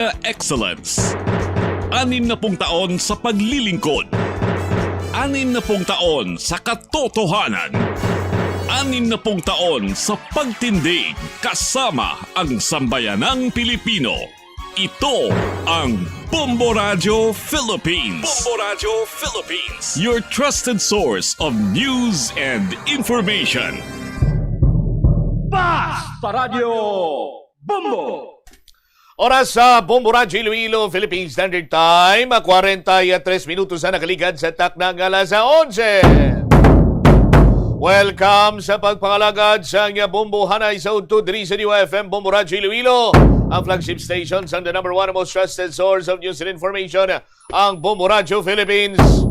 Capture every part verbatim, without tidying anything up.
Excellence. Anim na pung taon sa paglilingkod. Anim na pung taon sa katotohanan. Anim na pung taon sa pagtindig kasama ang sambayanang Pilipino. Ito ang Bombo Radyo Philippines. Bombo Radyo Philippines. Your trusted source of news and information. Basta Radyo Bombo! Oras sa Bombo Radyo Iloilo, Philippine Standard Time, kwarenta y tres minutos na nakaligad sa takna nga alas onse. Welcome sa pagpangalagad sang Bombo Hanay sa udto diri sa D Y F M Bombo Radyo Iloilo, ang flagship station sang the number one most trusted source of news and information, ang Bombo Radyo Philippines.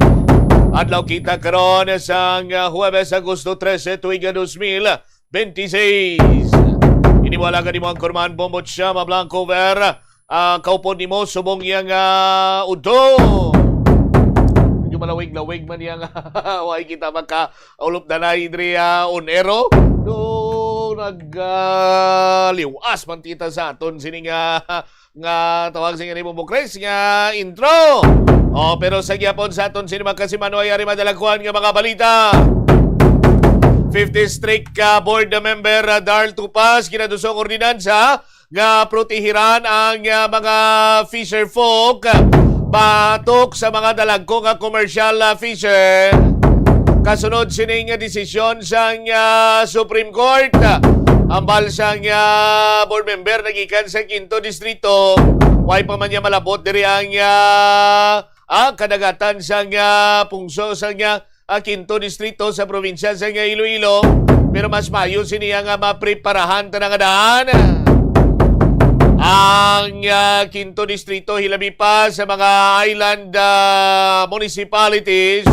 Adlaw kita karon sang Huwebes, Agosto trese, tuig nga dos mil bente seis. Ini mo alagad, imo ang kurman, Bombo Chama Blanco Ver. Ah, kaupod nimo subong iyang, ah, udto. Medyo malawig-lawig man iyang way kita maka-ulop danay diri, ah, on air, oh. Do, nag, ah, liwas man tita sa aton sini nga, nga tawag sa nga ni Bombo Chris nga intro. Oh, pero sa gyapon sa aton sini mga kasimanway, ari madalagkuan nga mga balita. Fifth District, ah, Board Member, ah, Darl Tupas, ginadusong ordinansa nga protehiran ang, ah, mga fisher folk, ah, batok sa mga dalagko nga commercial, ah, fisher. Kasunod sining desisyon sang, ah, Supreme Court, ah, hambal sang, ah, board member nagikan sa Quinto Distrito, way pa man niya malabot diri ang, ah, ah, kadagatan sang, ah, pungso sang, ah, ah, Quinto Distrito sa probinsya sang Iloilo, pero mas maayo sini nga mapreparahan ta nga daan. Ang, ah, Quinto Distrito, hilabi pa sa mga island, ah, municipalities,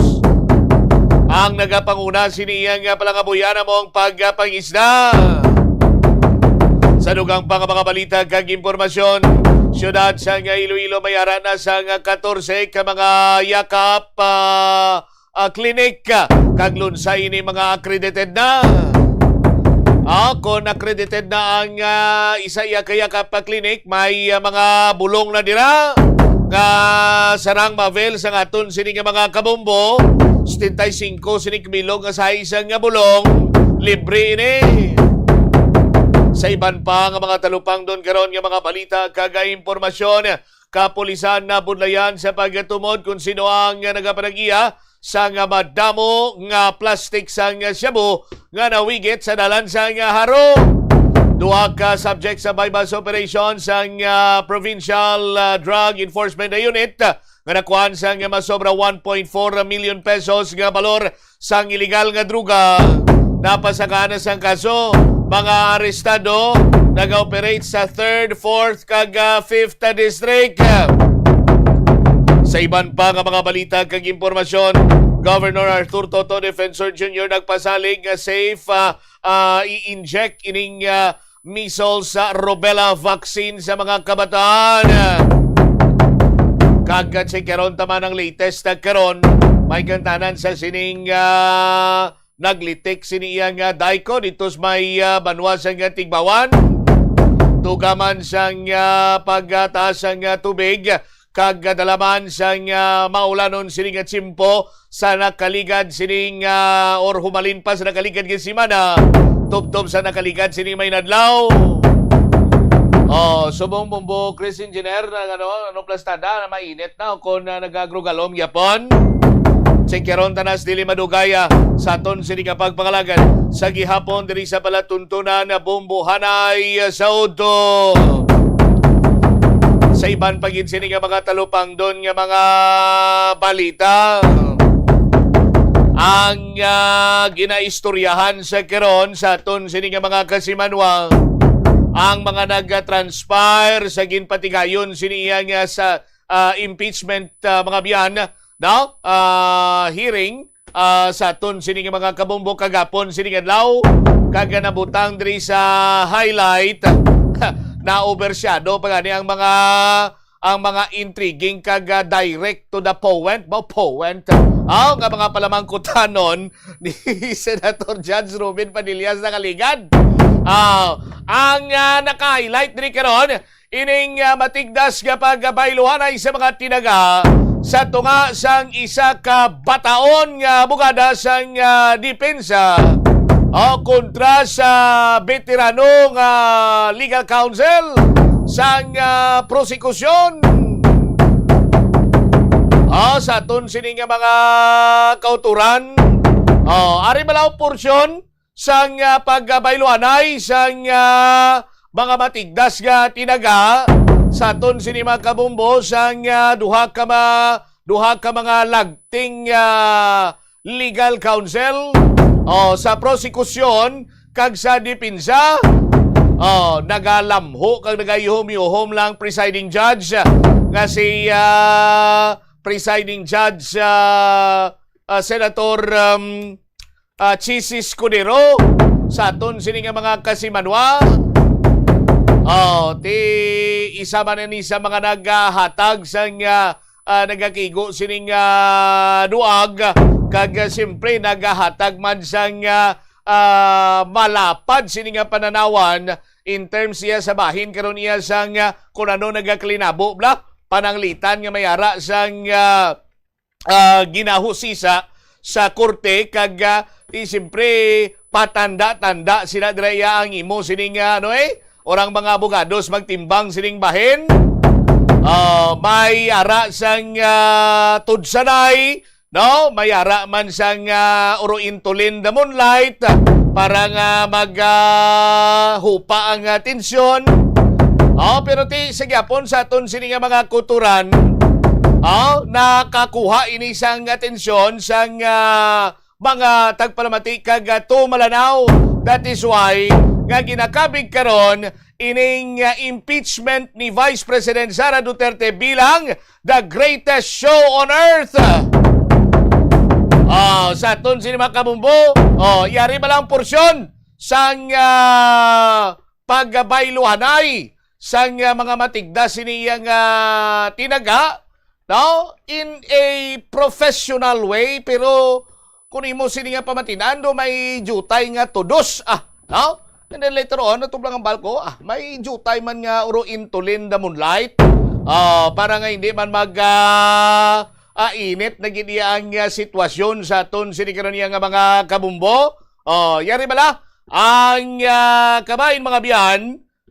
ang nagapanguna sini nga palangabuyan amo ang pagpangisda. Sa dugang pa nga mga balita kag impormasyon, siyudad sang Iloilo may ara na sang katorse ka mga yakap, ah, ah, clinic, ah, kag lunsay ini mga accredited na. Ah, kon accredited na ang, ah, isa iya ka yakap, ah, clinic, may, ah, mga bulong na dira nga sarang ma-avail sang aton sini nga mga kabombo. Setenta y cinco sini ka bilog nga size nga bulong, libre ini. Sa iban pa nga mga talupangdon karon nga mga balita kag impormasyon, kapulisan nabudlayan sa pagtumod kung sino ang nagapanag-iya sang madamo nga plastic sang shabu nga nawigit sa dalan sang Jaro. Duha ka subject sa buy-bust operation sang, ah, Provincial, ah, Drug Enforcement Unit, ah, nga nakuhaan sang masobra one point four million pesos nga balor sang iligal nga droga. Napasaka na sang kaso, mga arestado, nag-operate sa third, fourth, kag, ah, fifth District. Sa iban pa nga mga balita kag impormasyon, Governor Arthur Toto Defensor Junior nagpasalig nga safe, ah, ah, i-inject ining, ah, measles, ah, rubella vaccine sa mga kabataan. Kag, ah, check karon ta man ang latest, ah, karon, may kantanan sa sining, ah, naglitik sini iya nga dayko dito sa may, ah, banwa sa nga Tigbawan. Tugaman sang, ah, pagtaas sang, ah, tubig kag kadalaman sang, ah, maulanon sini nga tiyempo sa nakaligad sining, ah, or humalin pa sa nakaligad nga semana, tubtob sa nakaligad sini may nadlaw. Oh, subong Bombo Chris Engineer, na ano, ano plastada na mainit na o kung, ah, nagagrugalom gyapon. Check karon tanas dili madugaya sa aton sini nga pagpangalagan sa gihapon diri sa palatuntunan na Bombo Hanay sa udto. Sa iban pa gid sini nga mga talupangdon nga mga balita, ang, ah, ginaistoryahan sa karon sa aton sini nga mga kasimanwa, ang mga nag-transpire sa ginpatigayon sini iya nga sa, ah, impeachment, ah, mga biyan, no? Ah, hearing, ah, sa aton sini nga mga kabombo kagapon sini nga adlaw, kag nabutang diri sa highlight. Na-overshadow pa gani ang mga, ang mga intriguing kag, ah, direct to the point, ba, point. Aw, nga mga palamangkutanon ni Senator Judge Robin Padilla sa nakaligad. Ah, ang, ah, naka-highlight diri karon, ining, ah, matigdas nga pagbayluhanay sa mga tinaga sa tunga sang isa ka bataon nga abogada sang, ah, depensa, o kontra sa veterano nga legal counsel sang, ah, prosekusyon. Ah, sa aton sini nga mga kauturan, oh, ari bala ang porsyon sang, ah, pagbayluhanay sang, ah, mga matigdas nga tinaga sa aton sini mga kabumbo sang, ah, duha ka ma-, duha ka mga lagting, ah, legal counsel, oh, sa prosekusyon kag sa depensa. Oh, nagalamho kag nagayuhom-yuhom lang, Presiding Judge, nga si, ah, Presiding Judge, ah, ah, Senator, um, ah, Chiz Escudero, sa aton sini nga mga kasimanwa. Oh, ti isa man ni sa mga naghatag sang, ah, ah, nagakigo sining, ah, duag, kag, ah, siyempre nagahatag man sang, ah, ah, malapad sini nga pananawan in terms iya sa bahin karon iya sang, ah, kung ano nagakalinabo bla, pananglitan nga may ara sang, ah, ah, ginahusisa sa korte kag, ah, di, siyempre, patanda-tanda sila dira iya ang imo sining, ah, ano, eh, orang mga abogados magtimbang sining bahin. Ah, may ara sang, ah, tudsanay, no? May ara man sang, ah, uro intulin the moonlight, ah, para nga mag, ah, hupa ang, ah, tensyon. Oh, pero ti sa gyapon sa aton sini nga mga kuturan, oh, nakakuha ini sang atensyon sang, ah, mga tagpalamati kag, ah, tumalanaw. That is why nga ginakabig karon ining, ah, impeachment ni Vice President Sara Duterte bilang the greatest show on earth. Ah, sa aton sini mga kabumbo, oh, yari ba lang porsyon sang, ah, pagbayluhanay sang, ah, mga matigdas sini iyang, ah, tinaga, no? In a professional way, pero kung imo sini nga pamatinan, do may jutay nga tudos, ah, no? And then later on, natublang ang balko, ah, may jutay man nga uro intulin the moonlight, ah, para nga hindi man mag, ah, ah, init na gid iya ang, ah, sitwasyon sa aton sini karon iya nga mga kabumbo. Oh, yari bala ang, ah, kabahin, mga biyan,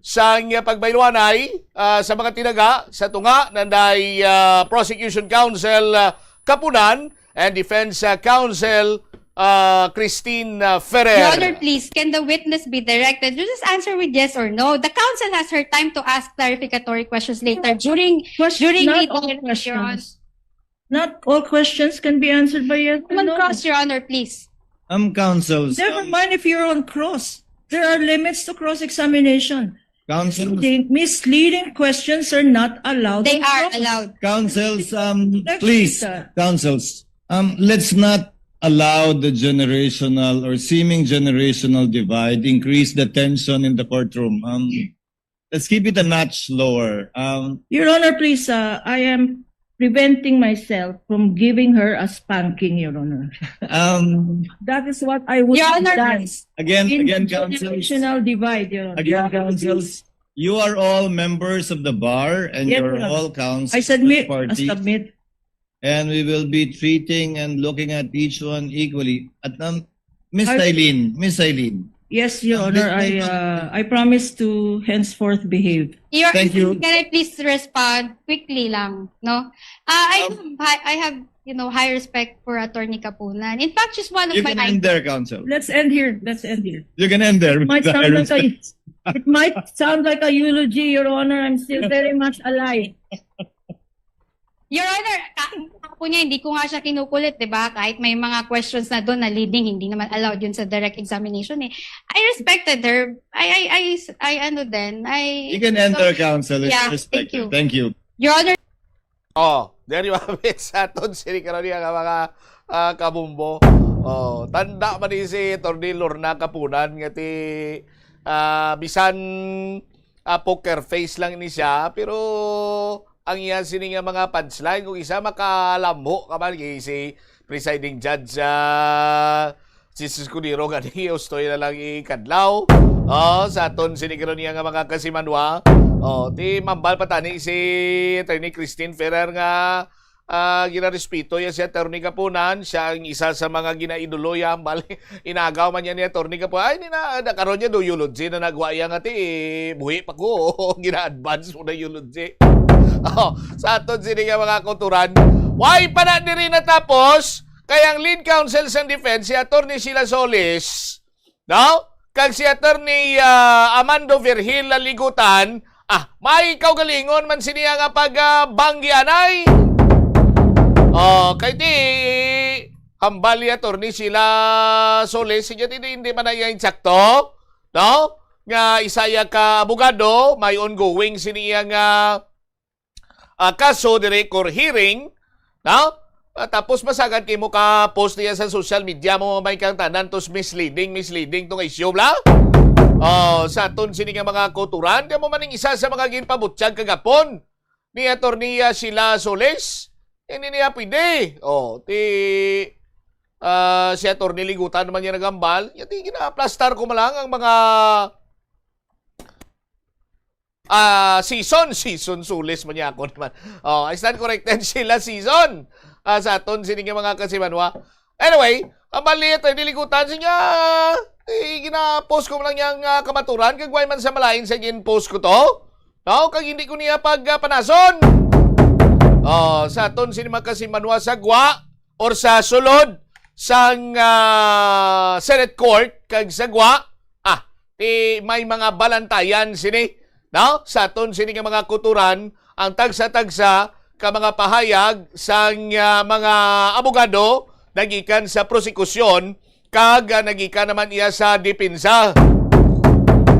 sang pagbayluhanay, ah, sa mga tinaga sa tunga nanday, ah, Prosecution Counsel, ah, Kapunan and Defense, ah, Counsel, ah, Christine, ah, Ferrer. Your Honor, please, can the witness be directed to just answer with yes or no? The counsel has her time to ask clarificatory questions later during, Question, during not leading all questions. Not all questions can be answered by yes or no. On cross, Your Honor, please. Um, counsels, Never um, mind if you're on cross. There are limits to cross-examination. Counsels, Misleading, misleading questions are not allowed. They on are cross. Allowed. Counsels, um, Next, please, sir. Counsels, um, let's not allow the generational or seeming generational divide increase the tension in the courtroom. Um, let's keep it a notch lower. Um, Your Honor, please, uh, I am preventing myself from giving her a spanking, Your Honor. Um, That is what I would Your Honor, that please. Again, in again, counsels, generational divide, Your Honor. Again, counsels, you are all members of the bar and Yes, you're Your Honor. All counsels I submit, of the party. I submit. And we will be treating and looking at each one equally. At, um, Miss I Eileen, Miss Eileen. Yes, Your Honor, I, uh, I promise to henceforth behave. Your Thank you. Can I please respond quickly lang, no? Uh, I Um, have high, I have, you know, high respect for Attorney Kapunan. In fact, she's one of You my can end idols. There, counsel. Let's end here. Let's end here. You can end there. Might sound like a, it might sound like a eulogy, Your Honor. I'm still very much alive. Your Honor, ka-, ako niya, hindi ko nga siya kinukulit, di ba? Kahit may mga questions na doon na leading, hindi naman allowed yun sa direct examination eh. I respected her. I, I, I, I, ano din, I You can enter, so, counsel. It's yeah, respected. Thank you. Thank you. Your Honor. Oh, there you have it. Sa aton, sini karon niya nga mga, ah, kabumbo. Oh, tanda man ni si Attorney Lorna Kapunan nga ti, ah, bisan, ah, poker face lang ni siya, pero ang iya sini nga mga punchline, kung isa, makalamho ka man kay si Presiding Judge, ah, si Escudero gani, ustoy na lang ikadlaw. Oh, sa aton sini karon niya nga mga kasimanwa. Oh, ti mambal pa tani si Attorney Christine Ferrer nga, ah, ginarespeto ya si Attorney Kapunan. Siya ang isa sa mga ginaidolo ya. Hambal, inagaw man niya ni Attorney Kapunan. Ay, ni na, na karon niya do eulogy na nagwa iya nga ti, buhi pa ko. Gina-advance mo na eulogy. Oh, sa aton sini nga mga kauturan. Why pa na diri natapos? Kay ang lead counsel sang defense, si Attorney Sheila Solis, no? Kag si Attorney, ah, Amando Virgil Laligutan, ah, may kaugalingon man sini nga pag, ah, banggianay. Oh, kay ti hambal ni Attorney Sheila Solis, siya ti hindi man na iya insakto, no? Nga isa iya ka abogado, may ongoing sini iya nga ah, kaso diri, court hearing, no? Ah, tapos masagad kay mo ka post niya sa social media mo, may kang tanan tos misleading, misleading tong issue, bla? Oh, sa aton sini nga mga kauturan, di mo maning isa sa mga ginpabutyag kagapon ni Attorney, ah, Sheila Solis. Hindi niya pwede. Oh, ti, ah, si Attorney Ligutan naman niya nagambal. Yati, gina-aplastar ko man lang ang mga ah, season, season sulis man niya ako naman. Oh, I stand corrected sila season. Ah, sa aton sini nga mga kasimanwa. Anyway, ang mali ito, niligutan siya nga, eh, gina-post ko lang niyang, ah, kamaturan, kag way man sa malain sa gin-post ko to. No, kag hindi ko niya pagpanason. Oh, sa aton sini mga kasimanwa sa gwa or sa sulod sang, ah, Senate Court kag sa gwa, ah, ti may mga balantayan sini, no? Sa aton sini nga mga kuturan, ang tagsa-tagsa ka mga pahayag sang, ah, mga abogado nagikan sa prosekusyon kag, ah, nagikan naman iya sa depensa.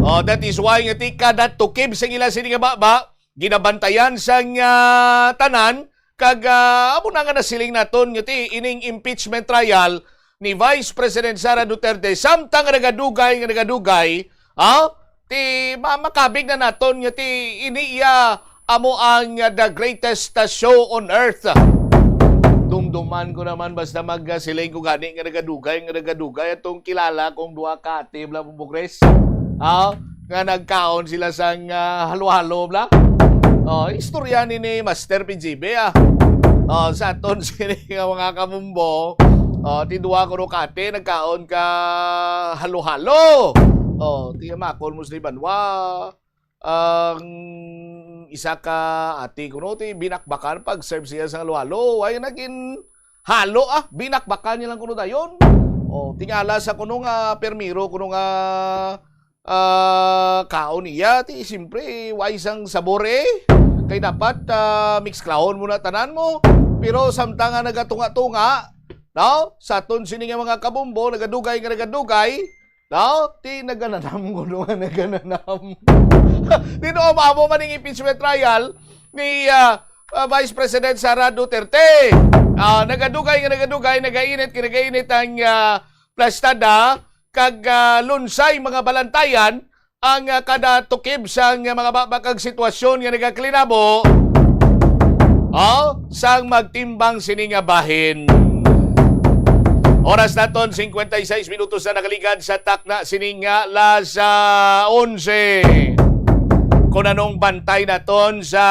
Oh, that is why nga ti kada tukib sa ila sini nga baba, ginabantayan sang, ah, tanan, kag, ah, amo na nga nasiling naton nga ti ining impeachment trial ni Vice President Sara Duterte, samtang nga nagadugay, nga nagadugay, ah, ti ma-, makabig na naton nga ti ini iya amo ang, ah, the greatest, ah, show on earth. Dumduman ko naman basta mag, ah, siling ko gani nga nagadugay, nga nagadugay atong kilala kong duha ka ate, bla, bugres. Ah, nga nagkaon sila sang, ah, halo-halo, bla? Oh, istorya ni, ni Master P G B, ah. Oh, sa aton sini nga mga kabumbo, oh, ti duha ko kate nagkaon ka halo-halo. Oh, ti makon mo sa banwa. Ang isa ka ate kuno ti binakbakan pag-serve siya sa halo-halo. Ay nagin halo, ah, binakbakan niya lang kuno dayon. Oh, tingala sa kuno nga permiro kuno nga ah, kaon niya, ti, siyempre, way sang sabor, eh. Kay dapat, ah, mix clown mo na tanan mo. Pero samtang nga nagatunga-tunga, no? Sa aton sini nga mga kabumbo, nagadugay nga nagadugay, no? Ti, nagananam ko no nga nagananam. Di no, amo man ang impeachment trial ni, ah, ah, Vice President Sara Duterte. Ah, nagadugay nga nagadugay, nagainit nga nagainit ang, ah, plastada, kag, ah, lunsay mga balantayan ang, ah, kada tukib sang mga baba kag sitwasyon nga nagaklinabo, oh, sang magtimbang sini nga bahin. Oras naton, cincuenta y seis minutos na nakaligad sa takna sini nga alas, ah, onse. Kung anong bantay naton sa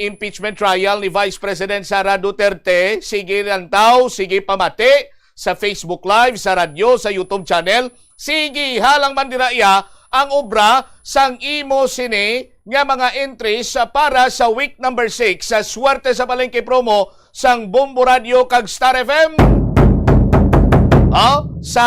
impeachment trial ni Vice President Sara Duterte, sige lantaw, sige pamati sa Facebook Live, sa radyo, sa YouTube channel. Sige, halang man dira iya ang obra sang imo sini nga mga entries para sa week number six sa Swerte sa Palengke promo sang Bombo Radio kag Star F M. Oh, sa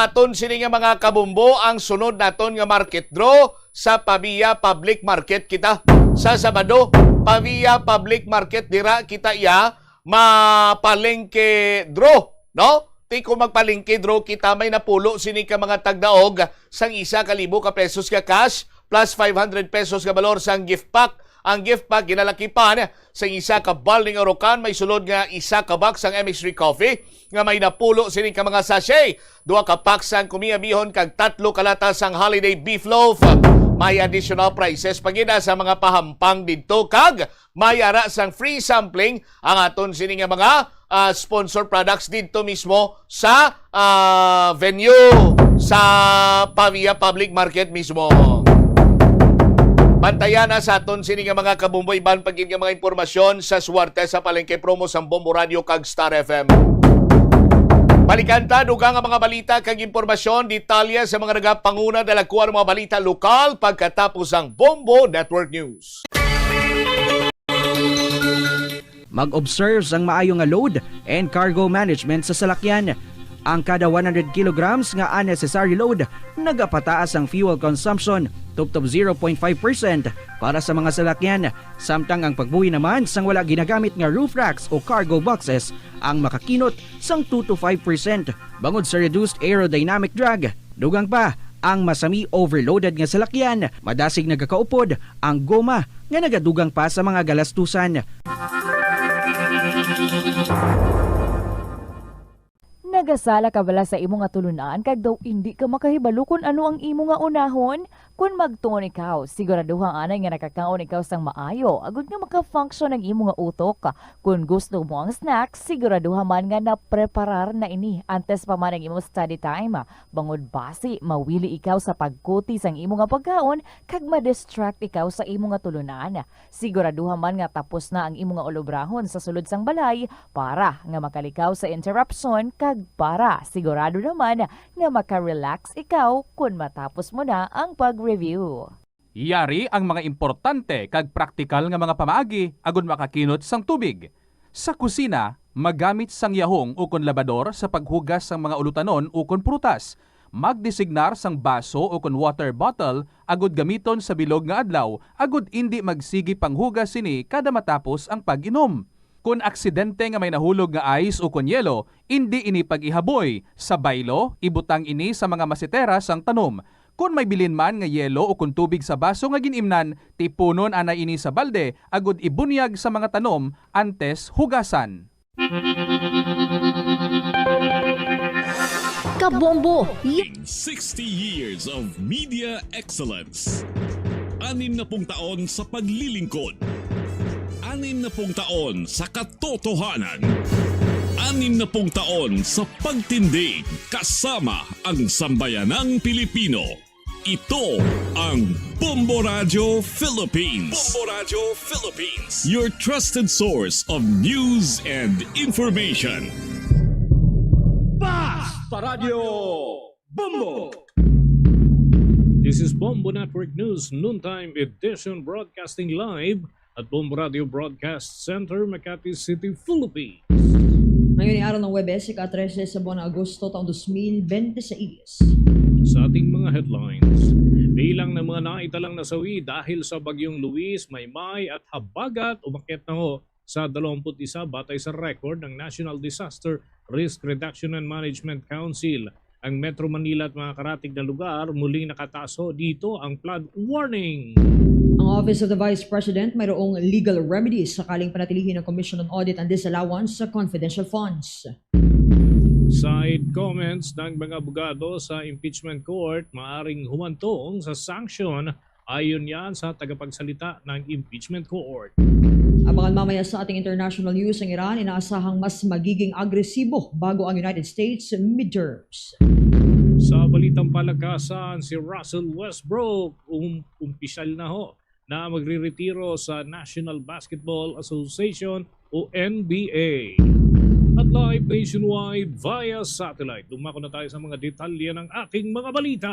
aton sini nga mga kabumbo, ang sunod naton nga market draw sa Pavia Public Market kita. Sa Sabado, Pavia Public Market dira kita iya mapalengke draw, no? Ti kung magpalengke draw kita, may napulo sini ka mga tagdaog sang isa ka libo ka pesos nga cash plus five hundred pesos nga balor sang gift pack. Ang gift pack ginalakipan sang isa ka balde nga Orocan, may sulod nga isa ka box sang M X three Coffee nga may napulo sini ka mga sachet, duha ka pack sang Kumiya Bihon kag tatlo ka lata sang Holiday Beef Loaf. may additional prices pa gid sa mga pahampang didto, kag may ara sang free sampling ang aton sini nga mga, ah, sponsor products didto mismo sa, ah, venue sa Pavia Public Market mismo. Bantayan na sa aton sini nga mga kabombo, iban pa gid nga mga impormasyon sa Suwerte sa Palengke Promo sang Bombo Radio kag Star F M. Balikan ta dugang nga mga balita kag impormasyon, detalye sa mga nagapanguna, dalagkuan nga mga balita lokal pagkatapos ang Bombo Network News. Mag-observe sang maayo nga load and cargo management sa salakyan. Ang kada one hundred kilograms nga unnecessary load nagapataas ang fuel consumption tubtob zero point five percent para sa mga salakyan, samtang ang pagbuhi naman sang wala ginagamit nga roof racks o cargo boxes ang makakinot sang two to five percent bangod sa reduced aerodynamic drag. Dugang pa, ang masami overloaded nga salakyan, madasig nagakaupod ang goma nga nagadugang pa sa mga galastusan. Nagasala ka bala sa imo nga tulunan kag daw indi ka makahibalo kon ano ang imo nga unahon? Kon magtuon ikaw, siguraduha anay nga nakakaon ikaw sang maayo agod nga maka-function ang imo nga utok. Kon gusto mo ang snack, siguraduha man nga napreparar na ini antes pa man ang imo study time. Bangod basi mawili ikaw sa pagkuti sang imo nga pagkaon kag ma-distract ikaw sa imo nga tulunan. Siguraduha man nga tapos na ang imo nga ulobrahon sa sulod sang balay para nga makalikaw sa interruption kag para sigurado naman nga maka-relax ikaw kon matapos mo na ang pag-review. Yari ang mga importante kag praktikal nga mga pamaagi agud makakinot sang tubig. Sa kusina, magamit sang yahong ukon labador sa paghugas sang mga ulutanon ukon prutas. Magdesignar sang baso ukon water bottle agud gamiton sa bilog nga adlaw agud indi magsigi panghugas sini kada matapos ang pag-inom. Kon aksidente nga may nahulog nga ice ukon yelo, indi ini pag-ihaboy. Sa baylo, ibutang ini sa mga masetera sang tanom. Kon may bilin man nga yelo ukon tubig sa baso nga gin-imnan, tipunon anay ini sa balde agud ibunyag sa mga tanom antes hugasan. Kabombo! In sixty years of media excellence, anim na pung taon sa paglilingkod, anim na pung taon sa katotohanan, anim na pung taon sa pagtindig kasama ang sambayanang Pilipino. Ito ang Bombo Radyo Philippines. Bombo Radyo Philippines. Your trusted source of news and information. Basta Radyo Bombo! This is Bombo Network News Noontime Edition, broadcasting live at Bombo Radio Broadcast Center, Makati City, Philippines. Ngayon ay araw ng Huwebes, ika-trese sa buwan ng Agosto, taong dos mil bente seis. Sa ating mga headlines, bilang ng mga naitalang nasawi dahil sa Bagyong Luis, Maymay at Habagat, umakyat na ho sa dalawampu't isa batay sa record ng National Disaster Risk Reduction and Management Council. Ang Metro Manila at mga karatig na lugar, muling nakataas ho dito ang flood warning. Ang Office of the Vice President mayroong legal remedies sakaling panatilihin ng Commission on Audit ang disallowance sa confidential funds. Side comments ng mga abogado sa impeachment court maaring humantong sa sanction, ayon yan sa tagapagsalita ng impeachment court. Abangan mamaya sa ating international news ang Iran, inaasahang mas magiging agresibo bago ang United States midterms. Sa balitang palakasan, si Russell Westbrook um, umpisyal na ho na magriretiro sa National Basketball Association o N B A. At live nationwide via satellite, dumako na tayo sa mga detalye ng ating mga balita.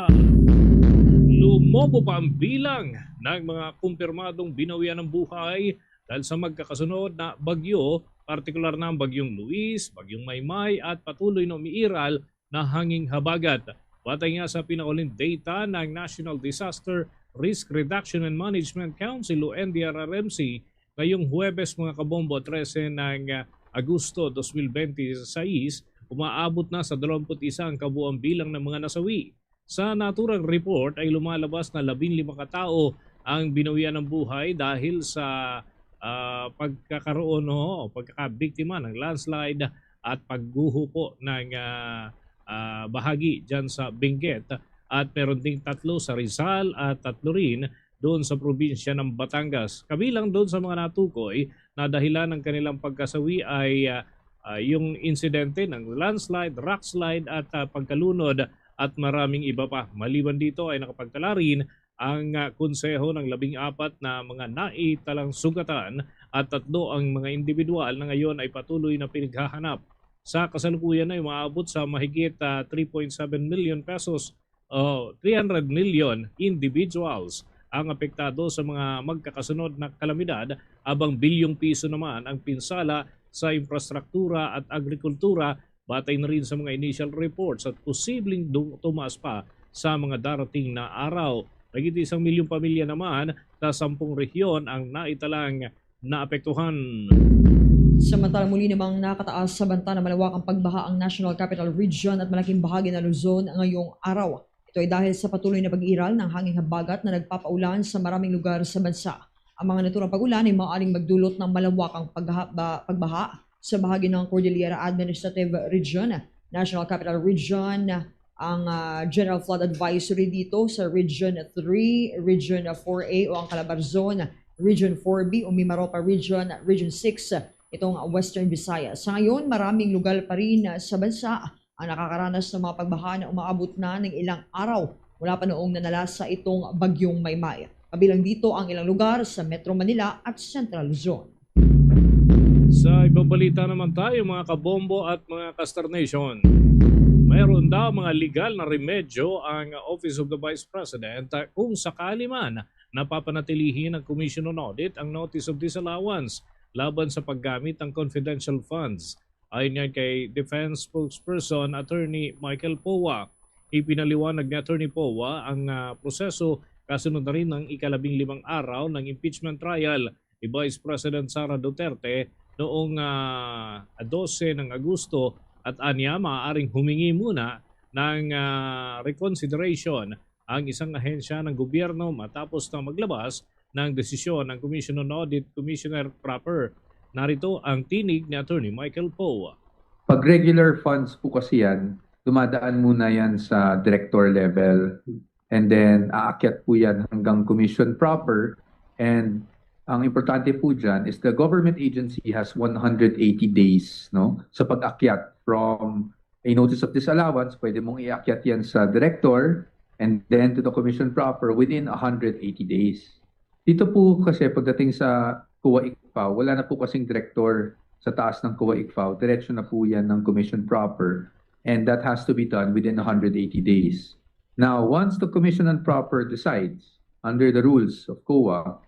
Lumobo pa ang bilang ng mga kumpirmadong binawian ng buhay dahil sa magkakasunod na bagyo, partikular na ang Bagyong Luis, Bagyong Maymay at patuloy na umiiral na hanging habagat. Batay nga sa pinauling data ng National Disaster Risk Reduction and Management Council o N D R R M C, ngayong Huwebes, mga kabombo, trese ng, ah, Agosto dos mil bente seis, umaabot na sa dalawampu't isa ang kabuang bilang ng mga nasawi. Sa naturang report ay lumalabas na labing lima ka tawo ang binawian ng buhay dahil sa, ah, pagkakaroon o pagkakabiktima ng landslide at pagguho po ng, ah, ah, bahagi dyan sa Benguet. at meron ding tatlo sa Rizal at tatlo rin doon sa probinsya ng Batangas. Kabilang doon sa mga natukoy na dahilan ng kanilang pagkasawi ay, ah, ah, yung insidente ng landslide, rockslide at, ah, pagkalunod at maraming iba pa. Maliban dito ay nakapagtala rin ang, ah, konseho ng labing apat na mga naitalang sugatan at tatlo ang mga individual na ngayon ay patuloy na pinaghahanap. Sa kasalukuyan ay umaabot sa mahigit, ah, three point seven million pesos o three hundred million individuals ang apektado sa mga magkakasunod na kalamidad, habang bilyong piso naman ang pinsala sa infrastruktura at agrikultura, batay na rin sa mga initial reports, at posibleng du- tumaas pa sa mga darating na araw. Mahigit isang milyong pamilya naman sa sampung rehiyon ang naitalang naapektuhan. Samantala, muli namang nakataas sa banta na malawakang pagbaha ang National Capital Region at malaking bahagi ng Luzon ngayong araw. Ito ay dahil sa patuloy na pag-iral ng hanging habagat na nagpapaulan sa maraming lugar sa bansa. Ang mga naturang pag-ulan ay maaaring magdulot ng malawakang pagha- ba- pagbaha sa bahagi ng Cordillera Administrative Region, National Capital Region, ang, ah, General Flood Advisory dito sa Region three, Region four A o ang Calabarzon, Region four B o Mimaropa Region, Region six, itong Western Visayas. Sa ngayon, maraming lugar pa rin sa bansa ang nakakaranas ng mga pagbaha na umaabot na ng ilang araw mula pa noong nanalasa itong Bagyong Maymay. Kabilang dito ang ilang lugar sa Metro Manila at Central Luzon. Sa ibang balita naman tayo, mga kabombo at mga ka-Star Nation. Mayroon daw mga legal na remedyo ang Office of the Vice President, ah, kung sakali man napapanatilihin ang Commission on Audit ang Notice of Disallowance laban sa paggamit ng confidential funds. Ayon nga kay Defense Spokesperson Attorney Michael Poa, ipinaliwanag ni Attorney Poa ang, ah, proseso kasunod na rin ng ikalabing limang araw ng impeachment trial ni Vice President Sara Duterte noong, ah, dose ng Agosto, at anya maaaring humingi muna ng, ah, reconsideration ang isang ahensya ng gobyerno matapos na maglabas ng desisyon ang Commission on Audit Commissioner proper. Narito ang tinig ni Attorney Michael Poe. Pag regular funds po kasi yan, dumadaan muna yan sa director level, and then aakyat po yan hanggang commission proper. And ang importante po dyan is the government agency has one hundred eighty days, no, sa pag-akyat from a notice of disallowance. Pwede mong iakyat yan sa director and then to the commission proper within one hundred eighty days. Dito po kasi pagdating sa COA-ICFAO, wala na po kasing director sa taas ng COA-ICFAO. Diretso na po yan ng commission proper, and that has to be done within one hundred eighty days. Now, once the commission on proper decides under the rules of COA,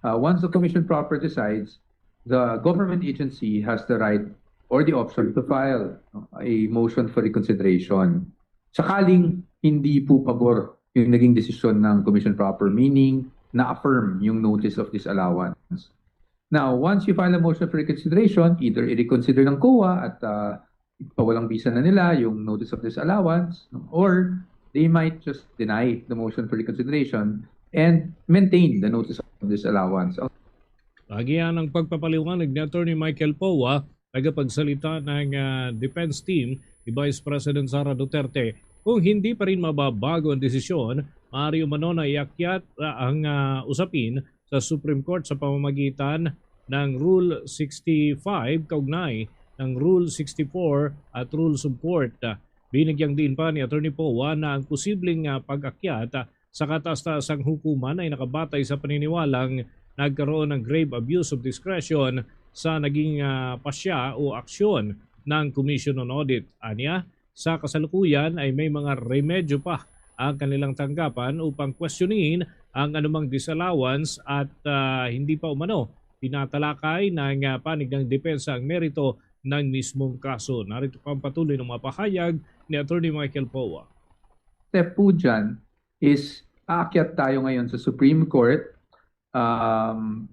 uh, once the commission proper decides, the government agency has the right or the option to file a motion for reconsideration. Sakaling hindi po pabor yung naging desisyon ng commission proper, meaning na-affirm yung notice of disallowance. Now, once you file a motion for reconsideration, either i-reconsider ng COA at, ah, pawalang bisa na nila yung notice of disallowance, no? Or they might just deny the motion for reconsideration and maintain the notice of disallowance. Lagi ang pagpapaliwanag ni Attorney Michael Poa, tagapagsalita ng, ah, defense team ni Vice President Sara Duterte. Kung hindi pa rin mababago ang desisyon, maaari umano na iakyat, ah, ang, ah, usapin sa Supreme Court sa pamamagitan ng Rule sixty-five kaugnay ng Rule sixty-four at Rules of Court. Binigyang diin pa ni Attorney Poa na ang posibleng, ah, pag-akyat, ah, sa kataas-taasang hukuman ay nakabatay sa paniniwalang nagkaroon ng grave abuse of discretion sa naging, ah, pasya o aksyon ng Commission on Audit. Anya, sa kasalukuyan ay may mga remedyo pa ang kanilang tanggapan upang questionin ang anumang disallowance at, ah, hindi pa umano tinatalakay ng, ah, panig ng depensa ang merito ng mismong kaso. Narito pa ang patuloy ng mga pahayag ni Attorney Michael Poa. Step po dyan is aakyat tayo ngayon sa Supreme Court, um,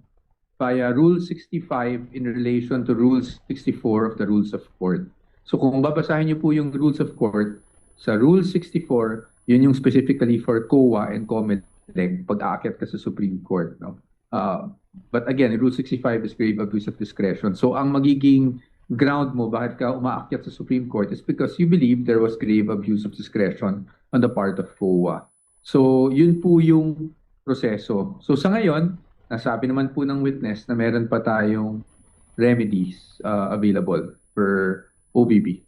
via Rule sixty-five in relation to Rule sixty-four of the Rules of Court. So kung babasahin niyo po yung Rules of Court, sa Rule sixty-four, yun yung specifically for COA and COMELEC pag aakyat ka sa Supreme Court, no? Uh, but again, Rule sixty-five is grave abuse of discretion. So ang magiging ground mo bakit ka umaakyat sa Supreme Court is because you believe there was grave abuse of discretion on the part of COA. So, yun po yung proseso. So, sa ngayon, nasabi naman po ng witness na meron pa tayong remedies uh, available for O B B.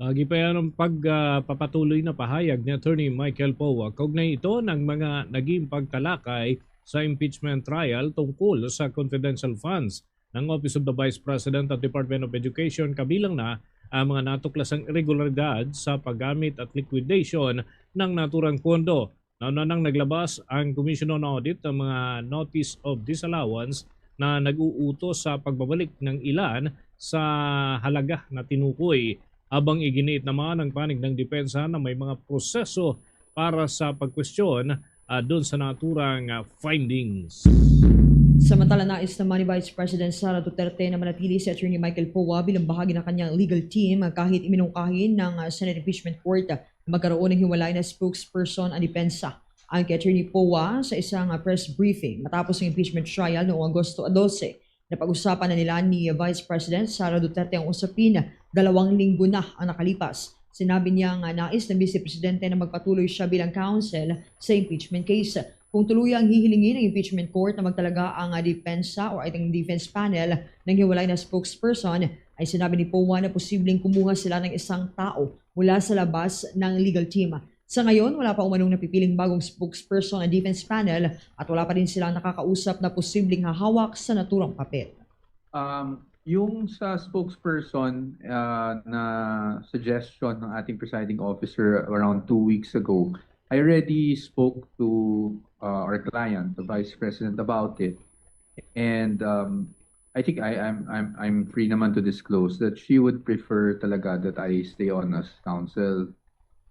Lagi pa yan ang pagpapatuloy na pahayag ni Attorney Michael Poa kaugnay ito ng mga naging pagtalakay sa impeachment trial tungkol sa confidential funds ng Office of the Vice President at Department of Education, kabilang na ang mga natuklasang irregularidad sa paggamit at liquidation ng naturang pondo. Nauna nang naglabas ang Commission on Audit ng mga notice of disallowance na nag-uutos sa pagbabalik ng ilan sa halaga na tinukoy, habang iginiit naman ang panig ng depensa na may mga proseso para sa pagkwestiyon uh, doon sa naturang uh, findings. Samantala, nais naman ni Vice President Sara Duterte na manatili si Attorney Michael Poa bilang bahagi ng kanyang legal team kahit iminungkahi ng uh, Senate Impeachment Court na magkaroon ng hiwalay na spokesperson ang depensa. Ang kay Attorney Poa sa isang uh, press briefing matapos ang impeachment trial noong Agosto dose, napag-usapan na nila ni Vice President Sara Duterte ang usapin dalawang linggo na ang nakalipas. Sinabi niya nga nais ng Vice Presidente na magpatuloy siya bilang counsel sa impeachment case. Kung tuluyan ang hihilingin ng impeachment court na magtalaga ang depensa o ang defense panel ng hiwalay na spokesperson, ay sinabi ni Poa na posibleng kumuha sila ng isang tao mula sa labas ng legal team. Sa ngayon, wala pa umanong napipiling bagong spokesperson ang defense panel at wala pa rin silang nakakausap na posibleng hahawak sa naturang papel. Um, yung sa spokesperson uh, na suggestion ng ating presiding officer around two weeks ago, I already spoke to uh, our client, the vice president, about it. And um, I think I, I'm, I'm, I'm free naman to disclose that she would prefer talaga that I stay on as counsel.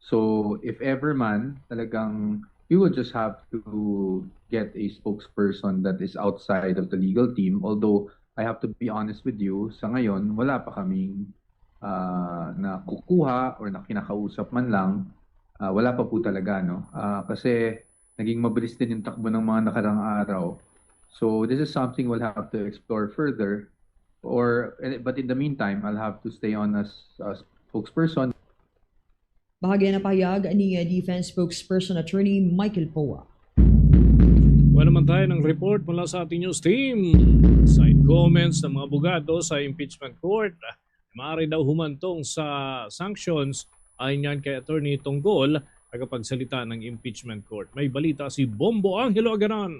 So if ever man, talagang you will just have to get a spokesperson that is outside of the legal team. Although I have to be honest with you, sa ngayon, wala pa kaming uh, nakukuha or na kinakausap man lang. Uh, wala pa po talaga, no? Uh, kasi naging mabilis din yung takbo ng mga nakarang araw. So this is something we'll have to explore further. Or, eh, but in the meantime, I'll have to stay on as a spokesperson. Bahagi na pahayag ni uh, Defense Spokesperson Attorney Michael Poa. Wala naman tayo ng report mula sa ating news team. Side comments ng mga abogado sa impeachment court. Maaari daw humantong sa sanctions ayon yan kay Attorney Tunggol, tagapagsalita ng impeachment court. May balita si Bombo Angelo Agaran.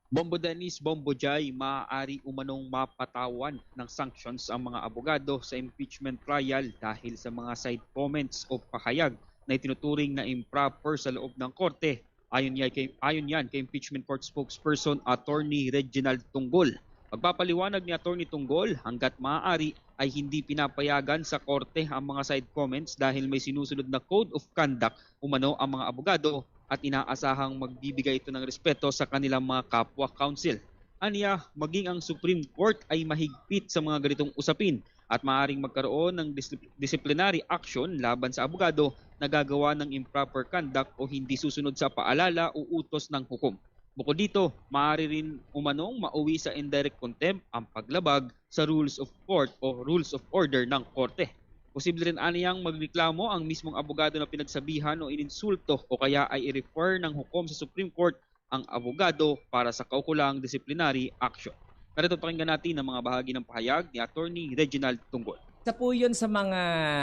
Bombo Dennis, Bombo Jai, maaari umanong mapatawan ng sanctions ang mga abogado sa impeachment trial dahil sa mga side comments o pahayag na itinuturing na improper sa loob ng korte. Ayon, yan kay, ayon yan kay impeachment court spokesperson Attorney Reginald Tunggol. Pagpapaliwanag ni Attorney Tunggol, hanggat maaari ay hindi pinapayagan sa korte ang mga side comments dahil may sinusunod na code of conduct umano ang mga abogado at inaasahang magbibigay ito ng respeto sa kanilang mga kapwa counsel. Aniya, maging ang Supreme Court ay mahigpit sa mga ganitong usapin at maaaring magkaroon ng disciplinary action laban sa abogado na gagawa ng improper conduct o hindi susunod sa paalala o utos ng hukom. Bukod dito, maaari rin umanong mauwi sa indirect contempt ang paglabag sa rules of court o rules of order ng korte. Posible rin aniyang magreklamo ang mismong abogado na pinagsabihan o ininsulto o kaya ay i-refer ng hukom sa Supreme Court ang abogado para sa kaukulang disciplinary action. Narito, pakinggan natin ang mga bahagi ng pahayag ni Attorney Reginald Tunggol. Isa po yun sa mga,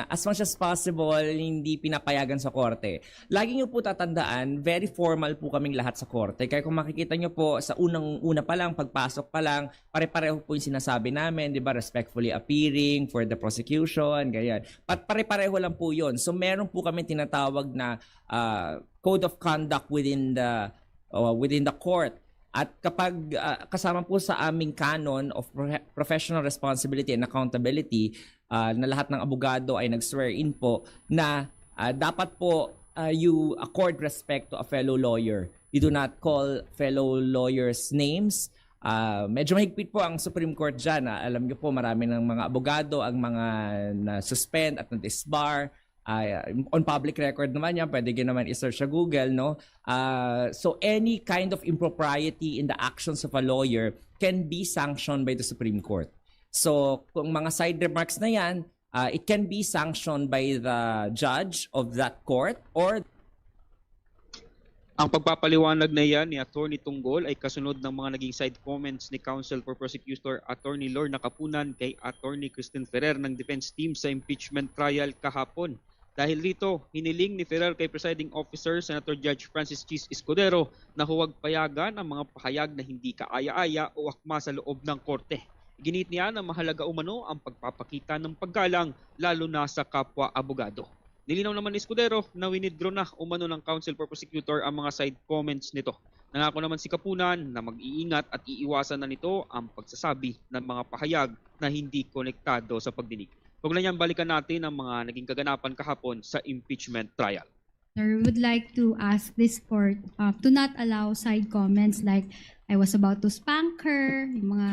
as much as possible, hindi pinapayagan sa korte. Lagi niyo po tatandaan, very formal po kaming lahat sa korte. Kaya kung makikita niyo po, sa unang-una pa lang, pagpasok pa lang, pare-pareho po yung sinasabi namin, di ba, respectfully appearing for the prosecution, ganyan. Pat pare-pareho lang po yun. So meron po kami tinatawag na uh, code of conduct within the uh, within the court. At kapag uh, kasama po sa aming canon of professional responsibility and accountability, uh, na lahat ng abogado ay nag-swear in po na uh, dapat po uh, you accord respect to a fellow lawyer. You do not call fellow lawyers names. Uh, medyo mahigpit po ang Supreme Court dyan. Uh, alam niyo po, marami ng mga abogado ang mga na-suspend at na-disbar. Uh, on public record naman yan, pwede nyo naman i-search sa Google, no? Uh, so any kind of impropriety in the actions of a lawyer can be sanctioned by the Supreme Court. So kung mga side remarks na yan, Uh, it can be sanctioned by the judge of that court or Ang pagpapaliwanag na yan ni Attorney Tunggol ay kasunod ng mga naging side comments ni Counsel for Prosecutor Attorney Lorna Kapunan kay Attorney Christine Ferrer ng defense team sa impeachment trial kahapon. Dahil rito, hiniling ni Ferrer kay presiding officer Senator Judge Francis Chis Escudero na huwag payagan ang mga pahayag na hindi kaaya-aya o akma sa loob ng korte. Ginit niya na mahalaga umano ang pagpapakita ng paggalang, lalo na sa kapwa abogado. Nilinaw naman ni Escudero na winidraw na umano ng counsel for prosecutor ang mga side comments nito. Nangako naman si Kapunan na mag-iingat at iiwasan na nito ang pagsasabi ng mga pahayag na hindi konektado sa pagdinig. Kaugnay niyan, balikan natin ang mga naging kaganapan kahapon sa impeachment trial. I would like to ask this court uh, to not allow side comments like, "I was about to spank her," yung mga,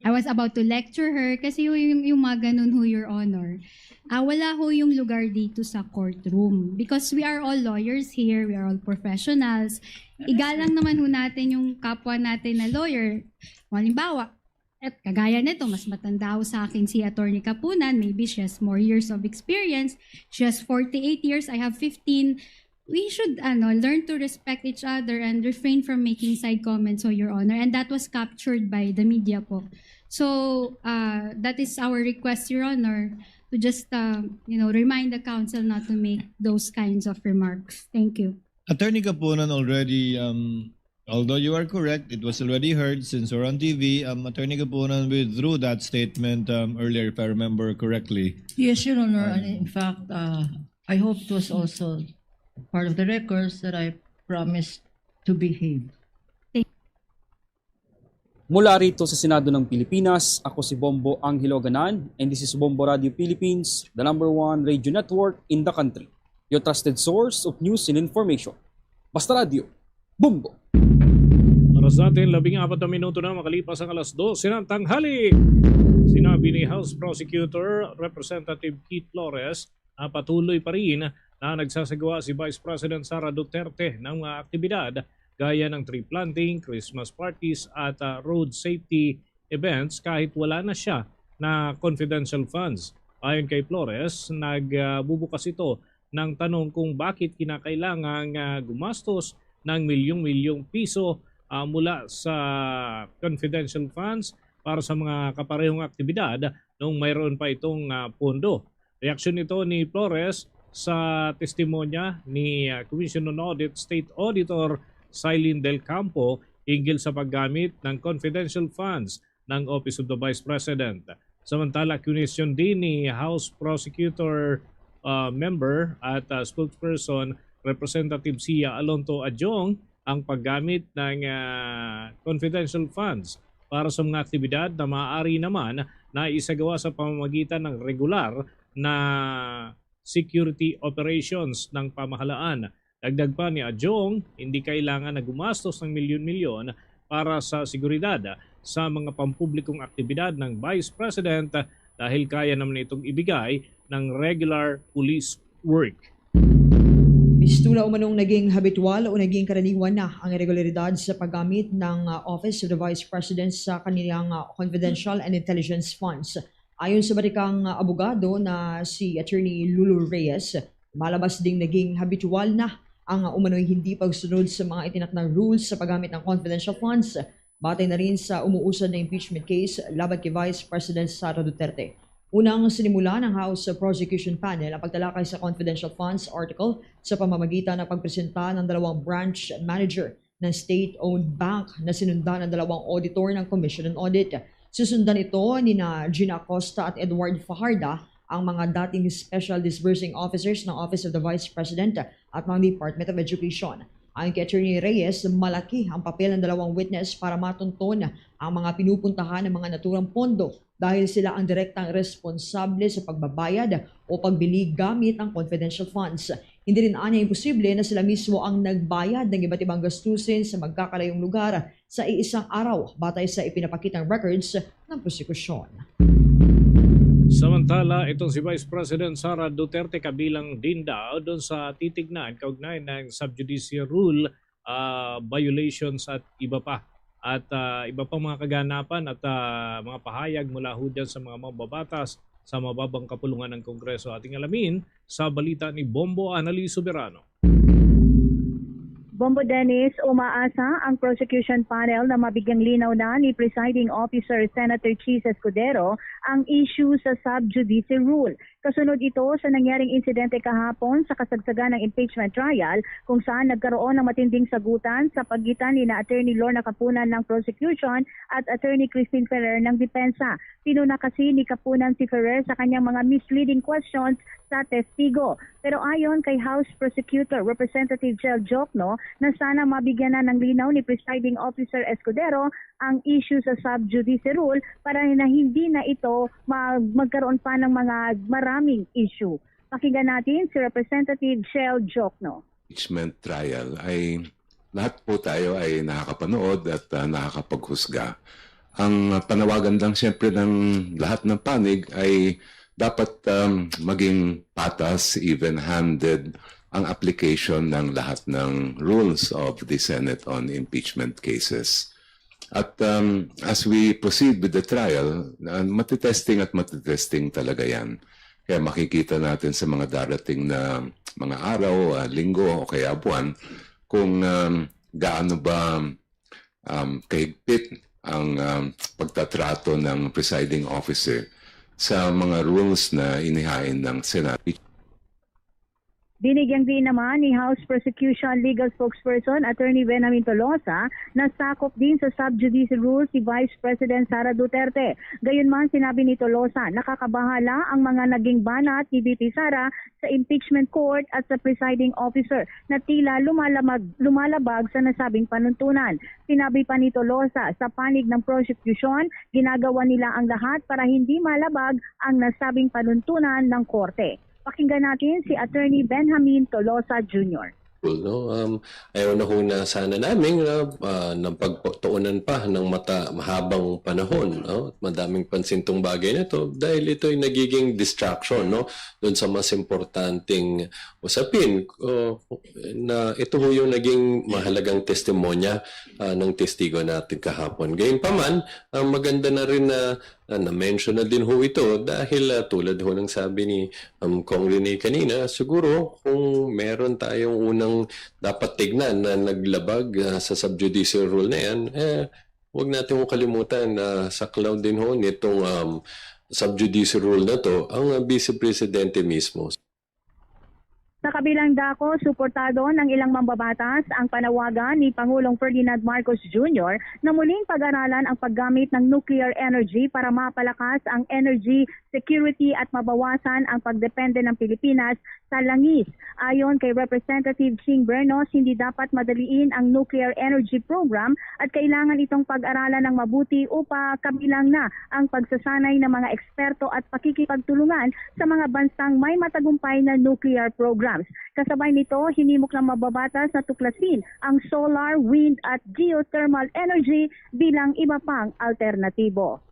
"I was about to lecture her," kasi yung, yung, yung mga ganun ho, Your Honor. Ah, wala ho yung lugar dito sa courtroom because we are all lawyers here, we are all professionals. Igalang naman ho natin yung kapwa natin na lawyer. Halimbawa, at kagaya nito, mas matanda ho sa akin si Attorney Kapunan, maybe she has more years of experience. She has forty-eight years, I have fifteen. We should ano, learn to respect each other and refrain from making side comments, so, Your Honor. And that was captured by the media po. So, uh, that is our request, Your Honor, to just uh, you know, remind the counsel not to make those kinds of remarks. Thank you. Attorney Kapunan already, um, although you are correct, it was already heard since we're on T V. Um, Attorney Kapunan withdrew that statement um, earlier, if I remember correctly. Yes, Your Honor. Um, And in fact, uh, I hope it was also part of the records that I promised to behave. Mula rito sa Senado ng Pilipinas, ako si Bombo Angelo Ganan, and this is Bombo Radio Philippines, the number one radio network in the country. Your trusted source of news and information. Basta Radio, Bombo! Oras natin, labing apat na minuto na makalipas ang alas dose ng tanghali. Sinabi ni House Prosecutor Representative Keith Flores na patuloy pa rin na nagsasagawa si Vice President Sara Duterte ng mga aktibidad gaya ng tree planting, Christmas parties at ah, road safety events kahit wala na siya na confidential funds. Ayon kay Flores, nagbubukas ito ng tanong kung bakit kinakailangang ah, gumastos ng milyong-milyong piso ah, mula sa confidential funds para sa mga kaparehong aktibidad nung mayroon pa itong ah, pondo. Reaksyon ito ni Flores sa testimonya ni ah, Commission on Audit State Auditor Silene Del Campo hinggil sa paggamit ng confidential funds ng Office of the Vice President. Samantala, kinwestiyon din ni House Prosecutor ah, member at ah, spokesperson Representative Sia Alonto Adjong ang paggamit ng ah, confidential funds para sa mga aktibidad na maaari naman na isagawa sa pamamagitan ng regular na security operations ng pamahalaan. Dagdag pa ni Adjong, hindi kailangan na gumastos ng milyon-milyon para sa seguridad sa mga pampublikong aktibidad ng Vice President dahil kaya naman itong ibigay ng regular police work. Mistula umanong naging habitual o naging karaniwan na ang irregularidad sa paggamit ng uh, Office of the Vice President sa kanilang uh, confidential and intelligence funds. Ayon sa batikang uh, abogado na si Attorney Lulu Reyes, malabas ding naging habitual na ang uh, umano'y hindi pagsunod sa mga itinakdang rules sa paggamit ng confidential funds, batay na rin sa umuusad na impeachment case laban kay Vice President Sara Duterte. Unang sinimula ng House Prosecution Panel ang pagtalakay sa confidential funds article sa pamamagitan ng pagpresenta ng dalawang branch manager ng state-owned bank na sinundan ng dalawang auditor ng Commission on Audit. Susundan ito ni na Gina Acosta at Edward Fajarda, ang mga dating special disbursing officers ng Office of the Vice President at ng Department of Education. Ayon kay Attorney Reyes, malaki ang papel ng dalawang witness para matunton ang mga pinupuntahan ng mga naturang pondo dahil sila ang direktang responsable sa pagbabayad o pagbili gamit ang confidential funds. Hindi rin anya imposible na sila mismo ang nagbayad ng iba't ibang gastusin sa magkakalayong lugar sa iisang araw, batay sa ipinapakitang records ng prosekusyon. Samantala, itong si Vice President Sara Duterte kabilang din daw doon sa titignan kaugnay ng sub judice rule ah, violations at iba pa. At ah, iba pang mga kaganapan at ah, mga pahayag mula ho dyan sa mga mambabatas sa mababang kapulungan ng Kongreso. Ating alamin sa balita ni Bombo Anali Soberano. Bombo Dennis, umaasa ang prosecution panel na mabigyang linaw na ni Presiding Officer Senator Chiz Escudero ang issue sa sub judice rule. Kasunod ito sa nangyaring insidente kahapon sa kasagsagan ng impeachment trial, kung saan nagkaroon ng matinding sagutan sa pagitan ni na Attorney Lorna Kapunan ng prosecution at Attorney Christine Ferrer ng depensa. Pinuna kasi ni Kapunan si Ferrer sa kanyang mga misleading questions sa testigo. Pero ayon kay House Prosecutor Representative Chel Diokno na sana mabigyan na ng linaw ni Presiding Officer Escudero ang issue sa sub judice rule para na hindi na ito mag- magkaroon pa ng mga maraming issue. Pakinggan natin si Representative Chel Diokno. Impeachment trial ay lahat po tayo ay nakakapanood at, ah, nakakapaghusga. Ang panawagan lang siyempre ng lahat ng panig ay dapat, um, maging patas, even-handed ang application ng lahat ng rules of the Senate on impeachment cases. At, um, as we proceed with the trial, uh, matitesting at matitesting talaga yan. Kaya makikita natin sa mga darating na mga araw, ah, linggo o kaya buwan kung, um, gaano ba, um, kahigpit ang, um, pagtatrato ng presiding officer sa mga rules na inihain ng Senado. Binigyang diin naman ni House Prosecution Legal Spokesperson Attorney Benjamin Tolosa na sakop din sa sub judice rule si Vice President Sara Duterte. Gayunman, sinabi ni Tolosa, nakakabahala ang mga naging banat ni V P Sara sa impeachment court at sa presiding officer na tila lumalamag, lumalabag sa nasabing panuntunan. Sinabi pa ni Tolosa, sa panig ng prosecution, ginagawa nila ang lahat para hindi malabag ang nasabing panuntunan ng korte. Pakinggan natin si Attorney Benjamin Tolosa Junior. No? Um, ayaw na ho na sana namin na, ah, ng pagpatuunan pa ng mata mahabang panahon, no? Madaming pansintong bagay na to dahil ito'y nagiging distraction, no? Doon sa mas importanteng usapin, uh, na ito ho yung naging mahalagang testimonya, ah, ng testigo natin kahapon. Gayunpaman, ah, maganda na rin na, ah, na-mention na din ho ito dahil, ah, tulad ho ng sabi ni, um, Cong Rene kanina, siguro kung meron tayong unang dapat tignan na naglabag, ah, sa sub judice rule na yan, eh, huwag natin ho kalimutan na saklaw din ho nitong, um, sub judice rule na to ang, ah, Vice Presidente mismo. Sa kabilang dako, suportado ng ilang mambabatas ang panawagan ni Pangulong Ferdinand Marcos Junior na muling pag-aralan ang paggamit ng nuclear energy para mapalakas ang energy security at mabawasan ang pagdepende ng Pilipinas sa langis. Ayon kay Representative Ching Bernos, hindi dapat madaliin ang nuclear energy program at kailangan itong pag-aralan ng mabuti upang kabilang na ang pagsasanay ng mga eksperto at pakikipagtulungan sa mga bansang may matagumpay na nuclear programs. Kasabay nito, hinimok ng mababatas na tuklasin ang solar, wind at geothermal energy bilang iba pang alternatibo.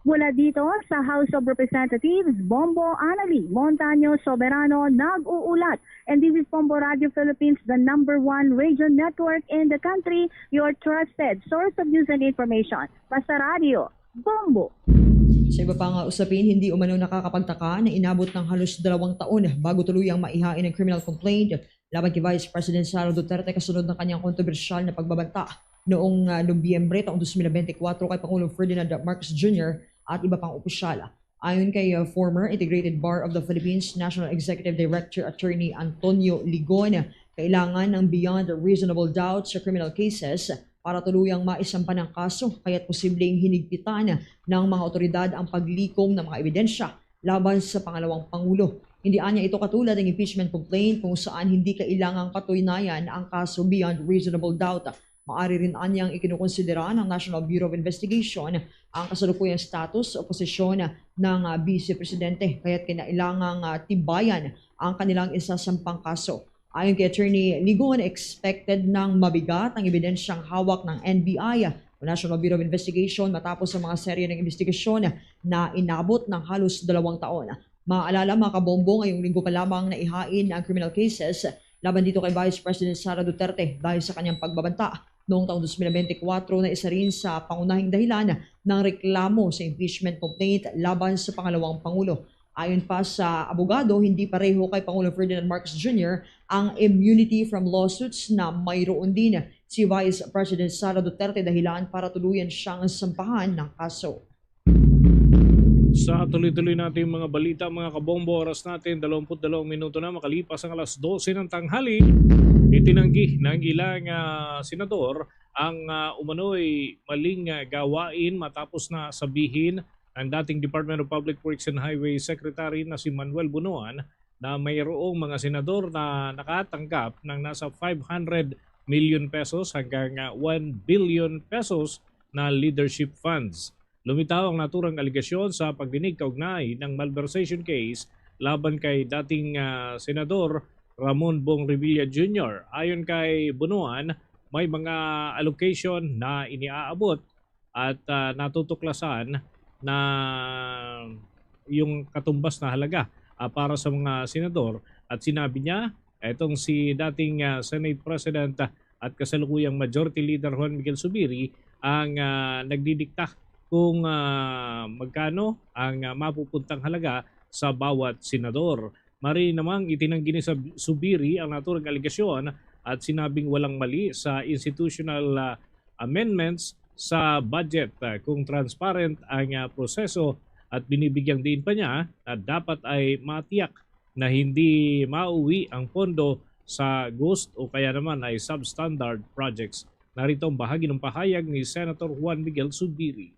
Mula dito sa House of Representatives, Bombo Anali Montaño Soberano nag-uulat. And this is Bombo Radio Philippines, the number one radio network in the country, your trusted source of news and information. Basta Radio, Bombo. Sa iba pang usapin, hindi umano nakakapagtaka na inabot ng halos dalawang taon bago tuluyang maihain ang criminal complaint laban kay Vice President Sara Duterte kasunod ng kanyang kontrobersyal na pagbabanta noong, ah, Nobyembre taong dos mil bente kwatro kay Pangulong Ferdinand Marcos Junior at iba pang opisyal. Ayon kay, ah, former Integrated Bar of the Philippines National Executive Director Attorney Antonio Ligon, kailangan ng beyond reasonable doubt sa criminal cases para tuluyang maisampan ang kaso, kaya't posibleng hinigpitan ng mga otoridad ang paglikom ng mga ebidensya laban sa pangalawang pangulo. Hindi anya ito katulad ng impeachment complaint kung saan hindi kailangang patunayan ang kaso beyond reasonable doubt. Maari rin anyang ikinukonsidera ng National Bureau of Investigation ang kasalukuyang status o posisyon ng, ah, Vice Presidente, kaya't kinailangang, ah, tibayan ang kanilang isasampang kaso. Ayon kay Attorney Ligon, expected nang mabigat ang ebidensyang hawak ng N B I o National Bureau of Investigation matapos ang mga serye ng investigasyon na inabot ng halos dalawang taon. Maalala, mga kabombo, ngayong linggo pa lamang naihain ang criminal cases laban dito kay Vice President Sara Duterte dahil sa kanyang pagbabanta noong taong dos mil bente kwatro na isa rin sa pangunahing dahilan ng reklamo sa impeachment complaint laban sa pangalawang pangulo. Ayon pa sa abogado, hindi pareho kay Pangulong Ferdinand Marcos Junior ang immunity from lawsuits na mayroon din si Vice President Sara Duterte, dahilan para tuluyan siyang sampahan ng kaso. Sa tuloy-tuloy nating mga balita, mga kabombo, oras natin, dalawampu't dalawang minuto na makalipas ang alas dose ng tanghali. Itinanggi ng ilang, ah, senador ang, ah, umano'y maling, ah, gawain matapos na sabihin ng dating Department of Public Works and Highway Secretary na si Manuel Bonoan na mayroong mga senador na nakatanggap ng nasa five hundred million pesos hanggang, ah, one billion pesos na leadership funds. Lumitaw ang naturang alegasyon sa pagdinig kaugnay ng malversation case laban kay dating, ah, Senador Ramon Bong Revilla Junior. Ayon kay Bonoan, may mga allocation na iniaabot at, ah, natutuklasan na yung katumbas na halaga, ah, para sa mga senador. At sinabi niya, itong si dating, ah, Senate President, ah, at kasalukuyang Majority Leader Juan Miguel Zubiri ang, ah, nagdidikta kung, ah, magkano ang, ah, mapupuntang halaga sa bawat senador. Mari namang itinanggi ni Sab-, Zubiri ang naturang alegasyon at sinabing walang mali sa institutional, ah, amendments sa budget, ah, kung transparent ang, ah, proseso, at binibigyang diin pa niya na dapat ay matiyak na hindi mauwi ang pondo sa ghost o kaya naman ay substandard projects. Narito ang bahagi ng pahayag ni Senator Juan Miguel Zubiri.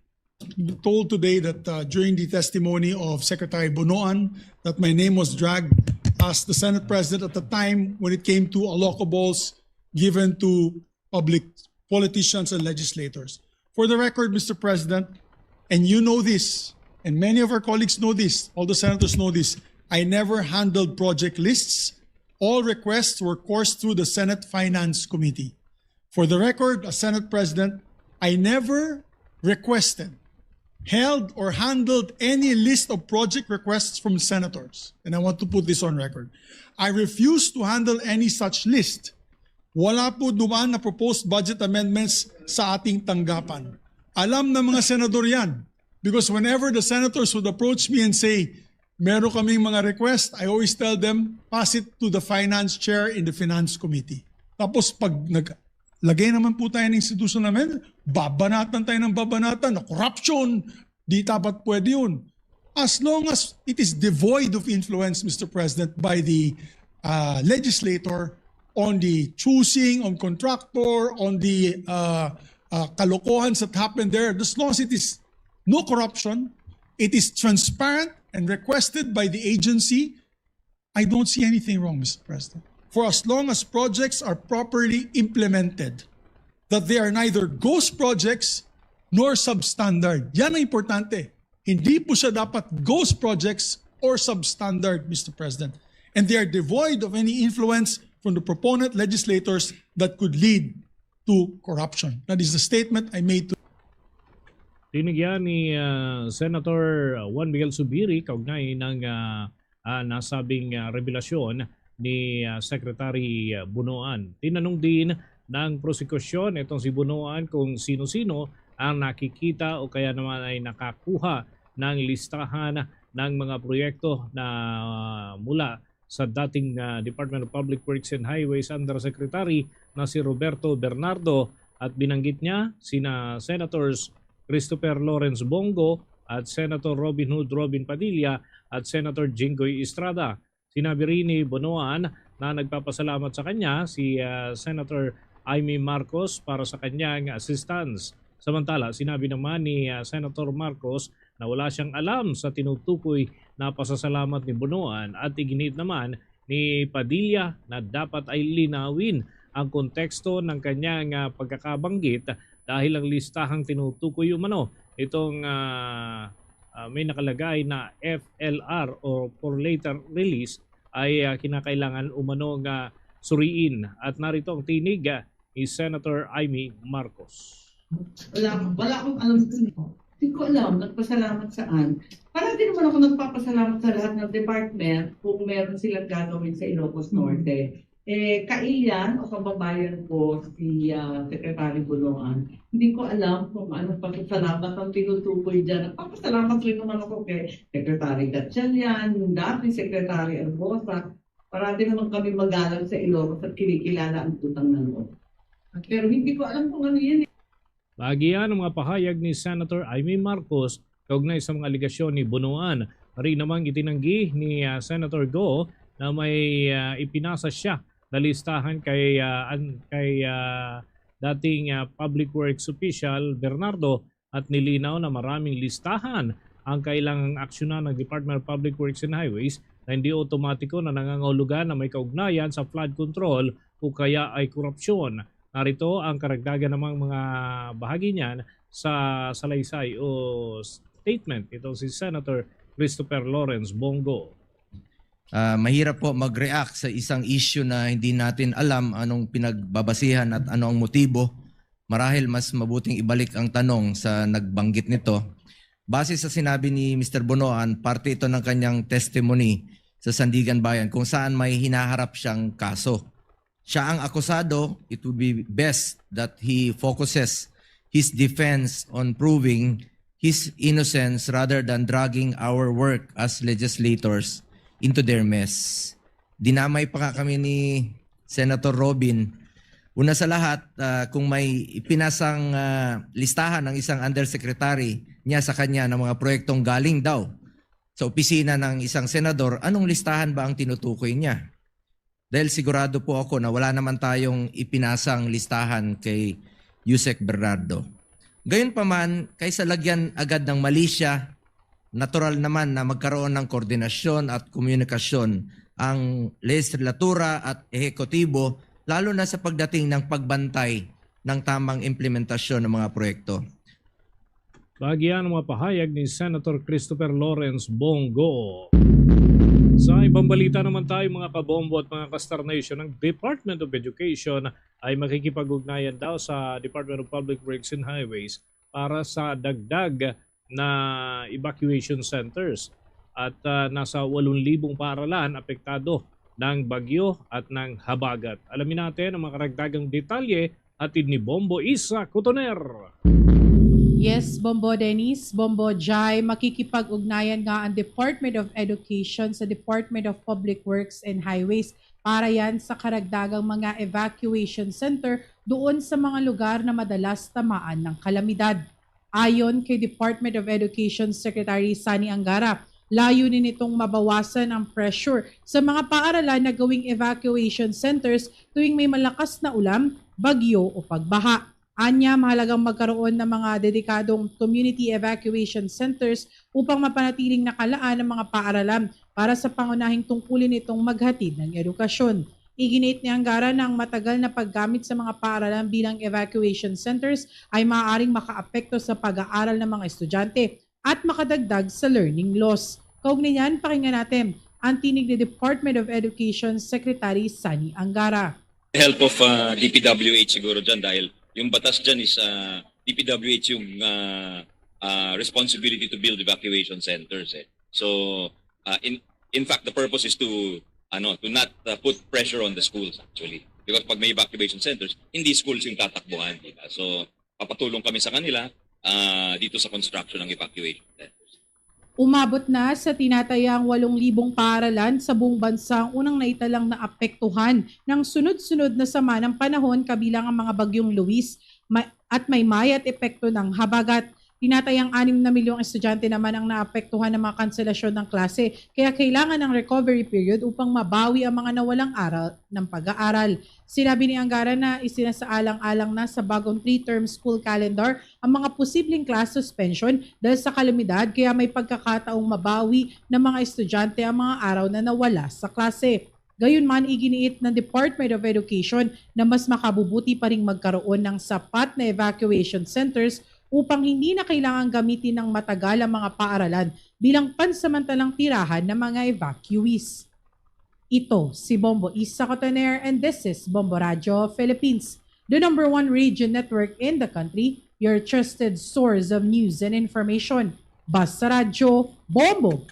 Told today that, uh, during the testimony of Secretary Bonoan, that my name was dragged as the Senate President at the time when it came to allocables given to public politicians and legislators. For the record, Mister President, and you know this, and many of our colleagues know this, all the senators know this, I never handled project lists. All requests were coursed through the Senate Finance Committee. For the record, as Senate President, I never requested, held, or handled any list of project requests from senators. And I want to put this on record. I refuse to handle any such list. Wala po dumaan na proposed budget amendments sa ating tanggapan. Alam ng mga senador yan. Because whenever the senators would approach me and say, "Meron kaming mga request," I always tell them, "Pass it to the finance chair in the finance committee." Tapos pag naglagay naman po tayo ng institutional amendment, babanatan tayo ng babanatan na corruption, di dapat pwede yun. As long as it is devoid of influence, Mister President, by the, uh, legislator on the choosing, on contractor, on the, uh, uh, kalokohan that happened there, as long as it is no corruption, it is transparent and requested by the agency, I don't see anything wrong, Mister President. For as long as projects are properly implemented, that they are neither ghost projects nor substandard. Yan ang importante. Hindi po siya dapat ghost projects or substandard, Mister President. And they are devoid of any influence from the proponent legislators that could lead to corruption. That is the statement I made to Tinigyan ni, ah, Senator Juan Miguel Zubiri kaugnay ng, ah, ah, nasabing, ah, revelasyon ni, ah, Secretary, ah, Bonoan. Tinanong din ng prosekusyon itong si Bonoan kung sino-sino ang nakikita o kaya naman ay nakakuha ng listahan ng mga proyekto na mula sa dating, ah, Department of Public Works and Highways Undersecretary na si Roberto Bernardo, at binanggit niya sina Senators Christopher Lawrence Bong Go at Senator Robin Hood Robin Padilla at Senator Jinggoy Estrada. Sinabi rin ni Bonoan na nagpapasalamat sa kanya si, ah, Senator Imee Marcos para sa kanyang assistance. Samantala, sinabi naman ni, ah, Senator Marcos na wala siyang alam sa tinutukoy na pasasalamat ni Bonoan, at iginiit naman ni Padilla na dapat ay linawin ang konteksto ng kanyang, ah, pagkakabanggit, dahil ang listahang tinutukoy umano itong, ah, ah, may nakalagay na F L R o for later release ay, ah, kinakailangan umano nga suriin. At narito ang tinig, ah, ni Senator Imee Marcos. Wala, wala akong alam dun eh. Hindi ko alam, nagpasalamat saan. Parati naman ako nagpapasalamat sa lahat ng department kung meron silang gagawin sa Ilocos Norte. Eh, kailian o kababayan ko si, ah, Secretary Buloan. Hindi ko alam kung anong pasasalamat ang tinutukoy diyan. Nagpapasalamat rin naman ako kay Secretary Gatchalian, yung dati Secretary Herbosa. Parati naman kami magalang sa Ilocos at kinikilala ang utang na loob. Pero hindi ko alam kung ano yan eh. Bagian ang mga pahayag ni Senator Imee Marcos kaugnay sa mga alegasyon ni Buloan. Ari namang itinanggi ni, ah, Senator Go na may, ah, ipinasa siya na listahan kay, ah, an-, kay, ah, dating, ah, Public Works official Bernardo at nilinaw na maraming listahan ang kailangang aksyonan ng Department of Public Works and Highways na hindi otomatiko na nangangahulugan na may kaugnayan sa flood control o kaya ay korupsyon. Narito ang karagdagan namang mga bahagi niyan sa salaysay o statement nitong si Senator Christopher Lawrence Bong Go. Ah, mahirap po mag-react sa isang issue na hindi natin alam anong pinagbabasihan at ano ang motibo. Marahil mas mabuting ibalik ang tanong sa nagbanggit nito. Base sa sinabi ni Mister Buloan, parte ito ng kanyang testimony sa Sandiganbayan kung saan may hinaharap siyang kaso. Siya ang akusado, it would be best that he focuses his defense on proving his innocence rather than dragging our work as legislators into their mess. Dinamay pa nga kami ni Senator Robin. Una sa lahat, ah, kung may ipinasang, ah, listahan ng isang undersecretary niya sa kanya ng mga proyektong galing daw sa opisina ng isang senador, anong listahan ba ang tinutukoy niya? Dahil sigurado po ako na wala naman tayong ipinasang listahan kay Usec Bernardo. Gayunpaman, kaysa lagyan agad ng mali siya, natural naman na magkaroon ng koordinasyon at komunikasyon ang lehislatura at ehekutibo, lalo na sa pagdating ng pagbantay ng tamang implementasyon ng mga proyekto. Bagian ang mga pahayag ni Senator Christopher Lawrence Bong Go. Sa ibang balita naman tayo, mga kabombo at mga ka-Star Nation, ang Department of Education ay makikipag-ugnayan daw sa Department of Public Works and Highways para sa dagdag na evacuation centers. At, ah, nasa walong libong paaralan apektado ng bagyo at ng habagat. Alamin natin ang mga karagdagang detalye hatid ni Bombo Isa Cotoner. Yes, Bombo Dennis, Bombo Jai, makikipag-ugnayan nga ang Department of Education sa Department of Public Works and Highways para yan sa karagdagang mga evacuation center doon sa mga lugar na madalas tamaan ng kalamidad. Ayon kay Department of Education Secretary Sonny Angara, layunin nitong mabawasan ang pressure sa mga paaralan na gawing evacuation centers tuwing may malakas na ulan, bagyo o pagbaha. Anya, mahalagang magkaroon ng mga dedikadong community evacuation centers upang mapanatiling nakalaan ang mga paaralan para sa pangunahing tungkulin nitong maghatid ng edukasyon. Iginiit ni Angara na ang matagal na paggamit sa mga paaralan bilang evacuation centers ay maaaring makaapekto sa pag-aaral ng mga estudyante at makadagdag sa learning loss. Kaugnay niyan, pakinggan natin ang tinig ni Department of Education Secretary Sonny Angara. Help of uh, D P W H siguro dyan dahil yung batas dyan is uh, D P W H yung uh, uh, responsibility to build evacuation centers. Eh. So, uh, in in fact, the purpose is to ano to not uh, put pressure on the schools actually. Because pag may evacuation centers, hindi schools yung tatakbuhan. Diba? So, papatulong kami sa kanila uh, dito sa construction ng evacuation centers. Umabot na sa tinatayang walong libong paaralan sa buong bansa ang unang naitalang naapektuhan ng sunod-sunod na sama ng panahon, kabilang ang mga bagyong Luis at Maymay at epekto ng habagat. Tinatayang anim na milyong estudyante naman ang naapektuhan ng mga kanselasyon ng klase, kaya kailangan ng recovery period upang mabawi ang mga nawalang aral ng pag-aaral. Sinabi ni Angara na isinasaalang-alang na sa bagong three-term school calendar ang mga posibleng class suspension dahil sa kalamidad, kaya may pagkakataong mabawi ng mga estudyante ang mga araw na nawala sa klase. Gayunman, iginiit ng Department of Education na mas makabubuti pa ring magkaroon ng sapat na evacuation centers upang hindi na kailangang gamitin ng matagal ang mga paaralan bilang pansamantalang tirahan ng mga evacuees. Ito si Bombo Isa Cotoner and this is Bombo Radyo Philippines, the number one radio network in the country, your trusted source of news and information. Basta Radyo, Bombo!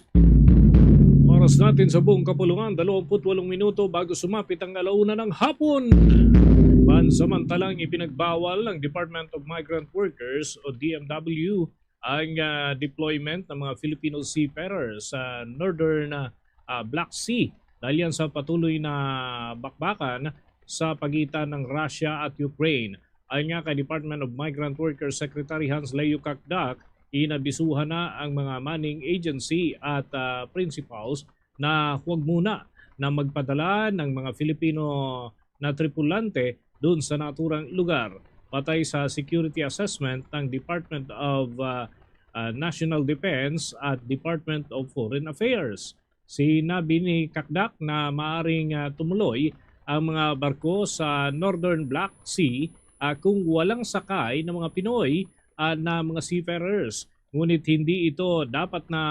Para Oras natin sa buong kapulungan, dalawampu't walong minuto bago sumapit ang alauna ng hapon. Pansamantalang ipinagbawal ng Department of Migrant Workers o D M W ang, ah, deployment ng mga Filipino seafarers sa northern, ah, Black Sea dahil yan sa patuloy na bakbakan sa pagitan ng Russia at Ukraine. Ayon nga kay Department of Migrant Workers Secretary Hans Leo Cacdac, inabisuhan na ang mga manning agency at, ah, principals na huwag muna na magpadala ng mga Filipino na tripulante doon sa naturang lugar. Patay sa security assessment ng Department of, ah, ah, National Defense at Department of Foreign Affairs. Sinabi ni Cacdac na maaring, ah, tumuloy ang mga barko sa Northern Black Sea, ah, kung walang sakay ng mga Pinoy, ah, na mga seafarers. Ngunit hindi ito dapat na,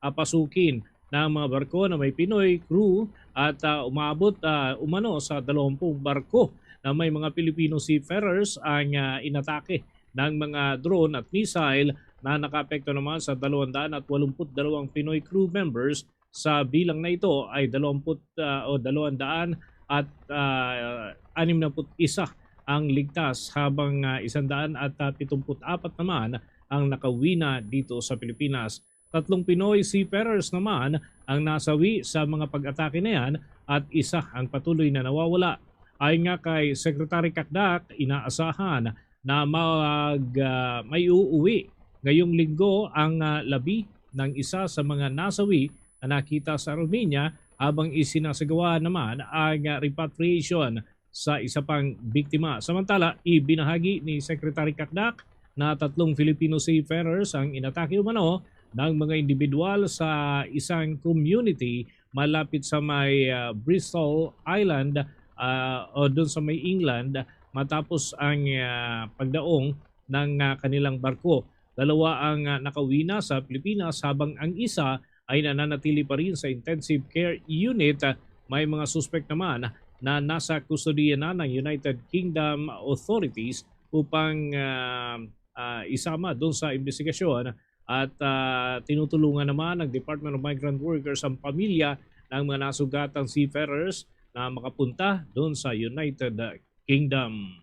ah, pasukin ng mga barko na may Pinoy crew at, ah, umabot, ah, umano sa dalawampung barko na may mga Filipino seafarers ang, ah, inatake ng mga drone at missile na nakaapekto naman sa dalawang daan at walumpu't dalawang Pinoy crew members. Sa bilang na ito ay dalawamput, ah, o dalawang daan at, ah, anim na put isa ang ligtas, habang, ah, isang daan at, ah, pitumput apat naman ang nakauwi na dito sa Pilipinas. Tatlong Pinoy seafarers naman ang nasawi sa mga pag-atake na yan at isa ang patuloy na nawawala. Ayon nga kay Secretary Cacdac, inaasahan na mag, ah, may uuwi ngayong linggo ang, ah, labi ng isa sa mga nasawi na nakita sa Armenia habang isinasagawa naman ang, ah, repatriation sa isa pang biktima. Samantala, ibinahagi ni Secretary Cacdac na tatlong Filipino seafarers ang inatake umano ng mga individual sa isang community malapit sa may, ah, Bristol Island, ah, o dun sa may England matapos ang, ah, pagdaong ng, ah, kanilang barko. Dalawa ang, ah, nakauwi na sa Pilipinas, habang ang isa ay nananatili pa rin sa intensive care unit. May mga suspek naman na nasa kustodiya na ng United Kingdom authorities upang, ah, ah, isama doon sa investigasyon at, ah, tinutulungan naman ng Department of Migrant Workers ang pamilya ng mga nasugatang seafarers na makapunta doon sa United Kingdom.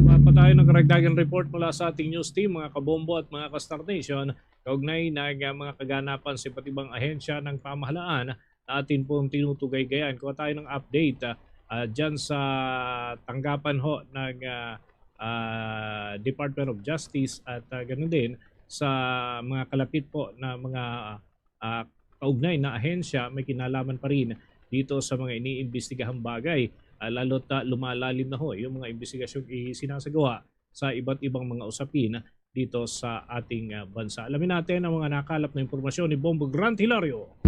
Kuha pa tayo ng karagdagang report mula sa ating news team, mga kabombo at mga ka-Star Nation, kaugnay ng, ah, mga kaganapan sa iba't ibang ahensya ng pamahalaan na atin pong tinutugaygayan. Kuha tayo ng update, ah, ah, dyan sa tanggapan ho ng, ah, ah, Department of Justice at, ah, ganun din sa mga kalapit po na mga, ah, kaugnay na ahensya may kinalaman pa rin dito sa mga iniimbestigahang bagay. Ah, lalo't, ah, lumalalim na ho yung mga investigasyong isinasagawa sa iba't ibang mga usapin dito sa ating, ah, bansa. Alamin natin ang mga nakalap na impormasyon ni Bombo Grant Hilario.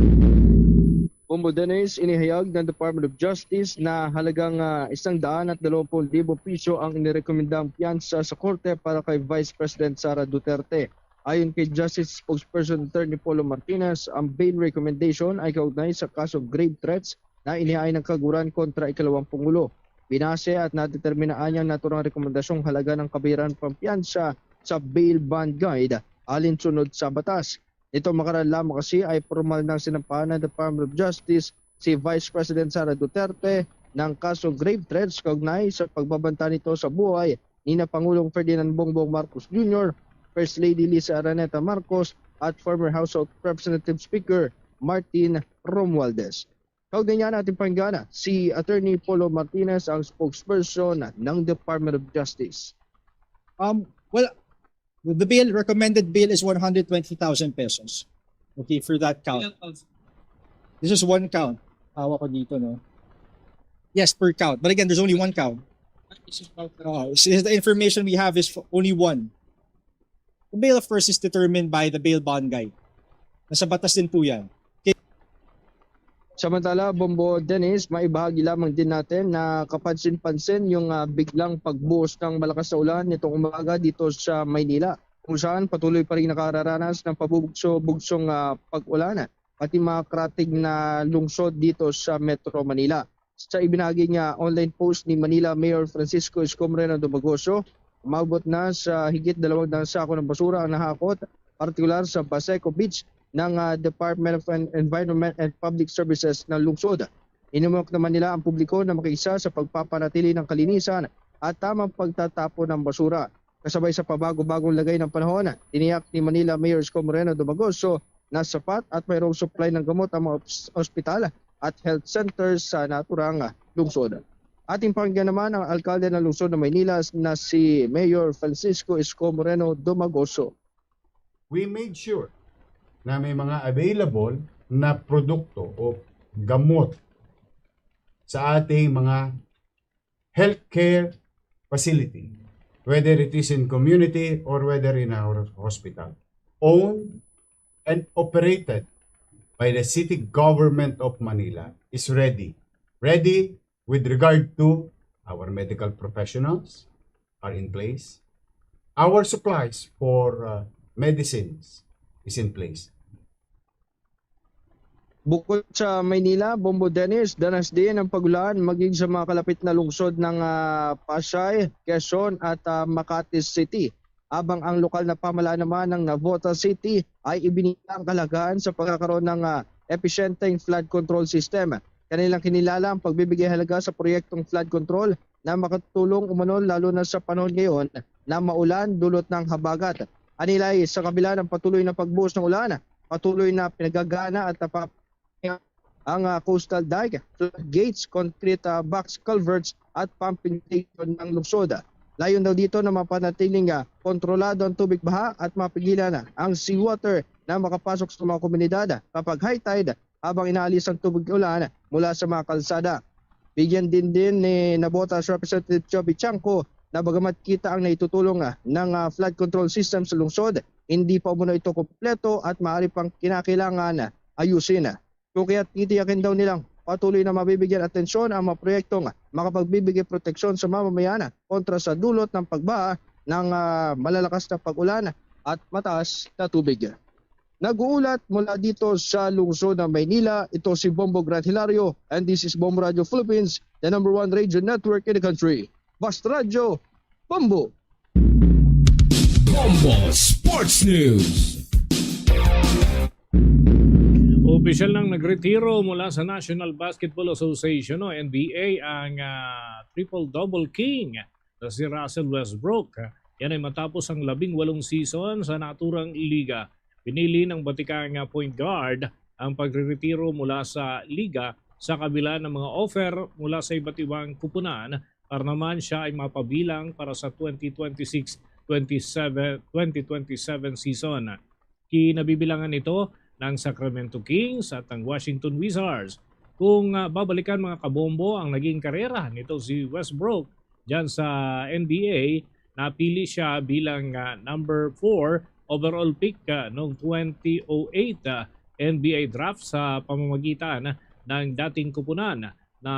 Bombo Dennis, inihayag ng Department of Justice na halagang, ah, isang daan at dalawampu libo piso ang inirekomendang piyansa sa korte para kay Vice President Sara Duterte. Ayon kay Justice Spokesperson Attorney Polo Martinez, ang bail recommendation ay kaugnay sa kasong grave threats na inihain ng kaguran kontra ikalawang pangulo. Binase at nadetermina niya ang naturang rekomendasyong halaga ng kabayaran pampiyansa sa bail bond guide alinsunod sa batas. Nito makaraan lamang kasi ay formal nang sinampahan ng Department of Justice si Vice President Sara Duterte ng kasong grave threats kaugnay sa pagbabanta nito sa buhay ni na Pangulong Ferdinand Bongbong Marcos Junior, First Lady Liza Araneta Marcos, at former House of Representatives Speaker Martin Romualdez. Kaugnay niyan, ating pakinggan si Attorney Polo Martinez, ang spokesperson ng Department of Justice. Um, well, the bail, recommended bail is one hundred twenty thousand pesos. Okay, for that count. This is one count. Hawak ko dito, no? Yes, per count. But again, there's only one count. Oh, so the information we have is for only one. The bail, of course, is determined by the bail bond guide. Nasa batas din po yan. Samantala, Bombo Dennis, maibahagi lamang din natin na kapansin-pansin yung, ah, biglang pagbuhos ng malakas na ulan nitong umaga dito sa Maynila, kung saan patuloy pa rin nakararanas ng pabugso-bugsong, ah, pag-ulan, pati mga karatig na lungsod dito sa Metro Manila. Sa ibinahagi niya online post ni Manila Mayor Francisco Escom Reynoso Dumagoso, umabot na sa higit dalawang daang sako ng basura ang nahakot, partikular sa Baseco Beach, ng ah, Department of En- Environment and Public Services ng lungsod. Hinimok naman nila ang publiko na makiisa sa pagpapanatili ng kalinisan at tamang pagtatapon ng basura. Kasabay sa pabago-bagong lagay ng panahon, tiniyak ni Manila Mayor Isko Moreno Domagoso na sapat at mayroong supply ng gamot ang mga os- ospital at health centers sa naturang lungsod. Ating pakinggan naman ang alkalde ng lungsod ng Maynila na si Mayor Francisco Isko Moreno Domagoso. We made sure na may mga available na produkto o gamot sa ating mga healthcare facility, whether it is in community or whether in our hospital, owned and operated by the city government of Manila, is ready. Ready with regard to our medical professionals are in place. Our supplies for uh, medicines is in place. Bukod sa Maynila, Bombo Dennis, danas din ang pag-ulan maging sa mga kalapit na lungsod ng ah, Pasay, Quezon at ah, Makati City. Habang ang lokal na pamahalaan naman ng Navotas City ay ibinigay ang kahalagahan sa pagkakaroon ng ah, episyenteng flood control system. Kanilang kinilala ang pagbibigay halaga sa proyektong flood control na makatulong umano lalo na sa panahon ngayon na maulan dulot ng habagat. Anilay, sa kabila ng patuloy na pagbuhos ng ulan, patuloy na pinagagana at napap- ang ah, coastal dike, floodgates, concrete ah, box culverts at pumping station ng lungsod. Layon daw dito na mapanatiling ah, kontrolado ang tubig baha at mapigilan ah, ang seawater na makapasok sa mga komunidad kapag high tide habang inaalis ang tubig ulan mula sa mga kalsada. Bigyan din din ni Nabotas Representative Chubby Chanco na bagamat kita ang naitutulong ah, ng ah, flood control system sa lungsod, hindi pa umano ito kompleto at maaari pang kinakailangan ayusin. Kung kaya titiyakin daw nilang patuloy na mabibigyan atensyon ang mga proyektong makapagbibigay proteksyon sa mamamayan kontra sa dulot ng pagbaha ng ah, malalakas na pag-ulan at mataas na tubig. Nag-uulat mula dito sa lungsod ng Maynila, ito si Bombo Grant Hilario and this is Bombo Radio Philippines, the number one radio network in the country. Basta Radyo, Bombo! Bombo Sports News. Opisyal nang nagretiro mula sa National Basketball Association o N B A ang ah, triple-double king na si Russell Westbrook. Yan ay matapos ang labing walong season sa naturang liga. Pinili ng batikang ah, point guard ang pagreretiro mula sa liga sa kabila ng mga offer mula sa iba't ibang kupunan para naman siya ay mapabilang para sa twenty twenty-six twenty-seven, twenty twenty-seven season. Kinabibilangan ito ng Sacramento Kings at ang Washington Wizards. Kung ah, babalikan, mga kabombo, ang naging karera nito si Westbrook dyan sa N B A, napili siya bilang ah, number four overall pick ah, noong twenty oh eight ah, N B A draft sa pamamagitan ng dating kupunan na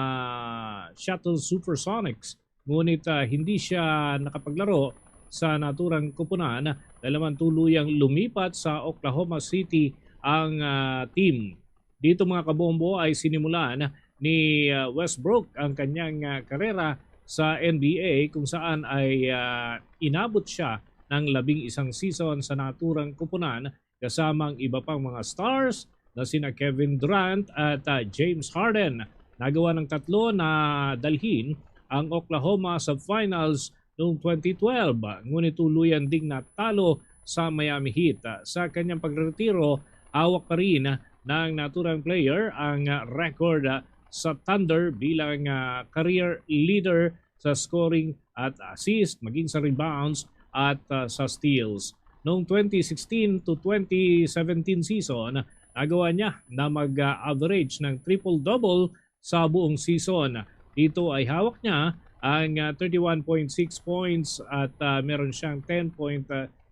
Seattle Supersonics. Ngunit ah, hindi siya nakapaglaro sa naturang kupunan dahil naman tuluyang lumipat sa Oklahoma City ang ah, team. Dito, mga kabombo, ay sinimulan ni ah, Westbrook ang kanyang ah, karera sa N B A, kung saan ay ah, inabot siya ng labing isang season sa naturang kupunan kasama ang iba pang mga stars na sina Kevin Durant at ah, James Harden. Nagawa ng tatlo na dalhin ang Oklahoma sa finals noong twenty twelve, ngunit tuluyan ding natalo sa Miami Heat. Sa kanyang pagretiro, hawak pa rin ng naturang player ang record sa Thunder bilang ah, career leader sa scoring at assist, maging sa rebounds at ah, sa steals. Noong twenty sixteen to twenty seventeen season, nagawa niya na mag-average ng triple-double sa buong season. Dito ay hawak niya ang ah, thirty-one point six points at ah, meron siyang ten point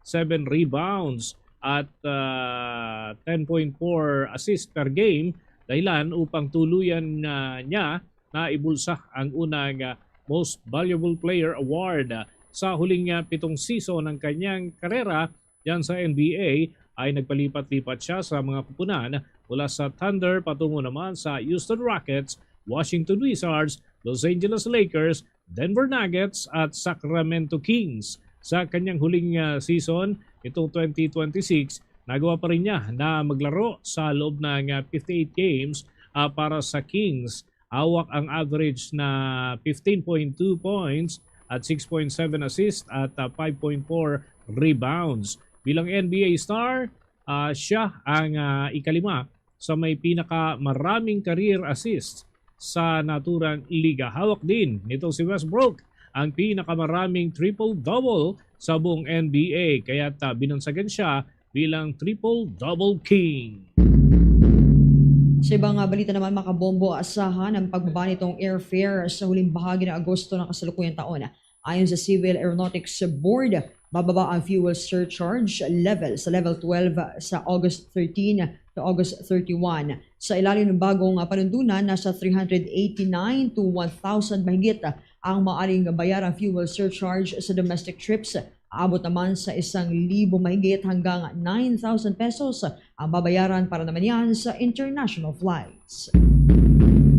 seven rebounds at ah, ten point four assists per game, dahilan upang tuluyan ah, niya na ibulsa ang unang ah, Most Valuable Player Award. Sa huling ah, pitong season ng kanyang karera diyan sa N B A, ay nagpalipat-lipat siya sa mga kupunan mula sa Thunder patungo naman sa Houston Rockets, Washington Wizards, Los Angeles Lakers, Denver Nuggets at Sacramento Kings. Sa kanyang huling ah, season nitong twenty twenty-six, Nagawa pa rin niya na maglaro sa loob ng, ah, fifty-eight games, ah, para sa Kings. Hawak ang average na fifteen point two points at six point seven assist at, ah, five point four rebounds. Bilang N B A star, ah, siya ang, ah, ikalima sa may pinakamaraming career assists sa naturang liga. Hawak din nitong si Westbrook ang pinakamaraming triple-double sa buong N B A, kaya't, ah, binunsagan siya bilang triple-double king. Sa ibang, ah, balita naman, mga kabombo, asahan ang pagbaba nitong airfare sa huling bahagi ng Agosto ng kasalukuyang taon. Ayon sa Civil Aeronautics Board, bababa ang fuel surcharge level sa level twelve sa August thirteen to August thirty-one. Sa ilalim ng bagong, ah, panuntunan, nasa three hundred eighty-nine to one thousand mahigit ang maaring bayarang fuel surcharge sa domestic trips. Aabot naman sa isang libo mahigit hanggang nine thousand pesos ang babayaran para naman yan sa international flights.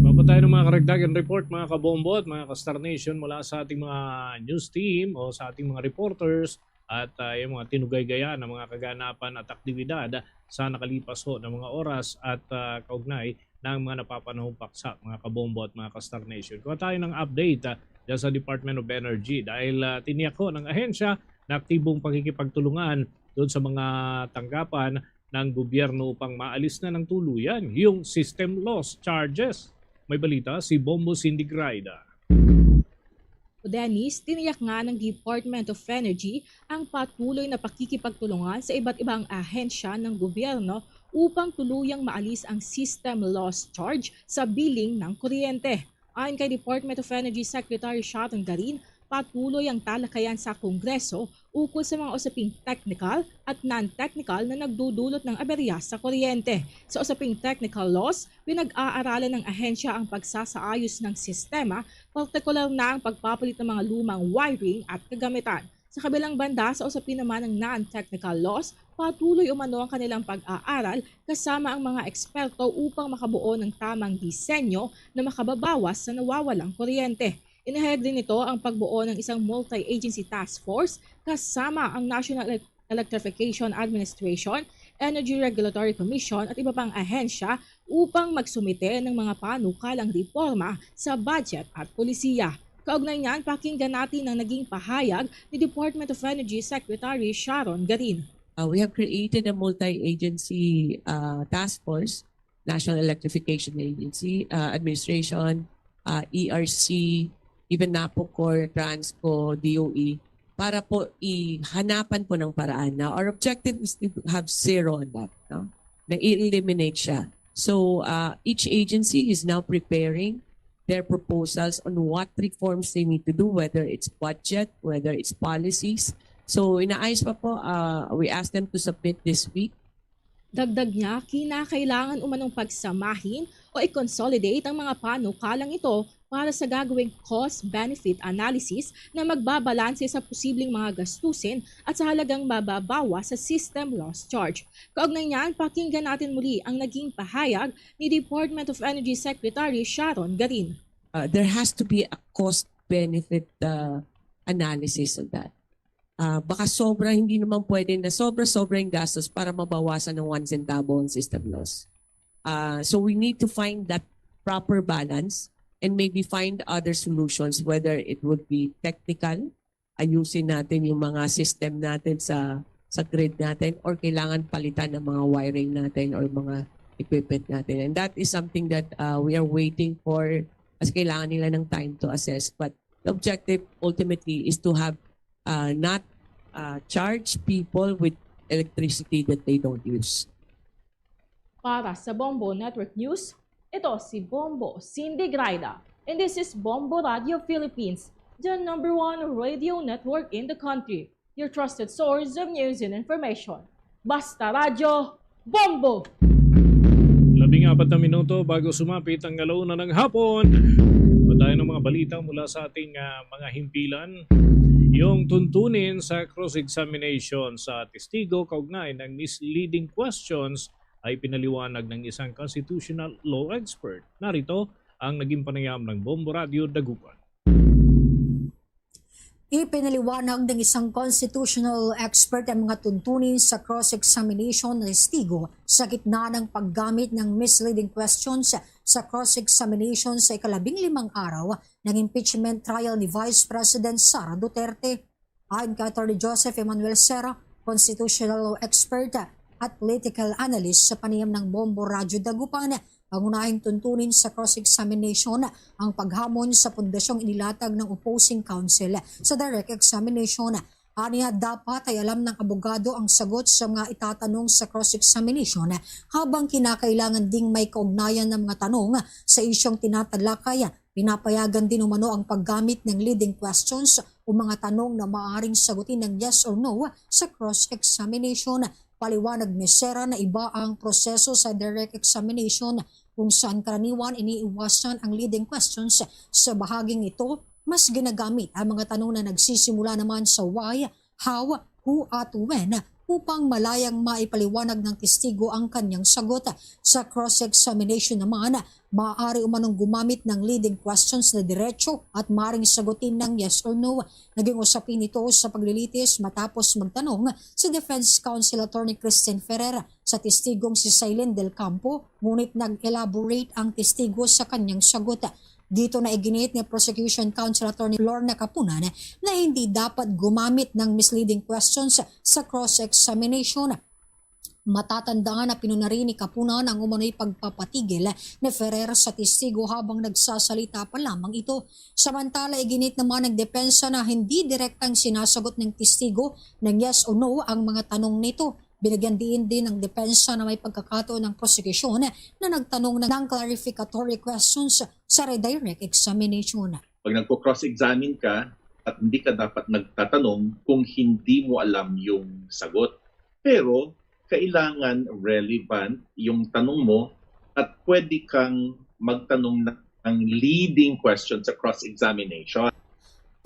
Papatay ng mga karagdagan report, mga kabombo at mga ka-Star Nation, mula sa ating mga news team o sa ating mga reporters at, ah, yung mga tinugay-gaya ng mga kaganapan at aktibidad sa nakalipas ho na mga oras at, ah, kaugnay ng mga napapanahong paksa, mga kabombo at mga ka-Star Nation. Kuha tayo ng update, ah, dyan sa Department of Energy dahil, ah, tiniyak ho ng ahensya na aktibong pakikipagtulungan doon sa mga tanggapan ng gobyerno upang maalis na ng tuluyan yung system loss charges. May balita si Bombo Cindy Graida. O Dennis, tiniyak nga ng Department of Energy ang patuloy na pakikipagtulungan sa iba't ibang ahensya ng gobyerno upang tuluyang maalis ang system loss charge sa billing ng kuryente. Ayon kay Department of Energy Secretary Sharon Garin, patuloy ang talakayan sa Kongreso ukol sa mga usaping technical at non-technical na nagdudulot ng aberya sa kuryente. Sa usaping technical loss, pinag-aaralan ng ahensya ang pagsasaayos ng sistema, partikular na ang pagpapalit ng mga lumang wiring at kagamitan. Sa kabilang banda, sa usapin naman ng non-technical loss, patuloy umano ang kanilang pag-aaral kasama ang mga eksperto upang makabuo ng tamang disenyo na makababawas sa nawawalang kuryente. Inihayag din nito ang pagbuo ng isang multi-agency task force kasama ang National Elec-, Electrification Administration, Energy Regulatory Commission at iba pang ahensya upang magsumite ng mga panukalang reforma sa budget at polisiya. Kaugnay niyan, pakinggan natin ang naging pahayag ni Department of Energy Secretary Sharon Garin. Uh, we have created a multi-agency, uh, task force, National Electrification Agency, uh, Administration, uh, E R C, even NAPOCOR, Transco, D O E, para po ihanapan po ng paraan. Now, our objective is to have zero on that, no? Na i-eliminate siya. So, uh, each agency is now preparing their proposals on what reforms they need to do, whether it's budget, whether it's policies. So, inaayos pa po, uh, we ask them to submit this week. Dagdag niya, kinakailangan umanong pagsamahin o i-consolidate ang mga panukalang ito para sa gagawing cost-benefit analysis na magbabalanse sa posibleng mga gastusin at sa halagang mababawas sa system loss charge. Kaugnay niyan, pakinggan natin muli ang naging pahayag ni Department of Energy Secretary Sharon Garin. Uh, there has to be a cost-benefit, uh, analysis of that. Ah, baka sobra, hindi naman pwede na sobra-sobra yung gastos para mabawasan ng one centavo ang system loss. Ah, so we need to find that proper balance and maybe find other solutions, whether it would be technical, ayusin natin yung mga system natin sa, sa grid natin, or kailangan palitan ng mga wiring natin or mga equipment natin. And that is something that, ah, we are waiting for, as kailangan nila ng time to assess. But the objective ultimately is to have, uh, not, uh, charge people with electricity that they don't use. Para sa Bombo Network News, ito si Bombo Cindy Graida. And this is Bombo Radio Philippines, the number one radio network in the country. Your trusted source of news and information. Basta Radyo, Bombo! Labing apat na minuto bago sumapit ang alauna ng hapon. Tayo ng mga balita mula sa ating, ah, mga himpilan. Yung tuntunin sa cross-examination sa testigo kaugnay ng misleading questions ay pinaliwanag ng isang constitutional law expert. Narito ang naging panayam ng Bombo Radio Dagupan. Ipinaliwanag ng isang constitutional expert ang mga tuntunin sa cross-examination ng testigo sa gitna ng paggamit ng misleading questions sa cross-examination sa ikalabing limang araw ng impeachment trial ni Vice President Sara Duterte. Ayon kay Attorney Joseph Emmanuel Serra, constitutional law expert at political analyst sa panayam ng Bombo Radyo Dagupan, pangunahing tuntunin sa cross-examination ang paghamon sa pundasyong inilatag ng opposing counsel sa direct examination. Aniya, dapat ay alam ng abogado ang sagot sa mga itatanong sa cross-examination, habang kinakailangan ding may kaugnayan ng mga tanong sa isyong tinatalakay. Pinapayagan din umano ang paggamit ng leading questions o mga tanong na maaaring sagutin ng yes or no sa cross-examination. Paliwanag ni Serra na iba ang proseso sa direct examination, kung saan karaniwan iniiwasan ang leading questions. Sa bahaging ito, mas ginagamit ang mga tanong na nagsisimula naman sa why, how, who, at when, upang malayang maipaliwanag ng testigo ang kanyang sagot. Sa cross-examination naman, maaari umanong gumamit ng leading questions na diretso at maring sagutin ng yes or no. Naging usapin ito sa paglilitis matapos magtanong si Defense Counsel Attorney Christine Ferrer sa testigong si Silene Del Campo, ngunit nag-elaborate ang testigo sa kanyang sagot. Dito na iginit ni Prosecution Counsel Attorney Lorna Kapunan na hindi dapat gumamit ng misleading questions sa cross-examination. Matatandaan na pinunari ni Kapunan ang umano'y pagpapatigil ni Ferrer sa testigo habang nagsasalita pa lamang ito. Samantala, iginit naman ng depensa na hindi direktang sinasagot ng testigo ng yes o no ang mga tanong nito. Binigyan diin din ng depensa na may pagkakataon ng prosekusyon na nagtanong ng clarificatory questions sa redirect examination. Pag nagpo-cross-examine ka, at hindi ka dapat nagtatanong kung hindi mo alam yung sagot. Pero kailangan relevant yung tanong mo at pwede kang magtanong ng leading question sa cross-examination.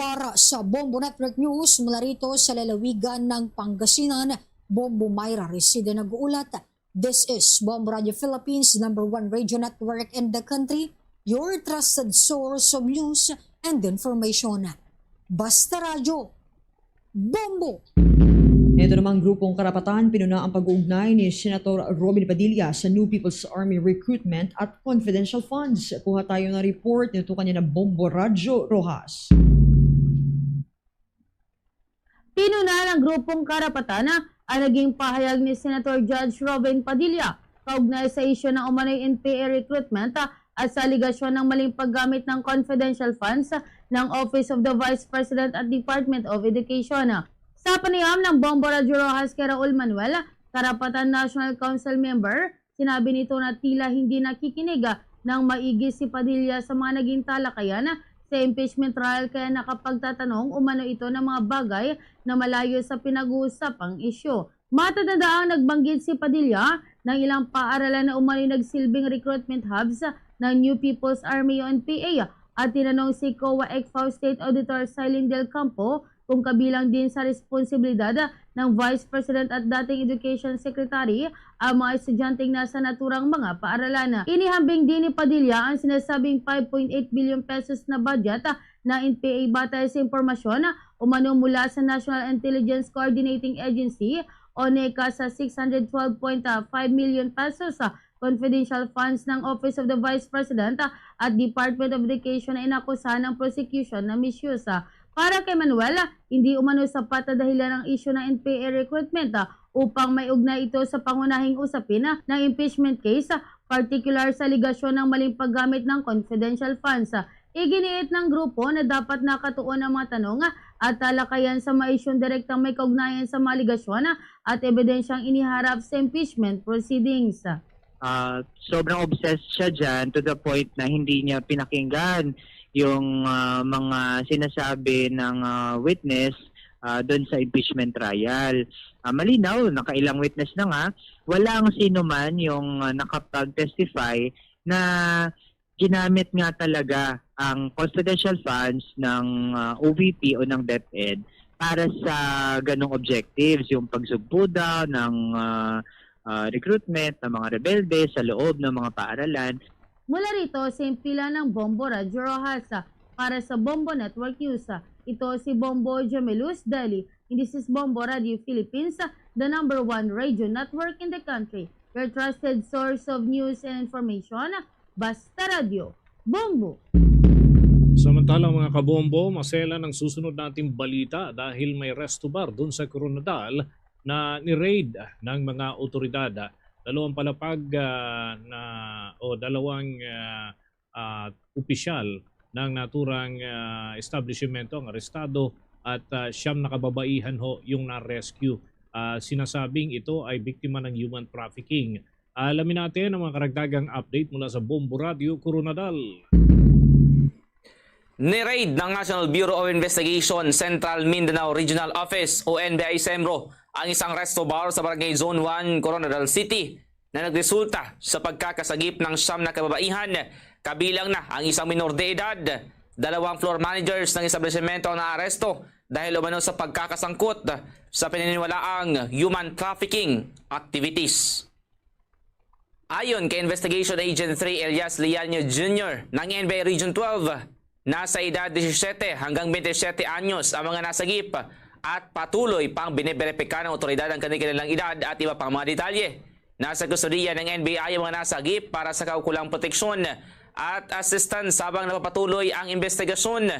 Para sa Bombo Network News, mula rito sa lalawigan ng Pangasinan, Bombo Myra Reside nag-uulat. This is Bombo Radio Philippines, number one radio network in the country, your trusted source of news and information. Basta Radyo, Bombo! Ito namang grupong karapatan, pinuna ang pag-uugnay ni Senator Robin Padilla sa New People's Army recruitment at confidential funds. Kuha tayo ng report nito kanya na Bombo Radyo Rojas. Pinuna ng grupong karapatan ang naging pahayag ni Senator Judge Robin Padilla kaugnay sa isyu ng umano'y N P A recruitment at sa aligasyon ng maling paggamit ng confidential funds ng Office of the Vice President at Department of Education. Sa panayam ng Bombo Radyo Rojas kay Raul Manuel, Karapatan National Council member, sinabi nito na tila hindi nakikinig ng maigi si Padilla sa mga naging talakayan sa impeachment trial kaya nakapagtatanong umano ito ng mga bagay na malayo sa pinag-uusapang isyu. Matatanda ang nagbanggit si Padilla ng ilang paaralan na umano'y nagsilbing recruitment hubs ng New People's Army o N P A at tinanong si COA ECFAO State Auditor Silene Del Campo kung kabilang din sa responsibilidad ng Vice President at dating Education Secretary ang mga estudyanteng nasa naturang mga paaralan. Inihambing din ni Padilla ang sinasabing five point eight billion pesos na budget ng N P A batay sa impormasyon umano mula sa National Intelligence Coordinating Agency o NICA sa six hundred twelve point five million pesos confidential funds ng Office of the Vice President at Department of Education na inakusahan ng prosecution na misuse. Para kay Manuel, hindi umano sapat na dahilan ang isyu ng N P A recruitment upang may ugnay ito sa pangunahing usapin ng impeachment case, partikular sa aligasyon ng maling paggamit ng confidential funds. Iginiit ng grupo na dapat nakatuon ang mga tanong at talakayan sa mga isyung direktang may kaugnayan sa mga aligasyon at ebidensyang iniharap sa impeachment proceedings. Uh, sobrang obsessed siya dyan to the point na hindi niya pinakinggan yung uh, mga sinasabi ng uh, witness uh, doon sa impeachment trial. Uh, malinaw, nakailang witness na nga, walang sino man yung uh, nakapag-testify na ginamit nga talaga ang confidential funds ng uh, O V P o ng DepEd para sa ganong objectives, yung pagsugpo daw ng uh, uh, recruitment ng mga rebelde sa loob ng mga paaralan. Mula rito, si Impila ng Bombo Radyo Rojas para sa Bombo Network News. Ito si Bombo Jomelus Dali. And this is Bombo Radio Philippines, the number one radio network in the country. Your trusted source of news and information. Basta Radio. Bombo! Samantalang, mga kabombo, maselan ang susunod nating balita dahil may resto bar dun sa Coronadal na ni-raid ng mga otoridad. Dalawang palapag, ah, na, o dalawang, ah, ah, opisyal ng naturang, ah, establishmento ang arestado at, ah, siyam na kababaihan ho yung na-rescue. Ah, sinasabing ito ay biktima ng human trafficking. Alamin natin ang mga karagdagang update mula sa Bombo Radio Coronadal. Ni-raid ng National Bureau of Investigation Central Mindanao Regional Office o N B I CEMRO ang isang resto bar sa Barangay Zone one, Coronadal City, na nagresulta sa pagkakasagip ng siyam na kababaihan, kabilang na ang isang minor de edad. Dalawang floor managers ng establishmento ang naaresto dahil umano sa pagkakasangkot sa pinaniniwalaang human trafficking activities. Ayon kay Investigation Agent three Elias Liaño Junior ng N B I Region twelve, nasa edad disisiete hanggang bente siyete anyos ang mga nasagip at patuloy pang biniberipika ng otoridad ang kanilang edad at iba pang mga detalye. Nasa kustodiya ng N B I ang mga nasagip para sa kaukulang proteksyon at assistance habang napapatuloy ang investigasyon.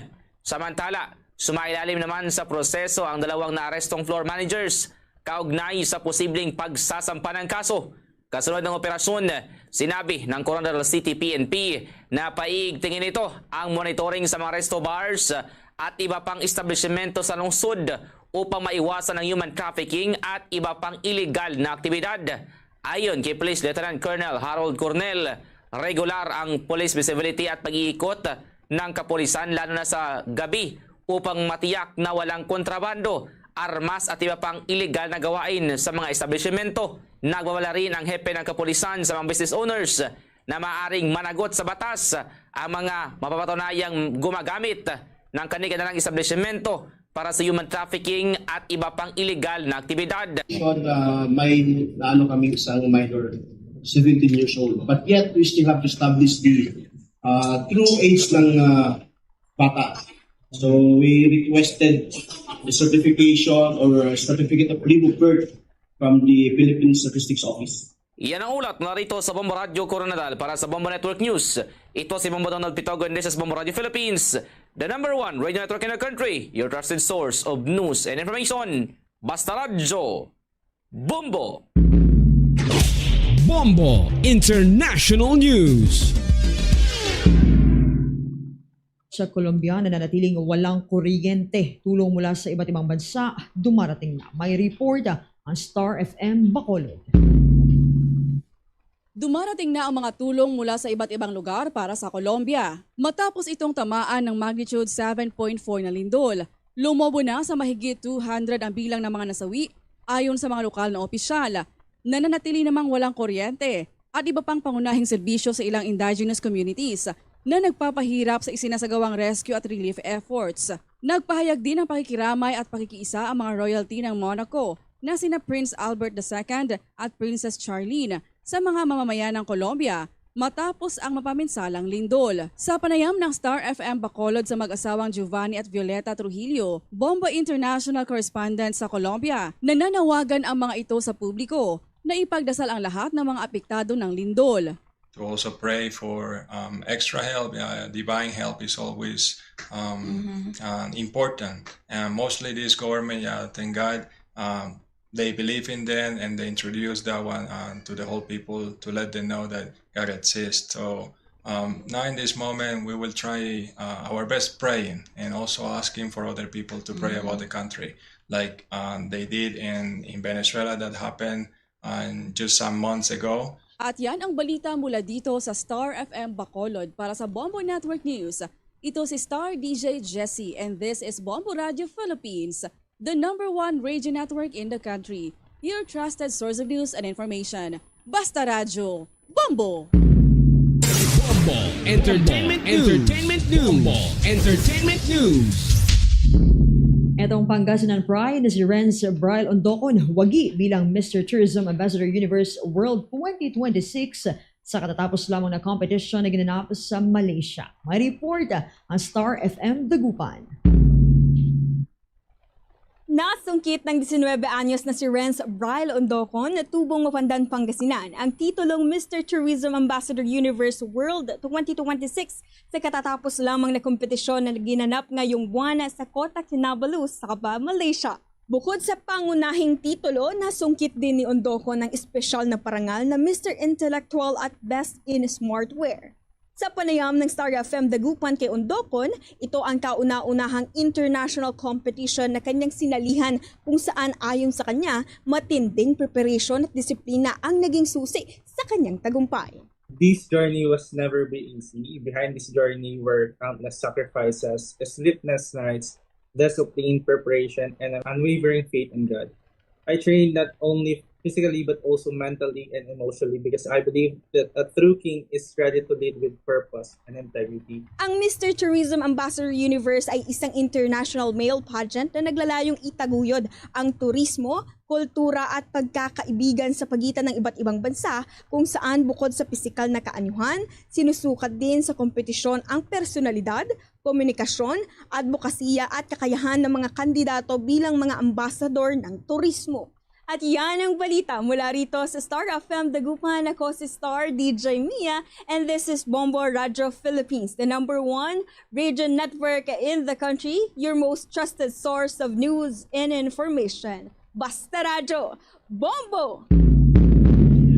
Samantala, sumailalim naman sa proseso ang dalawang naarestong floor managers kaugnay sa posibleng pagsasampa ng kaso. Kasunod ng operasyon, sinabi ng Coronadal City P N P na paiigtingin nito ang monitoring sa mga resto bars at iba pang establishmento sa lungsod upang maiwasan ang human trafficking at iba pang iligal na aktibidad. Ayon kay Police Lieutenant Colonel Harold Cornel, regular ang police visibility at pag-iikot ng kapulisan, lalo na sa gabi, upang matiyak na walang kontrabando, armas at iba pang iligal na gawain sa mga establishmento. Nagbabala rin ang hepe ng kapulisan sa mga business owners na maaaring managot sa batas ang mga mapapatunayang gumagamit ng kani-kanilang establishmento para sa human trafficking at iba pang iligal na aktibidad. So, uh, may naano kami isang minor, seventeen years old. But yet, we still have to establish the uh, true age ng uh, bata. So, we requested the certification or certificate of leave of birth from the Philippine Statistics Office. Yan ang ulat mula rito sa Bombo Radyo Coronadal. Para sa Bombo Network News, ito si Bombo Donald Pitogo, and this is Bombo Radyo Philippines, the number one radio network in the country, your trusted source of news and information. Basta Radyo, Bombo! Bombo International News. Sa Colombia, nananatiling walang kuryente. Tulong mula sa iba't ibang bansa dumarating na. May report ang Star F M Bacolod. Dumarating na ang mga tulong mula sa iba't ibang lugar para sa Colombia. Matapos itong tamaan ng magnitude seven point four na lindol, lumobo na sa mahigit two hundred ang bilang ng mga nasawi, ayon sa mga lokal na opisyal. Nananatili namang walang kuryente at iba pang pangunahing serbisyo sa ilang indigenous communities na nagpapahirap sa isinasagawang rescue at relief efforts. Nagpahayag din ng pakikiramay at pakikiisa ang mga royalty ng Monaco na sina Prince Albert the Second at Princess Charlene sa mga mamamayan ng Colombia matapos ang mapaminsalang lindol. Sa panayam ng Star F M Bacolod sa mag-asawang Giovanni at Violeta Trujillo, Bombo International Correspondent sa Colombia, nananawagan ang mga ito sa publiko na ipagdasal ang lahat ng mga apektado ng lindol. To also pray for um, extra help. Uh, divine help is always um, uh, important. And mostly this government, yeah, thank God, um, they believe in them and they introduce that one uh, to the whole people to let them know that God exists. So um, now in this moment, we will try uh, our best praying and also asking for other people to pray about the country, like um, they did in, in Venezuela that happened uh, just some months ago. At yan ang balita mula dito sa Star F M Bacolod. Para sa Bombo Network News, ito si Star D J Jessie, and this is Bombo Radio Philippines, the number one radio network in the country. Your trusted source of news and information. Basta Radyo, Bombo! Bombo Entertainment News. Entertainment News. Bombo Entertainment News. Etong Pangasinan Pride na si Renz Brian Ondocon wagi bilang Mister Tourism Ambassador Universe World twenty twenty-six sa katatapos lamang na competition na ginanap sa Malaysia. May report ang Star F M Dagupan. Nasungkit ng diecinuebe anyos na si Renz Brian Ondocon, tubong Mapandan, Pangasinan, ang titulong Mister Tourism Ambassador Universe World twenty twenty-six sa katatapos lamang na kompetisyon na ginanap ngayong buwan sa Kota Kinabalu, Sabah, Malaysia. Bukod sa pangunahing titulo, nasungkit din ni Ondocon ang espesyal na parangal na Mister Intellectual at Best in Smartwear. Sa panayam ng Star F M Dagupan kay Ondocon, ito ang kauna-unahang international competition na kanyang sinalihan, kung saan, ayon sa kanya, matinding preparation at disiplina ang naging susi sa kanyang tagumpay. This journey was never be easy. Behind this journey were countless sacrifices, sleepless nights, discipline, preparation, and an unwavering faith in God. I trained not only physically but also mentally and emotionally because I believe that a true king is ready to lead with purpose and integrity. Ang Mister Tourism Ambassador Universe ay isang international male pageant na naglalayong itaguyod ang turismo, kultura at pagkakaibigan sa pagitan ng iba't ibang bansa, kung saan bukod sa pisikal na kaanyuhan, sinusukat din sa kompetisyon ang personalidad, komunikasyon, adbokasiya at kakayahan ng mga kandidato bilang mga ambasador ng turismo. At yan ang balita mula rito sa Star F M Dagupan. Ako si Star D J Mia, and this is Bombo Radio Philippines, the number one radio network in the country, your most trusted source of news and information. Basta Radyo, Bombo!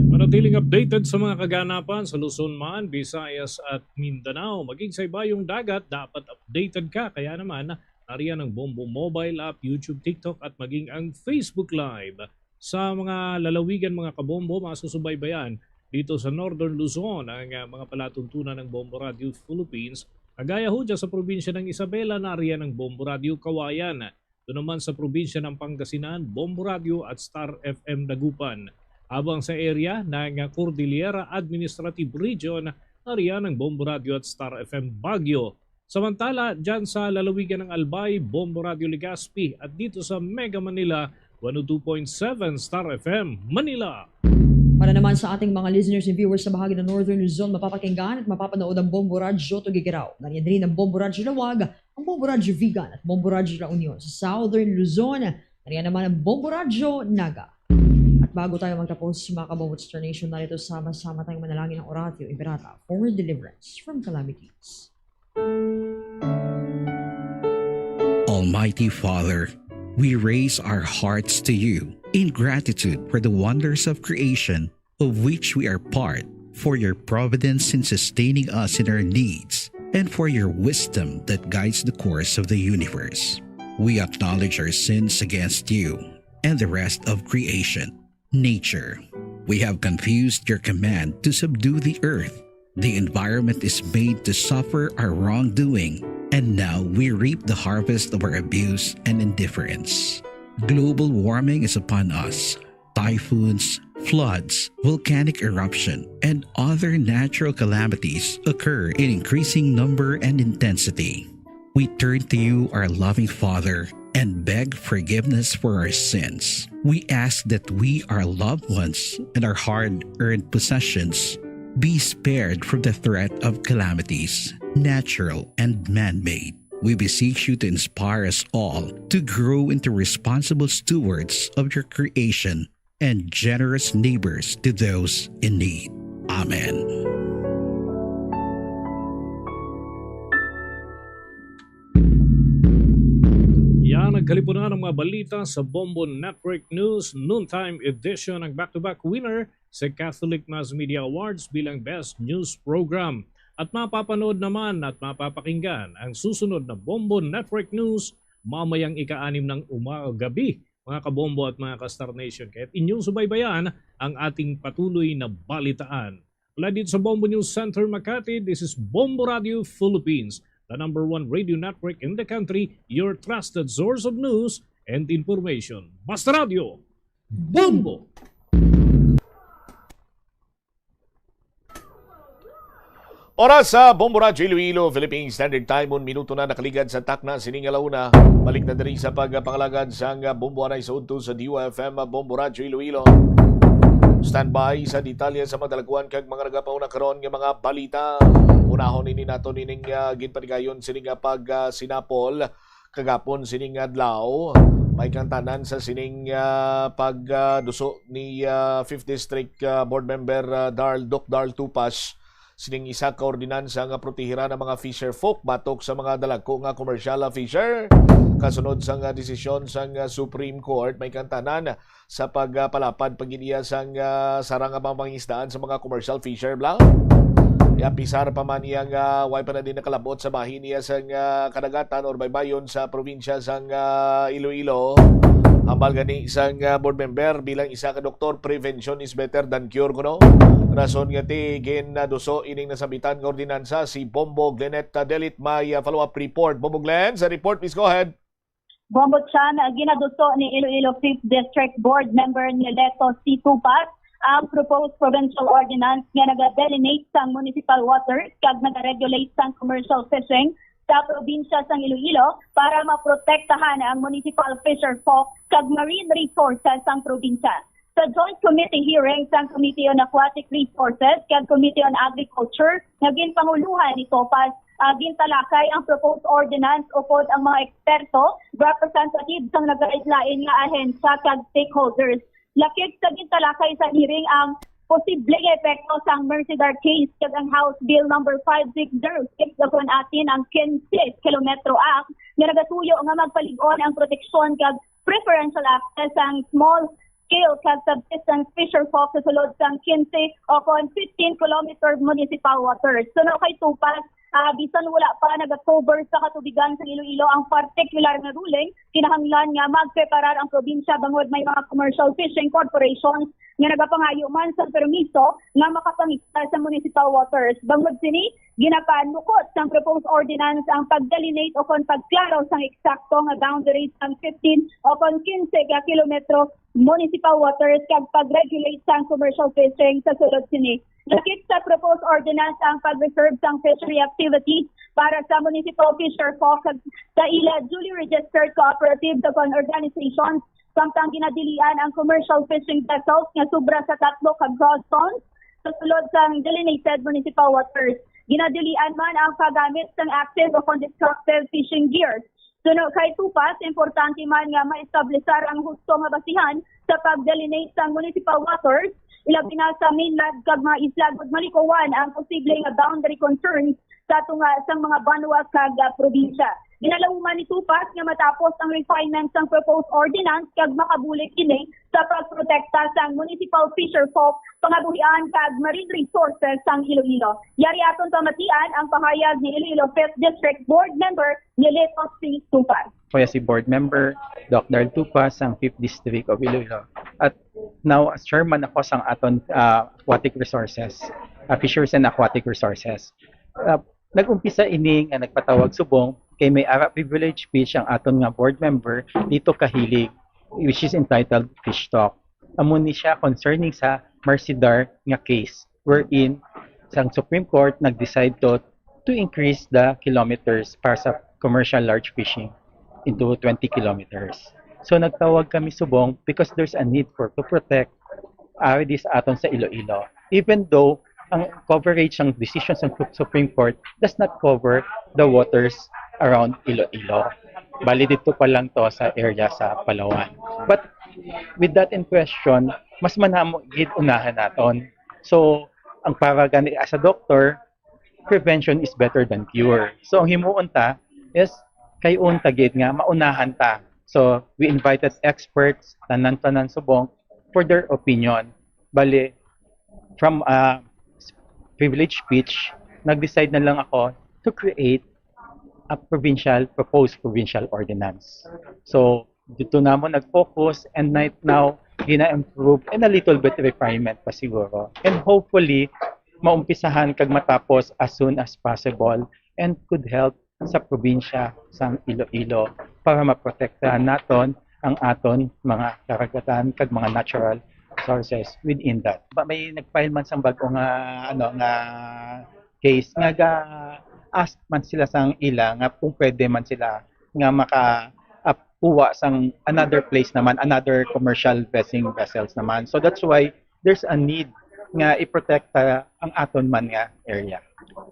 Manatiling updated sa mga kaganapan sa Luzon man, Visayas at Mindanao. Maging sa ibayong dagat, dapat updated ka. Kaya naman, nariyan ang Bombo mobile app, YouTube, TikTok, at maging ang Facebook Live. Sa mga lalawigan, mga kabombo, masusubaybayan dito sa Northern Luzon ang, ah, mga palatuntunan ng Bombo Radio Philippines. Kagaya ho dyan sa probinsya ng Isabela, nariyan ang Bombo Radio Kawayan. Doon naman sa probinsya ng Pangasinan, Bombo Radio at Star F M Dagupan. Habang sa area ng Cordillera Administrative Region, nariyan ang Bombo Radio at Star F M Baguio. Samantala, dyan sa lalawigan ng Albay, Bombo Radio Legazpi, at dito sa Mega Manila, one oh two point seven Star F M Manila. Para naman sa ating mga listeners and viewers sa bahagi ng Northern Luzon, mapapakinggan at mapapanood ang Bombo Radyo Tuguegarao. Nariyan din ang Bombo Radyo Laoag, ang Bombo Radyo Vigan at Bombo Radyo La Union. Sa Southern Luzon, nariyan naman ang Bombo Radyo Naga. At bago tayo magtapos, mga kabombo, Star Nation, narito, sama-sama tayong manalangin ng Oratio Imperata for deliverance from calamities. Almighty Father, we raise our hearts to you in gratitude for the wonders of creation of which we are part, for your providence in sustaining us in our needs, and for your wisdom that guides the course of the universe. We acknowledge our sins against you and the rest of creation, nature. We have confused your command to subdue the earth. The environment is made to suffer our wrongdoing, and now we reap the harvest of our abuse and indifference. Global warming is upon us. Typhoons, floods, volcanic eruption, and other natural calamities occur in increasing number and intensity. We turn to you, our loving Father, and beg forgiveness for our sins. We ask that we, our loved ones, and our hard-earned possessions be spared from the threat of calamities, natural and man-made. We beseech you to inspire us all to grow into responsible stewards of your creation and generous neighbors to those in need. Amen. Yan ang kalipunan ng mga balita sa Bombo Network News Noontime Edition, ang back-to-back winner sa Catholic Mass Media Awards bilang Best News Program. At mapapanood naman at mapapakinggan ang susunod na Bombo Network News mamayang ika-anim ng uma-, gabi, mga kabombo at mga ka-Star Nation. Kaya't inyong subaybayan ang ating patuloy na balitaan. Mula dito sa Bombo News Center, Makati, this is Bombo Radio Philippines, the number one radio network in the country, your trusted source of news and information. Basta Radio, Bombo! Oras sa Bombo Radyo Iloilo, Philippine Standard Time, un minuto na nakaligad sa takna sining alauna. Balik na diri sa pagpangalagad sang Bombo Anay sa udto sa D U F M Bombo Radyo Iloilo. Standby sa detalye sa madalaguan kag mga nagapauna karon nga mga balita. Unahon ini nato nining, ah, ginpatigayon sining, ah, pag, ah, sinapol kagapon sining adlaw. May kantanan sa sining ah, pagduso ni ah, fifth District ah, Board Member ah, Darl, Doc Darl Tupas, sining isa ka ordinansa nga protehiran ang mga fisher folk batok sa mga dalagko nga commercial ah, fisher. Kasunod sang ah, desisyon sang ah, Supreme Court, may kantanan sa pagpalapad pa gid iya sang ah, sara nga mga pangisdaan sa mga commercial fisher, bla. Apisar pa man iya nga way pa na din nakalabot sa bahin niya sang ah, kadagatan or baybayon sa probinsya sang ah, Iloilo. Hambal gani sang ah, board member, bilang isa ka doktor, prevention is better than cure kuno. Rason nga ti ginaduso ining nasambitan nga ordinansa si Bombo Glenette Delit. May ah, follow-up report. Bombo Glenn, sa report, please go ahead. Bombo Chan, ah, ginaduso ni Iloilo fifth District Board Member Nileto C. Tupas ang proposed provincial ordinance nga naga-delineate sang municipal waters kag naga-regulate sang commercial fishing sa probinsya sang Iloilo para maprotektahan ang municipal fisher folk kag marine resources sang probinsya. Sa joint committee hearing sang Committee on Aquatic Resources kag Committee on Agriculture nga ginpangulohan ni Tupas, ah, gintalakay ang proposed ordinance upod ang mga eksperto, representative sang nagalain-lain nga ahensya kag stakeholders. Lakip sa gintalakay sa hearing ang posible nga epekto sang Mercedar case kag ang House Bill number five six zero six, kon atin ang Quince Kilometro Act, nga nagatuyo nga magpalig-on ang proteksyon kag preferential access sang small scale kag subsistence fisher folk sa sulod sang quince o kon fifteen kilometer municipal waters. Suno kay Tupas, ah, bisan wala pa naga-cover sa katubigan sa Iloilo ang partikular nga ruling, kinahanglan nga magpreparar ang probinsya bangod may mga commercial fishing corporations nga nagapangayo man sang permiso nga makapangisda sa municipal waters. Bangod sini, ginapanukot sang proposed ordinance ang pag-delineate o kon pagklaro sang eksakto nga boundaries sang fifteen o kon quince ka kilometro municipal waters kag pag-regulate sang commercial fishing sa sulod sini. Lakip sa proposed ordinance ang pag-reserve sang fishery activities para sa municipal fisher folk kag sa ila duly registered cooperatives o kon organizations, samtang ginadilian ang commercial fishing vessels nga sobra sa tatlo ka gross tons sa sulod sang delineated municipal waters. Ginadilian man ang paggamit sang active o kon destructive fishing gear. Suno kay Tupas, importante man nga maestablisar ang husto nga basihan sa pag-delineate sang municipal waters, ilabi na sa mainland kag mga isla, ug malikuwan ang posible nga boundary concerns sa tunga sang mga banwa kag, ah, probinsya. Ginalauman ni Tupas nga matapos ang refinement sang proposed ordinance kag makabulig kini sa pagprotekta sang municipal fisher folk, pangabuhian kag marine resources sang Iloilo. Yari aton pamatian ang pahayag ni Iloilo fifth District Board Member Nileto C. Tupas. Kaya si Board Member Doc Darl Tupas sang fifth District of Iloilo. At now, as chairman ako sang aton ah, aquatic resources, ah, fisheries and aquatic resources. Ah, nag-umpisa ini nga nagpatawag subong kay may ara privilege speech ang aton nga board member dito kahilig, which is entitled Fish Talk. Amo ni siya concerning sa Mercedar nga case wherein sang Supreme Court nag-decide to to increase the kilometers para sa commercial large fishing into twenty kilometers. So nagtawag kami subong because there's a need for to protect area sa aton sa Iloilo. Even though ang coverage ng decision sa Supreme Court does not cover the waters around Iloilo. Bali dito pa lang to sa area sa Palawan. But with that in question, mas manamo gid unahan naton. So ang para gani as a doctor, prevention is better than cure. So ang himuon ta is kay unta gid nga maunahan ta. So we invited experts, tanan-tanan subong, for their opinion. Bali, from a privilege speech, nag-decide na lang ako to create a provincial, proposed provincial ordinance. So, dito namo nag-focus and right now, gina-improve and a little bit refinement pa siguro. And hopefully, maumpisahan kag matapos as soon as possible and could help sa probinsya sang Iloilo para maprotektahan naton ang aton mga karagatan kag mga natural resources within that. Ba may nag-file man sang bag-o nga ano nga case nga ga ask man sila sang ila nga kung pwede man sila nga maka ah, kuha sang another place naman, another commercial fishing vessels naman. So that's why there's a need nga iprotekta ang aton man nga area.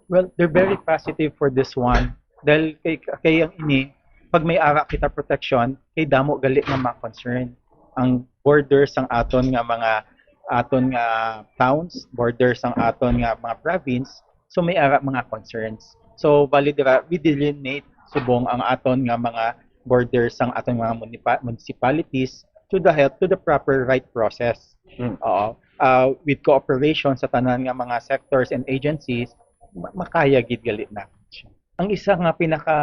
Well, they're very positive for this one. Dahil kay, kay ang ini, pag may ara kita protection, kay damo gali nga mga concern. Ang borders sang aton nga mga, aton nga towns, borders sang aton nga mga province, so may ara mga concerns. So bali dira, we delineate subong ang aton nga mga borders sang aton mga munipa-, municipalities to the help to the proper right process. Mm. Oo. Uh, with cooperation sa tanan nga mga sectors and agencies, ma-, makaya gid gali na. Ang isa nga pinaka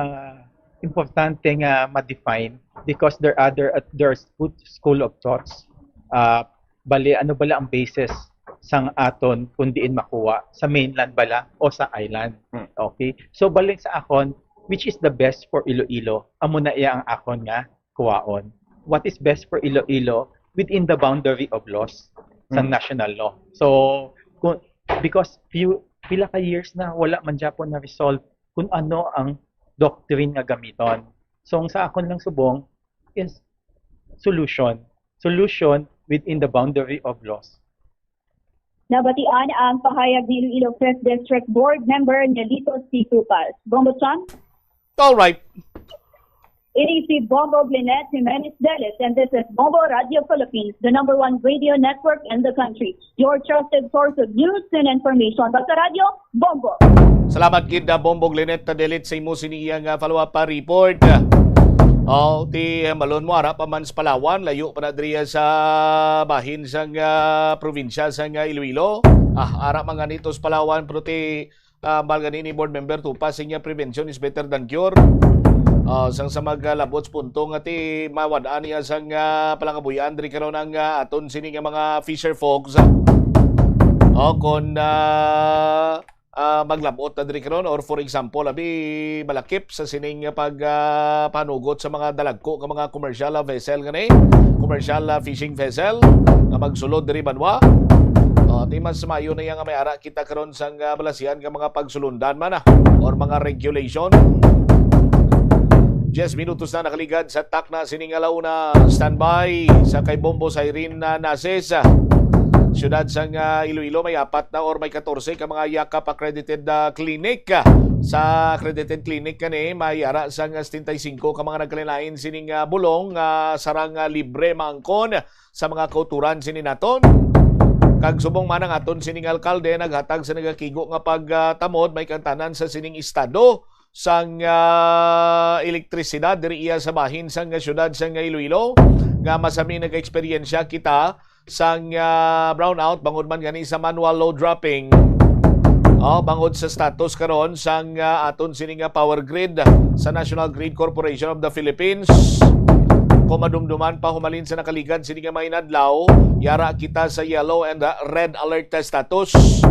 importante nga ma-define, because there are other, there's good school of thoughts. Uh, bali, ano bala ang basis sang aton kung diin makuha, sa mainland bala o sa island? Hmm. Okay? So bali sa akon, which is the best for Iloilo? Amo na iya ang akon nga kuwaon. What is best for Iloilo within the boundary of laws sa Hmm. national law? So kung, because few, pila ka years na wala man gyapon na resolve kung ano ang doctrine nga gamiton. So ang sa akon lang subong is solution. Solution within the boundary of laws. Nabatian ang pahayag ni Iloilo Fifth District Board Member Nelito C. Tupas. Bombo Chan? All right. Ini si Bombo Glenette Jimenez Delis, and this is Bombo Radio Philippines, the number one radio network in the country. Your trusted source of news and information. Basta Radyo, Bombo! Salamat gid na Bombo Glenette Delis sa imo sini iyang ah, follow-up pa report. Oh, ti malon mo ara pa man sa Palawan, layo pa na diri sa bahin sang ah, probinsya sang ah, Iloilo. Ah, ara man gani to sa Palawan, pero ti ah, mal gani ni board member Tupas, siya prevention is better than cure. Ah, sang sa maglabot sa punto nga ti mawad-an niya sang ah, palangabuy-an diri karon ang ah, aton sini nga mga fisher folks. O kon ah, ah, maglabot na diri karon, or for example, abi malakip sa sining pag ah, panugot sa mga dalagko nga mga commercial ah, vessel gani, commercial ah, fishing vessel nga magsulod diri banwa. O, ti mas maayo na iya nga may ara kita karon sang ah, balasian nga mga pagsulundan man ah, or mga regulation. Diyes minutos na nakaligad sa takna sining alauna. Standby sa kay Bombo Siren na Nases. Siyudad sang ah, Iloilo may apat na or may katorse ka mga Yakap accredited ah, clinic. Sa accredited clinic kani may ara sang setenta y cinco ka mga nagkalain-lain sining ah, bulong nga sarang ah, libre maangkon sa mga kauturan sini naton. Kag subong man ang aton sining alkalde naghatag sa nagakigo nga pagtamod may kantanan sa sining estado sang ah, elektrisidad diri iya sa bahin sang siyudad sang Iloilo nga masami nag-eksperyensya kita sang ah, brownout bangod man gani sa manual load dropping. Oh, bangod sa status karon sang ah, aton sini nga power grid sa National Grid Corporation of the Philippines. Kung madumduman pa humalin sa nakaligad sini nga mga inadlaw, yara kita sa yellow and ah, red alert status.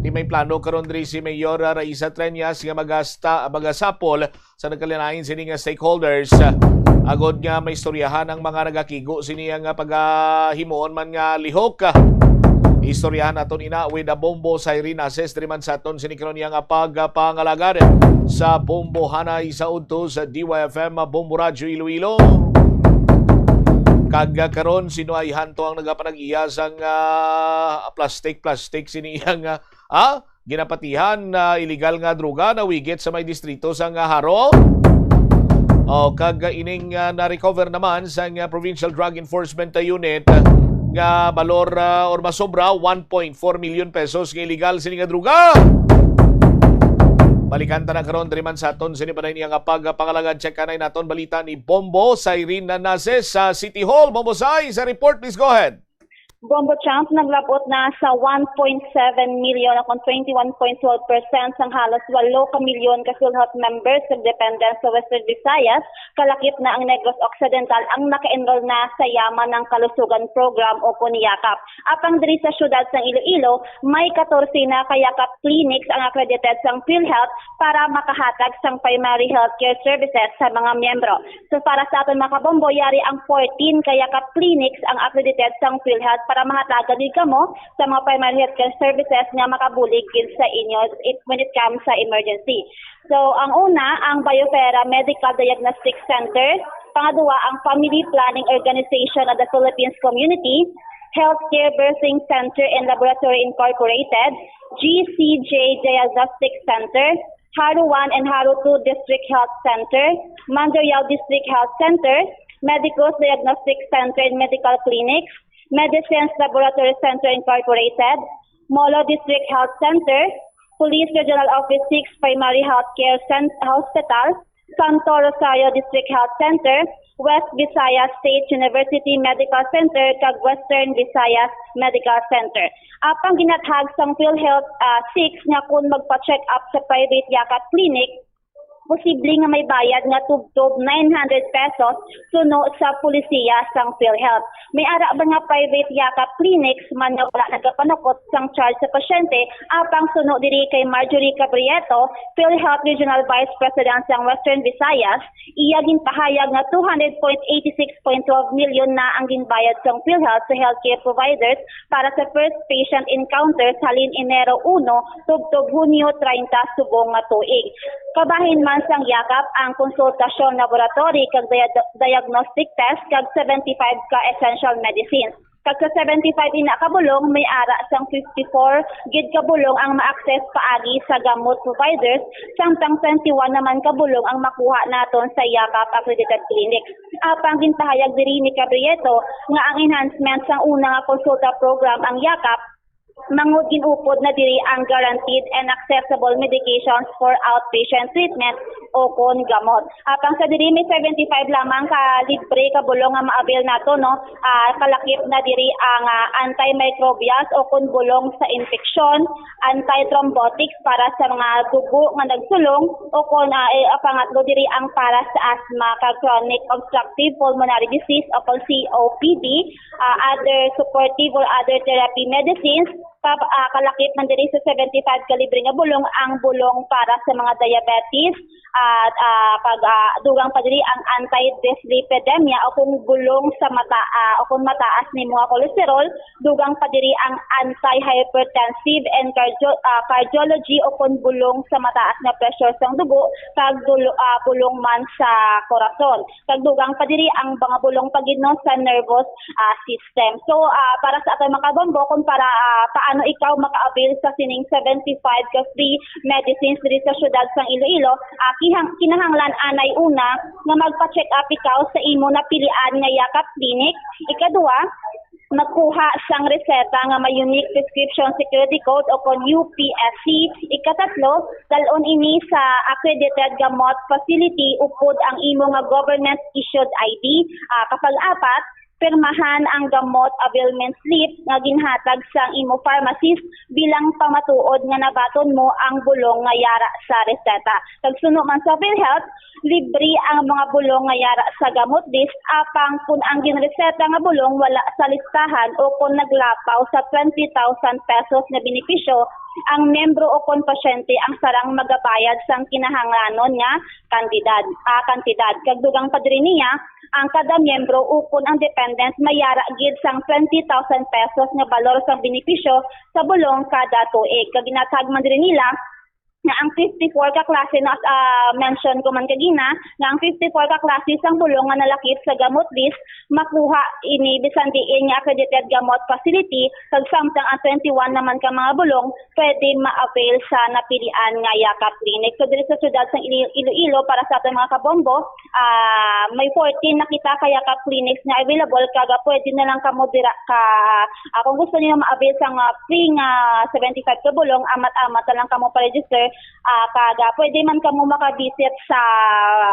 Ti may plano karon diri si Mayor ah, Raisa Treñas nga magasta magasapol sa nagkalain-lain sini nga stakeholders, ah, agod nga maistoryahan ang mga nagakigo sini nga pagahimuon man nga lihok. Istoryahan naton ina with a Bombo Siren Nases diri man sa aton sini karon nga pagpangalagad sa Bombohanay sa udto sa D Y F M Bombo Radyo Iloilo. Kag ah, karon sino ay hanto ang nagapanag-iya sang ah, plastic plastic sini nga ah, ginapatihan na illegal nga droga nawigit sa may distrito sang Jaro. O, kag ah, ining ah, na-recover naman sang ah, Provincial Drug Enforcement Unit nga balor ah, or masobra one point four million pesos nga illegal sini nga droga. Balikan ta na karon diri man sa aton sini pa niya nga pagpangalagad. Check kanay naton balita ni Bombo Siren Nases sa City Hall. Bombo Sai, sa report, please go ahead. Bombo Champ, naglabot na sa one point seven million o kung twenty-one point twelve percent sang halos walo ka milyon ka PhilHealth members kag dependents sa Western Visayas, kalakip na ang Negros Occidental ang naka-enroll na sa Yaman ng Kalusugan Program o kung Yakap. Apang diri sa siyudad sang Iloilo, may katorse na ka Yakap clinics ang accredited sang PhilHealth para makahatag sang primary healthcare services sa mga miyembro. So para sa aton mga kabombo, yari ang fourteen ka Yakap clinics ang accredited sang PhilHealth para mahatagan gid kamo sa mga primary healthcare services nga makabulig gid sa inyo it- when it comes sa emergency. So ang una, ang Biofera Medical Diagnostic Center, pangadua ang Family Planning Organization of the Philippines Community, Healthcare Birthing Center and Laboratory Incorporated, G C J Diagnostic Center, Haru one and Haru two District Health Center, Mandurriao District Health Center, Medicus Diagnostic Center and Medical Clinics, Medicines Laboratory Center Incorporated, Molo District Health Center, Police Regional Office six Primary Healthcare Cent- Hospital, Santo Rosario District Health Center, West Visayas State University Medical Center, kag Western Visayas Medical Center. Apang ginatag sang PhilHealth ah, six nga kung magpa-check up sa private Yakap Clinic, posible nga may bayad nga tubtob nine hundred pesos suno sa polisiya sang PhilHealth. May ara ba nga private Yakap clinics man nga wala nagapanukot sang charge sa pasyente? Apang suno diri kay Marjorie Cabrieto, PhilHealth Regional Vice President sang Western Visayas, iya ginpahayag nga two hundred point eight six point twelve million na ang ginbayad sang PhilHealth sa healthcare providers para sa first patient encounters halin Enero uno tubtob Hunyo treinta subong nga tuig. Kabahin man sang Yakap ang konsultasyon, laboratory kag dia- diagnostic test kag seventy-five ka essential medicines. Kag sa seventy-five ina ka bulong, may ara sang fifty-four gid ka bulong ang ma-access paagi sa gamot providers, samtang twenty-one naman ka bulong ang makuha naton sa Yakap accredited clinics. Apang ginpahayag diri ni Cabrieto nga ang enhancement sang una nga konsulta program ang Yakap, mangod ginupod na diri ang guaranteed and accessible medications for outpatient treatment o kon gamot. Apang sa diri may seventy-five lamang ka libre ka bulong nga ma-avail nato, no? Ah, kalakip na diri ang ah, antimicrobials o kon bulong sa infeksyon, antithrombotics para sa mga dugo nga nagsulong, o kon ah, eh, pangatlo diri ang para sa asthma kag chronic obstructive pulmonary disease o kon C O P D, ah, other supportive or other therapy medicines, pa, ah, kalakip man diri sa seventy-five ka libre nga bulong ang bulong para sa mga diabetes, at ah, kag ah, dugang pa diri ang anti-dyslipidemia o kung bulong sa mata ah, o kung mataas nimo nga cholesterol, dugang pa diri ang anti-hypertensive and cardio, ah, cardiology o kung bulong sa mataas nga pressure sang dugo kag dulo, ah, bulong man sa korason. Kag dugang pa diri ang mga bulong pa gid, no, sa nervous ah, system. So, ah, para sa aton mga kabombo, kung para ah, paano ikaw maka-avail sa sining seventy-five ka free medicines diri sa siyudad sang Iloilo, ah, kihang, kinahanglan anay una nga magpa-check up ikaw sa imo napilian nga Yakap Clinic. Ikaduha, magkuha sang reseta nga may unique prescription security code o kon U P S C. Ikatatlo, dalon ini sa accredited gamot facility upod ang imo nga government issued I D. Ah, kapag-apat, pirmahan ang gamot availment slip nga ginhatag sang imo pharmacist bilang pamatuod nga nabaton mo ang bulong nga yara sa reseta. Kag suno man sa PhilHealth, libre ang mga bulong nga yara sa gamot list, apang kun ang ginreseta nga bulong wala sa listahan o kon naglapaw sa twenty thousand pesos nga benepisyo, ang miyembro o kon pasyente ang sarang magabayad sang kinahanglanon nga kantidad, ah, kantidad. Kag dugang pa diri niya, ang kada miyembro ukon ang dependent may yara gid sang twenty thousand pesos nga balor sang benepisyo sa bulong kada tuig. Kag ginatag man diri nila nga ang fifty-four ka klase, no, as ah, mention ko man kagina, nga ang fifty-four ka klase sang bulong nga nalakip sa gamot list, makuha ini bisan diin nga accredited gamot facility, kag samtang ang twenty-one naman ka mga bulong pwede ma-avail sa napilian nga Yakap Clinic. So diri sa siyudad sang Ili- Iloilo, para sa aton mga kabombo, ah, may fourteen na kita ka Yakap clinics nga available, kag ah, pwede na lang kamo dira ka, ah, kung gusto niyo ma-avail sang ah, free nga seventy-five ka bulong, amat-amat na lang kamo pa-register, ah, kag ah, pwede man kamo maka-visit sa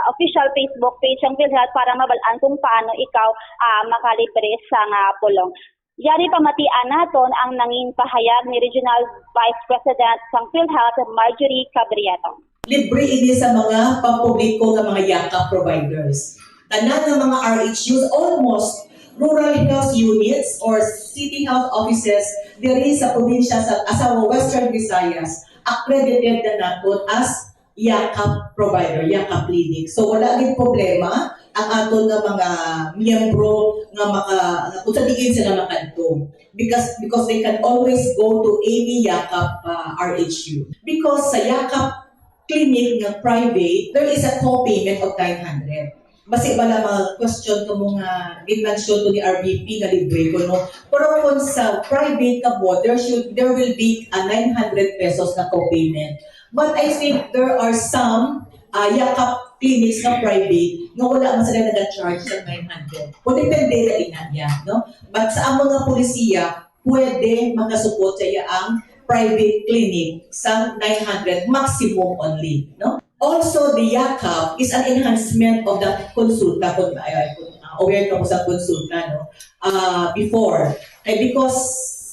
official Facebook page sang PhilHealth para mabal-an kung paano ikaw ah, makalibre sang ah, bulong. Yari pamatian naton ang nangin pahayag ni Regional Vice President sang PhilHealth, Marjorie Cabrieto. Libre ini sa mga pampubliko nga mga Yakap providers. Tanan nga mga R H Us, almost rural health units or city health offices diri sa probinsya sa, sa Western Visayas, accredited na naton as Yakap provider, Yakap clinic. So wala gid problema ang aton nga mga miyembro nga maka, kung sa diin sila makadto. Because, because they can always go to any Yakap ah, R H U. Because sa Yakap clinic nga private, there is a co-payment of nine hundred. Basi bala ma-question kamo nga gin-mention to ni R V P nga libre ko, no? Pero kung sa private ka mo, there should, there will be a nine hundred pesos na co-payment. But I think there are some uh, yakap clinics nga private nga wala man sila nag-charge sa nine hundred. Kung depende na ina niya, no? But sa amon nga polisiya, pwede makasupot sa iya ang private clinic sa nine hundred maximum only, no? Also, the yakap is an enhancement of the konsulta. Kung uh, aware ka po sa konsulta, no? Uh, before, kay because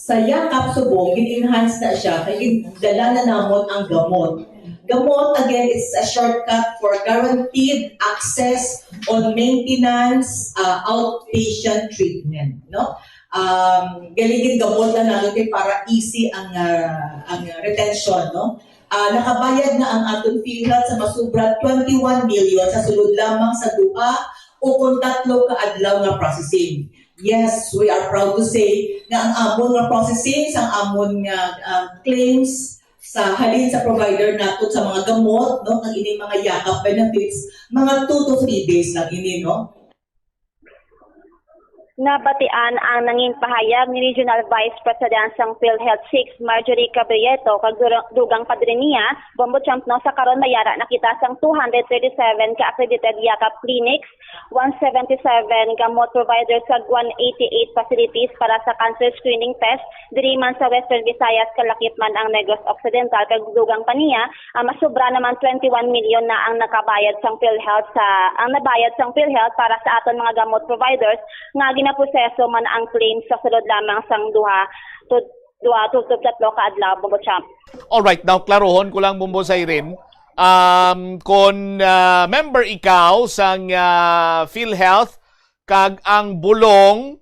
sa yakap subong, gin-enhance na siya, kay gin-, dala na namon ang gamot. Gamot, again, it's a shortcut for guaranteed access on maintenance, uh, outpatient treatment, no? Um, galigid gamot na natin kay para easy ang uh, ang retention, no? Uh, nakabayad na ang aton PhilHealth sa masubra twenty-one million sa sulod lamang sa duha o kung tatlo ka adlaw nga processing. Yes, we are proud to say nga ang amon nga processing sa amon nga uh, claims sa halin sa provider nato sa mga gamot, no, kag ining mga yakap benefits, mga two to three days lang ini, no? Nabatian ang nangin pahayag ni Regional Vice President sang PhilHealth six, Marjorie Cabrieto, kag dugang pa diri niya, Bombo Champ, no, sa karon mayara na kita sang two hundred thirty-seven ka accredited yakap clinics, one seventy-seven gamot providers kag one eighty-eight facilities para sa cancer screening test diri man sa Western Visayas, kalakip man ang Negros Occidental, kag dugang pa niya, uh, masubra naman twenty-one million na ang nakabayad sang PhilHealth sa ang nabayad sang PhilHealth para sa aton mga gamot providers nga ginaproseso man ang claim sa sulod lamang sang duha to duha to tatlo ka adlaw, Bombo Champ. Alright, now klarohon ko lang, Bombo Siren. Um, kung uh, member ikaw sang uh, PhilHealth kag ang bulong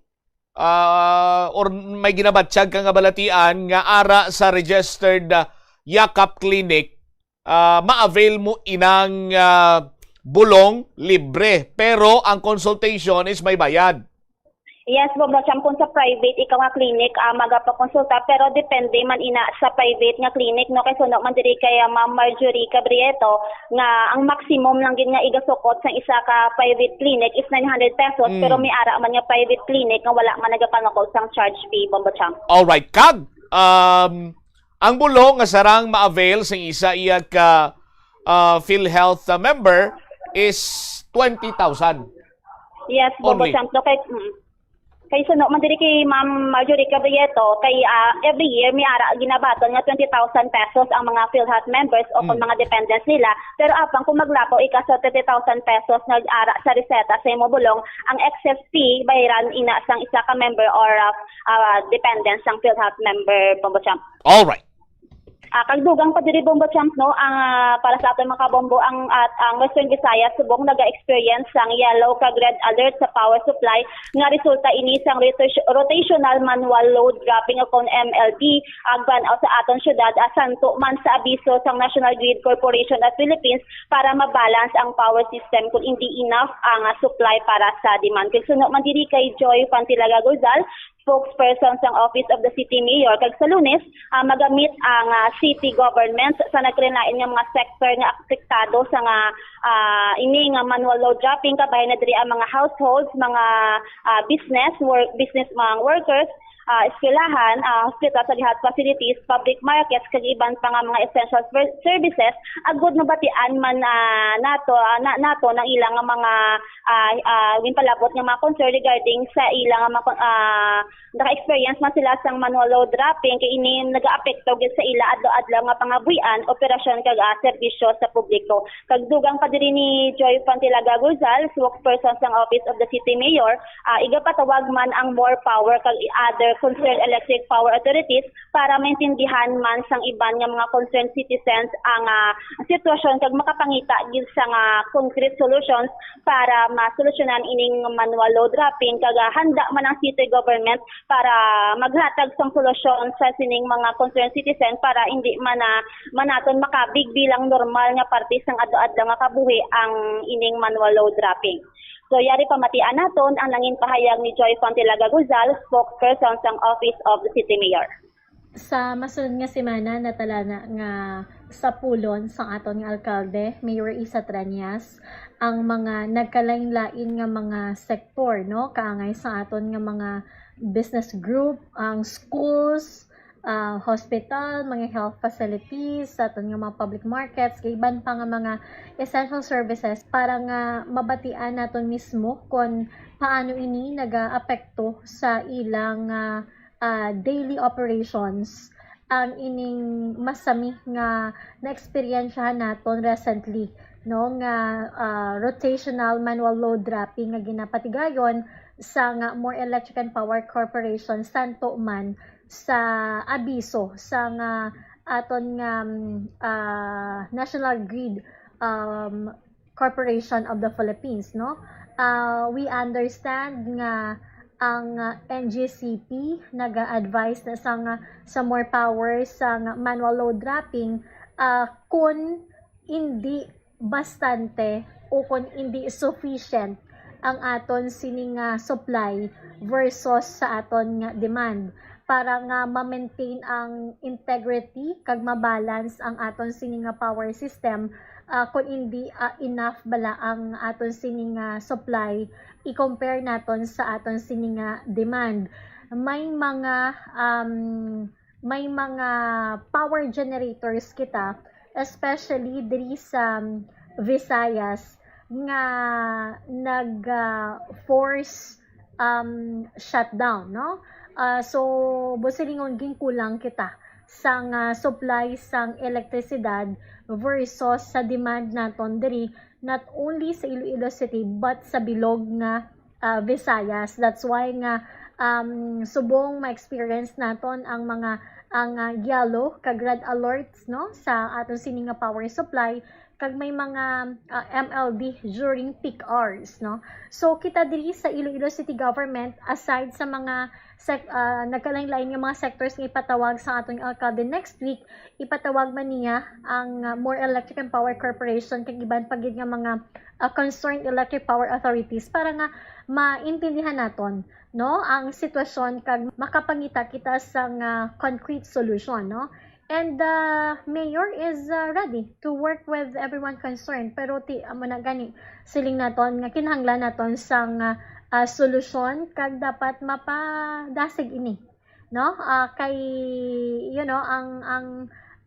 uh, or may ginabatyag ka nga balatian nga ara sa registered uh, Yakap Clinic, uh, ma-avail mo inang uh, bulong libre, pero ang consultation is may bayad. Yes, Bombo Champ, kung sa private ikaw nga clinic, uh, magapakonsulta, pero depende man ina sa private nga clinic, no, kay suno man diri kay uh, Ma'am Marjorie Cabrieto nga ang maximum lang gid nga igasukot sa isa ka private clinic is nine hundred pesos, mm. Pero may ara man nga private clinic nga wala man nagapanukol sang charge fee, Bombo Champ. Alright, kag um, ang bulong nga sarang ma-avail sang isa iya ka uh, PhilHealth uh, member is twenty thousand. Yes, Bombo Champ. No, kay, mm, kay suno man diri kay Ma'am Marjorie Cabrieto, kay uh, every year may ara ginabaton nga twenty thousand pesos ang mga PhilHealth members o kung mm. mga dependents nila. Pero apang kung maglapaw ika sa twenty thousand pesos nga ara sa reseta sa imo bulong, ang excess fee bayran ina sang isa ka member or uh, uh, dependent sang PhilHealth member, Bombo Champ. Alright. Uh, kag dugang pa diri, Bombo Champ, no, ang uh, para sa aton mga kabombo, ang at ang Western Visayas subong naga-experience sang yellow kag red alert sa power supply nga resulta ini sang rotation, rotational manual load dropping o kon M L D, agban sa aton syudad, uh, santo man sa abiso sang National Grid Corporation of Philippines para mabalance ang power system kung hindi enough ang uh, supply para sa demand. Kag suno man diri kay Joy Pantilaga Guzal, spokesperson sang Office of the City Mayor, kag sa Lunes, uh, magamit ang uh, city government sa nagkalain-lain nga mga sector nga apektado sa nga uh, ini nga manual load dropping, kabahin na diri ang mga households, mga uh, business, work, business, mga workers, uh, eskwelahan, uh, hospital, sa health facilities, public markets, kag iban pa nga mga essential services, agud mabatian man uh, nato uh, na, nato nang ilang mga uh, uh, ginpalabot nga mga concern regarding sa ilang mga uh, naka-experience man sila sang manual load dropping kay ini nagaapekto gid sa ila adlaw-adlaw nga pangabuhian, operasyon kag uh, serbisyo sa publiko. Kag dugang pa diri ni Joy Pantilaga Guzal, spokesperson sang Office of the City Mayor, uh, igapatawag man ang MORE POWER kag other concerned electric power authorities para maintindihan man sang iban nga mga concerned citizens ang uh, sitwasyon kag makapangita gid sang uh, concrete solutions para masolusyonan ining manual load dropping kag uh, handa man ang city government para maghatag sang solusyon sa sining mga concerned citizen para hindi man uh, man naton makabig bilang normal nga parte sang adlaw-adlaw nga kabuhi ang ining manual load dropping. So, yari pamatian naton ang nangin pahayag ni Joy Fontilaga Guzal, spokesperson sang Office of the City Mayor. Sa masunod nga semana, natala na nga sapulon sang aton nga alkalde, Mayor Isa Tranias, ang mga nagkalain-lain nga mga sektor, no, kaangay sa aton nga mga business group, ang schools, ah, hospital, mga health facilities, sa aton nga mga public markets, kag iban pa nga mga essential services para nga mabatian naton mismo kon paano ini nagaapekto sa ilang, ah, ah, daily operations ang ining masami nga naeksperyensyahan naton recently, no, nga, ah, rotational manual load dropping nga ginapatigayon sa nga More Electric and Power Corporation, santo man sa abiso sa nga aton nga, mm, ah, National Grid, um, Corporation of the Philippines, no? Ah, we understand nga ang, ah, N G C P naga-advise na sa nga, sa more power sa nga manual load dropping, ah, kun hindi bastante o kun hindi sufficient ang aton sini nga supply versus sa aton nga demand para nga ma-maintain ang integrity kag ma-balance ang aton sini nga power system, ah, kun hindi, ah, enough bala ang aton sini nga supply i-compare naton sa aton sini nga demand. May mga, um, may mga power generators kita, especially diri sa Visayas, nga nag, ah, force, um, shutdown, no? Ah, so, busilingon, ginkulang kita sang, ah, supply sang elektrisidad versus sa demand naton diri, not only sa Iloilo City but sa bilog nga, ah, Visayas. That's why nga, um, subong ma-experience naton ang mga, ang, ah, yellow kag red alerts, no, sa aton sini nga power supply, kag may mga, ah, M L D during peak hours, no. So, kita diri sa Iloilo City Government, aside sa mga sec-, ah, nagkalain-lain nga mga sectors nga ipatawag sa aton alkalde next week, ipatawag man niya ang, ah, More Electric and Power Corporation kag iban pa gid nga mga, ah, concerned electric power authorities para nga maintindihan naton, no, ang sitwasyon kag makapangita kita sang, ah, concrete solution, no? And the mayor is, uh, ready to work with everyone concerned. Pero ti, amo na gani, siling naton nga kinahanglan naton sang, uh, uh, solusyon kag dapat mapadasig ini, no? Uh, kay, you know, ang, ang,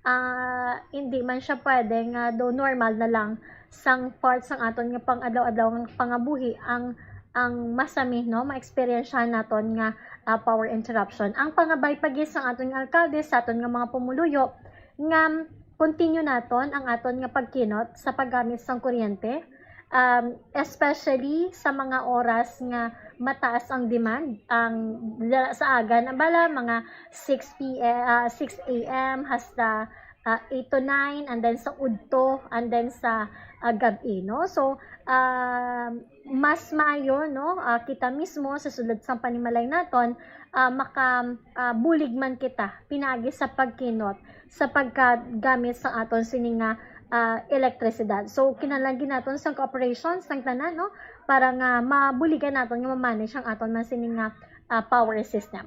uh, hindi man siya pwede nga do normal na lang sang part sang aton nga pang-adlaw-adlaw nga pangabuhi ang, ang masami, no, maeksperiensyahan naton nga, ah, power interruption. Ang pangabay pa gid sang aton nga alkalde sa aton nga mga pumuluyo nga continue naton ang aton nga pagkinot sa paggamit sang kuryente, um, especially sa mga oras nga mataas ang demand, ang dala sa aga na bala, mga six P M, ah, six A M hasta, ah, eight to nine, and then sa udto, and then sa, ah, gab-i, no? So, um, mas maayo, no, ah, kita mismo sa sulod sang panimalay naton, ah, maka, ah, bulig man kita pinaagi sa pagkinot sa pagkagamit sa aton sini nga, ah, elektrisidad. So, kinahanglan gid naton sang cooperation sang tanan, no, para nga mabuligan naton nga ma-manage ang aton man sini nga, ah, power system.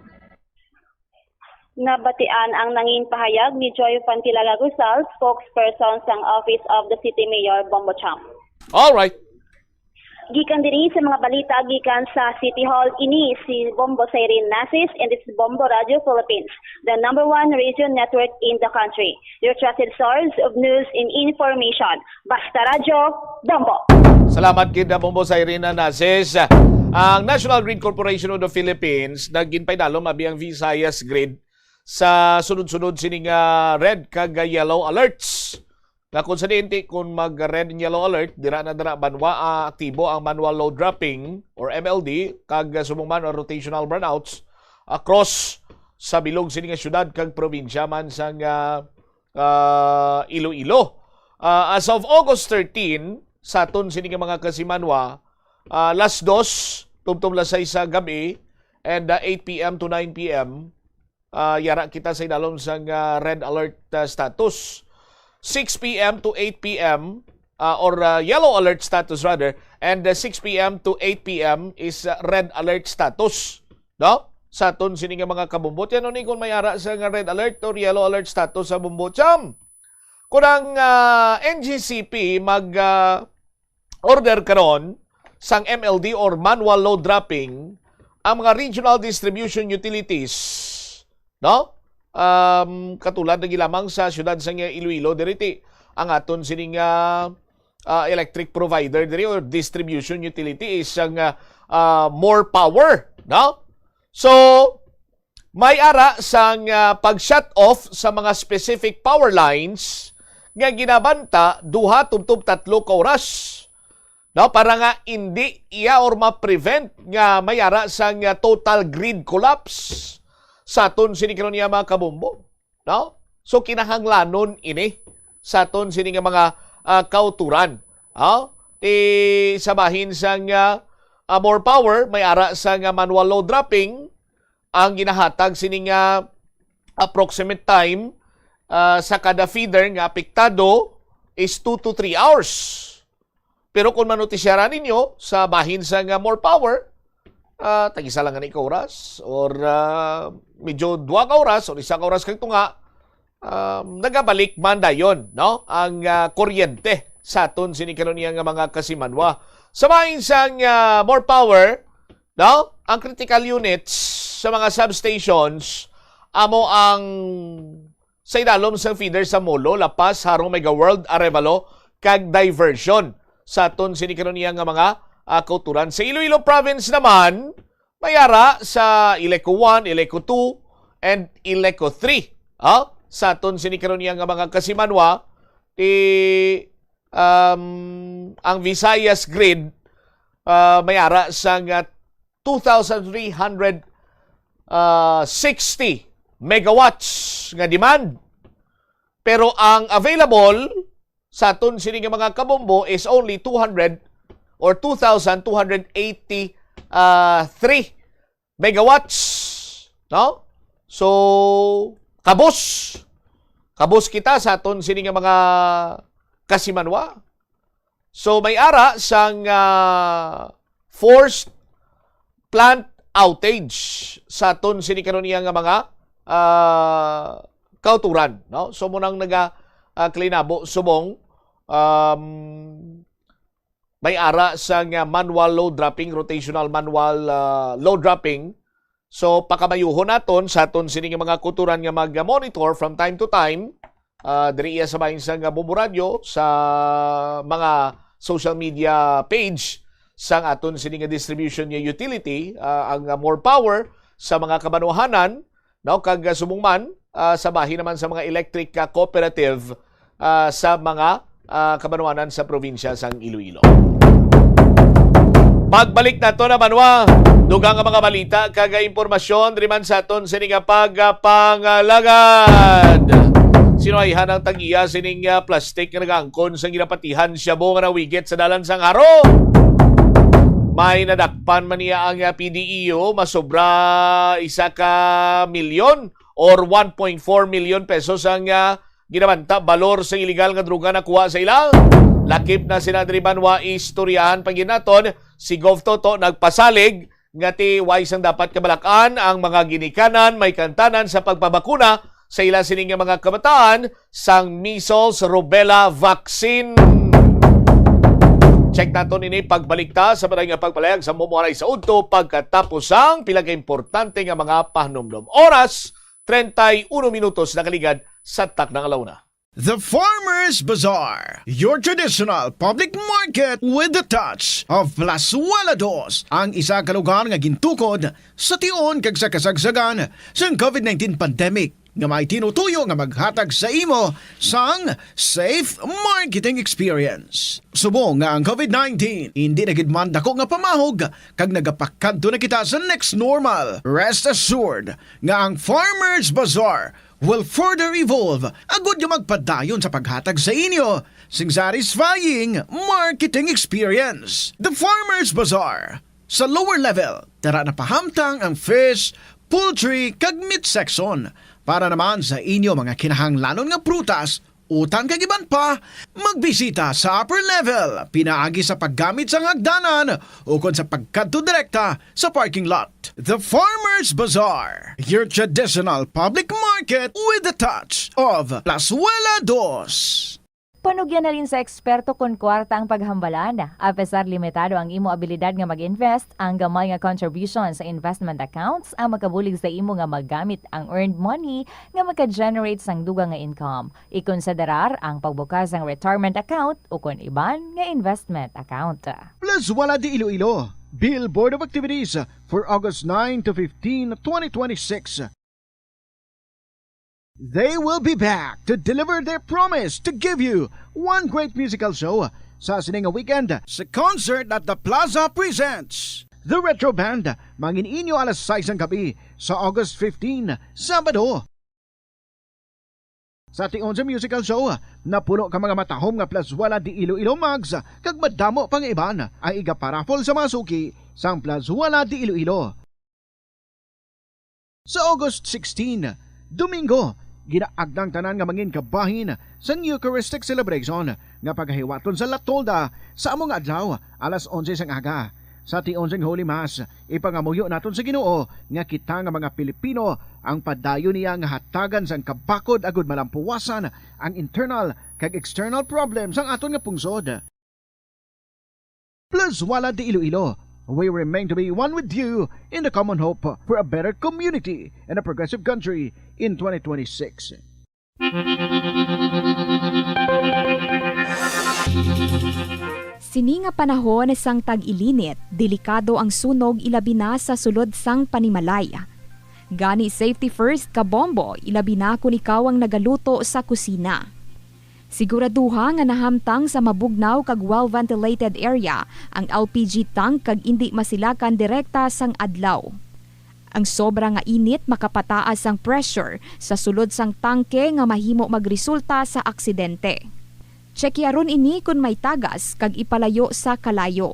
Nabatian ang nangin pahayag ni Joy Fantilala Rizal, spokesperson sang Office of the City Mayor, Bombo Cham. All right. Gikan diri sa mga balita gikan sa City Hall, ini si Bombo Siren Nasis and this is Bombo Radio Philippines, the number one radio network in the country. Your trusted source of news and information. Basta Radyo, Bombo! Salamat gid, Bombo Siren Nasis. Ang National Grid Corporation of the Philippines nagginpaidalom abi ang Visayas Grid sa sunod-sunod sini nga red kag yellow alerts. Nga kung sa diin ti, kung mag red and yellow alert, dira na dira banwa, ah, aktibo ang manual load dropping or M L D kag, ah, subong man or rotational brownouts across sa bilog sini nga syudad kag probinsya man sang, ah, ah, Iloilo. Ah, as of August thirteen, sa aton sini nga mga kasimanwa, ah, las dos tubtob las sais sa gab-i and, ah, eight P M to nine P M, ah, yara kita sa idalom sang, ah, red alert, ah, status. Six P M to eight P M, ah, or, ah, yellow alert status rather, and, ah, six P M to eight P M is, ah, red alert status. No? Sa aton sini nga mga kabumbot. Yan ni kung may ara sa nga red alert or yellow alert status sa Bumbocham. Kung ang, ah, N G C P mag, ah, order karon sang M L D or manual load dropping ang mga regional distribution utilities, no? um, katulad lagi lamang sa siyudad sang Iloilo, diri ti ang aton sining, ah, ah, electric provider diri or distribution utility is ang, ah, ah, More Power, no? So, may ara sang, ah, pag-shut off sa mga specific power lines nga ginabanta duha tubtob tatlo ka oras, no, para nga indi iya or ma-prevent nga may ara sang, ah, total grid collapse sa aton sini karon niya, mga kabombo, no? So, kinahanglanon ini sa aton sini nga mga, ah, kauturan, no? Ti sa bahin sang, ah, ah, More Power, may ara sang, ah, manual load dropping. Ang ginahatag sini nga approximate time, ah, sa kada feeder nga apektado is two to three hours. Pero kung manutisyara ninyo sa bahin sang, ah, More Power, ah, tag-isa lang gani ka oras or, ah, medyo duha ka oras or isa ka oras kag tunga, um, nagabalik man dayon, no, ang, ah, kuryente sa aton sini karon niya nga mga kasimanwa. Sa bahin sang, ah, More Power, no, ang critical units sa mga substations amo ang sa idalom sang feeder sa Molo, La Paz, Jaro, Mega World, Arevalo, kag Diversion sa aton sini karon niya nga mga, ah, kauturan. Sa Iloilo Province naman, may ara sa Ileco one, Ileco two, and Ileco three, ah, sa aton sini karon niya nga mga kasimanwa. Ti, um, ang Visayas Grid, ah, may ara sang, ah, two thousand three hundred, ah, sixty megawatts nga demand. Pero ang available sa aton sini nga mga kabombo is only two hundred or two thousand two hundred eighty, ah, three megawatts, no? So, kabos. Kabos kita sa aton sini nga mga kasimanwa. So, may ara sang, ah, forced plant outage sa aton sini karon niya nga mga, ah, kauturan, no? So, mo nang naga, ah, kalinabo subong, um, may ara sang, ah, manual load dropping, rotational manual, ah, load dropping. So, pakamayuhon naton sa aton sini nga mga kauturan nga mag-monitor from time to time, ah, diri iya sa bahin sang Bombo Radyo, sa mga social media page sang aton sini nga distribution nga utility, ah, ang, ah, More Power sa mga kabanwahanan, no, kag, ah, subong man, ah, sa bahin naman sa mga electric, ah, cooperative, ah, sa mga, ah, kabanwahanan sa probinsya sang Iloilo. Pagbalik nato na, banwa, dugang nga mga balita kag impormasyon diri man sa aton sini nga pagpangalagad. Sinuwayhan ang tag-iya sining, ah, plastik nga nagaangkon sa ginapatihan shabu nga nawigit sa dalan sang Jaro. May nadakpan man niya ang, ah, P D E O, masobra isa ka milyon or one point four million pesos ang, ah, ginabanta balor sa iligal nga droga nakuha sa ila. Lakip na sina diri, banwa, istoryahan pa gid naton si Gov Toto nagpasalig nga ti way sang dapat kabalak-an ang mga ginikanan may kantanan sa pagpabakuna sa ila sini nga mga kabataan sang measles rubella vaccine. Check naton ini pagbalik ta sa balay nga pagpalayag sa Mumuharay sa Udto pagkatapos sang pila ka importante nga mga pahanumdom. Oras, treinta y uno minutos nakaligad sa takna nga launa. The Farmers Bazaar, your traditional public market with the touch of Plazuela Dos, ang isa ka lugar nga gintukod sa tion kag sa kasagsagan sang COVID nineteen pandemic, nga may tinutuyo nga maghatag sa imo sang safe marketing experience. Subong nga ang COVID nineteen indi na gid man dako nga pamahog kag nagapakadto na kita sa next normal, rest assured nga ang Farmers Bazaar will further evolve agud nga magpadayon sa paghatag sa inyo sing satisfying marketing experience. The Farmers Bazaar. Sa lower level, tara na pahamtang ang fish, poultry, kag meat section. Para naman sa inyo mga kinahanglanon nga prutas, utang kag iban pa, magbisita sa upper level pinaagi sa paggamit sang hagdanan ukon sa pagkadto direkta sa parking lot. The Farmers Bazaar, your traditional public market with the touch of Plazuela Dos. Panugyan halin sa eksperto kon kwarta ang paghambalan. Apesar limitado ang imo abilidad nga mag-invest, ang gamay nga contribution sa investment accounts ang makabulig sa imo nga magamit ang earned money nga maka-generate sang dugang nga income. Ikonsiderar ang pagbukas sang retirement account ukon iban nga investment account. Plazuela de Iloilo, Bill Board of Activities for August nine to fifteen, twenty twenty-six. They will be back to deliver their promise to give you one great musical show sa sini nga weekend. Sa concert at the Plaza presents The Retro Band, mangin-inyo alas sais sang gabi sa August fifteen, Sabado. Sa tion sa musical show, napuno ka mga matahom nga plazuela di Iloilo mugs kag madamo pa nga iban ang igaparaffle sa mga suki sang plazuela di Iloilo. Sa August sixteen, Domingo, ginaagnang tanan nga mangin kabahin sang Eucharistic celebration nga pagahiwaton sa La Tolda sa amo nga adlaw, alas onse sang aga. Sa tion sang Holy Mass, ipangamuyo naton sa Ginoo nga kita nga mga Pilipino ang padayon niya nga hatagan sang kabakod agud malampuwasan ang internal kag external problems sang aton nga pungsod. Plazuela de Iloilo, we remain to be one with you in the common hope for a better community and a progressive country in twenty twenty-six. Sini nga panahon sang tag-ilinit, delikado ang sunog, ilabi na sa sulod sang panimalay. Gani, safety first, kabombo, ilabi na kon ikaw ang nagaluto sa kusina. Siguraduha nga nahamtang sa mabugnaw kag well-ventilated area ang L P G tank kag indi masilakan direkta sang adlaw. Ang sobra nga init makapataas sang pressure sa sulod sang tangke nga mahimo magresulta sa aksidente. Tsekyaron ini kon may tagas kag ipalayo sa kalayo.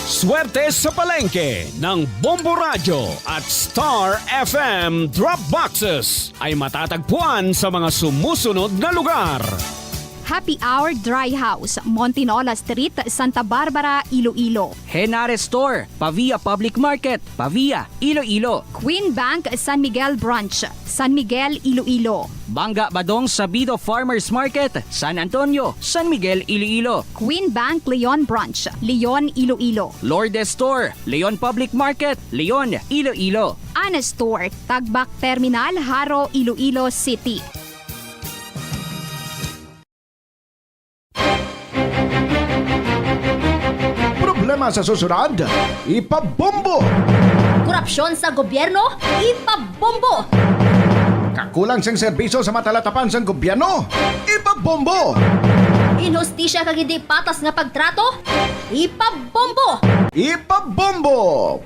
Swerte sa palengke ng Bombo Radyo at Star F M Drop Boxes ay matatagpuan sa mga sumusunod na lugar. Happy Hour Dry House, Montinola Street, Santa Barbara, Iloilo. Henares Store, Pavia Public Market, Pavia, Iloilo. Queen Bank San Miguel Branch, San Miguel, Iloilo. Bangga Badong Sabido Farmers Market, San Antonio, San Miguel, Iloilo. Queen Bank Leon Branch, Leon, Iloilo. Lourdes Store, Leon Public Market, Leon, Iloilo. Ana Store, Tagbak Terminal, Jaro, Iloilo City. Problema sa susunod, ipabombo. Korupsyon sa gobyerno, ipabombo. Kakulang sang serbisyo sa matalatapan sang gobyerno, ipabombo. Inhustisya kag hindi patas nga pagtrato, ipabombo. Ipabombo.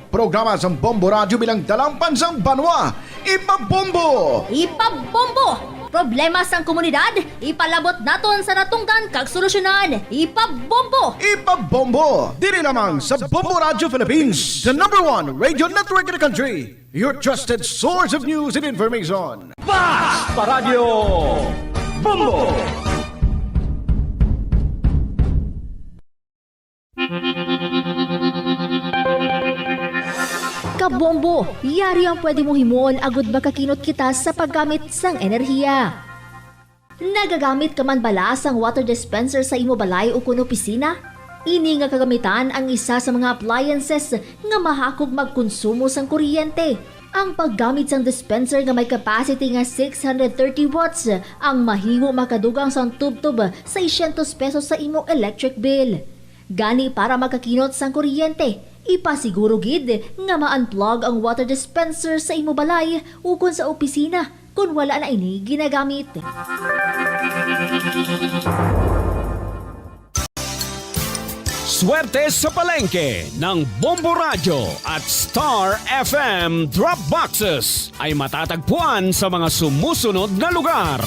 Programa sang Bombo Radyo bilang dalangpan sang banwa. Ipabombo! Ipabombo! Problema sang komunidad, ipalabot naton sa natungdan kag solusyonan. Ipabombo! Ipabombo! Diri lamang sa Bombo Radyo Philippines, the number one radio network in the country. Your trusted source of news and information. Basta Radyo Bombo! Kabombo, yari ang pwede mong himuon agud makakinot kita sa paggamit sang enerhiya. Nagagamit ka man bala sang water dispenser sa imo balay ukon opisina? Ini nga kagamitan ang isa sa mga appliances nga mahakog magkonsumo sang kuryente. Ang paggamit sang dispenser nga may capacity nga six hundred thirty watts ang mahimo makadugang sang tubtob seiscientos pesos sa imo electric bill. Gani, para makakinot sang kuryente, ipasiguro gid nga ma-unplug ang water dispenser sa imo balay ukon sa opisina kon wala na ini ginagamit. Swerte sa palengke ng Bombo Radyo at Star F M Drop Boxes ay matatagpuan sa mga sumusunod na lugar.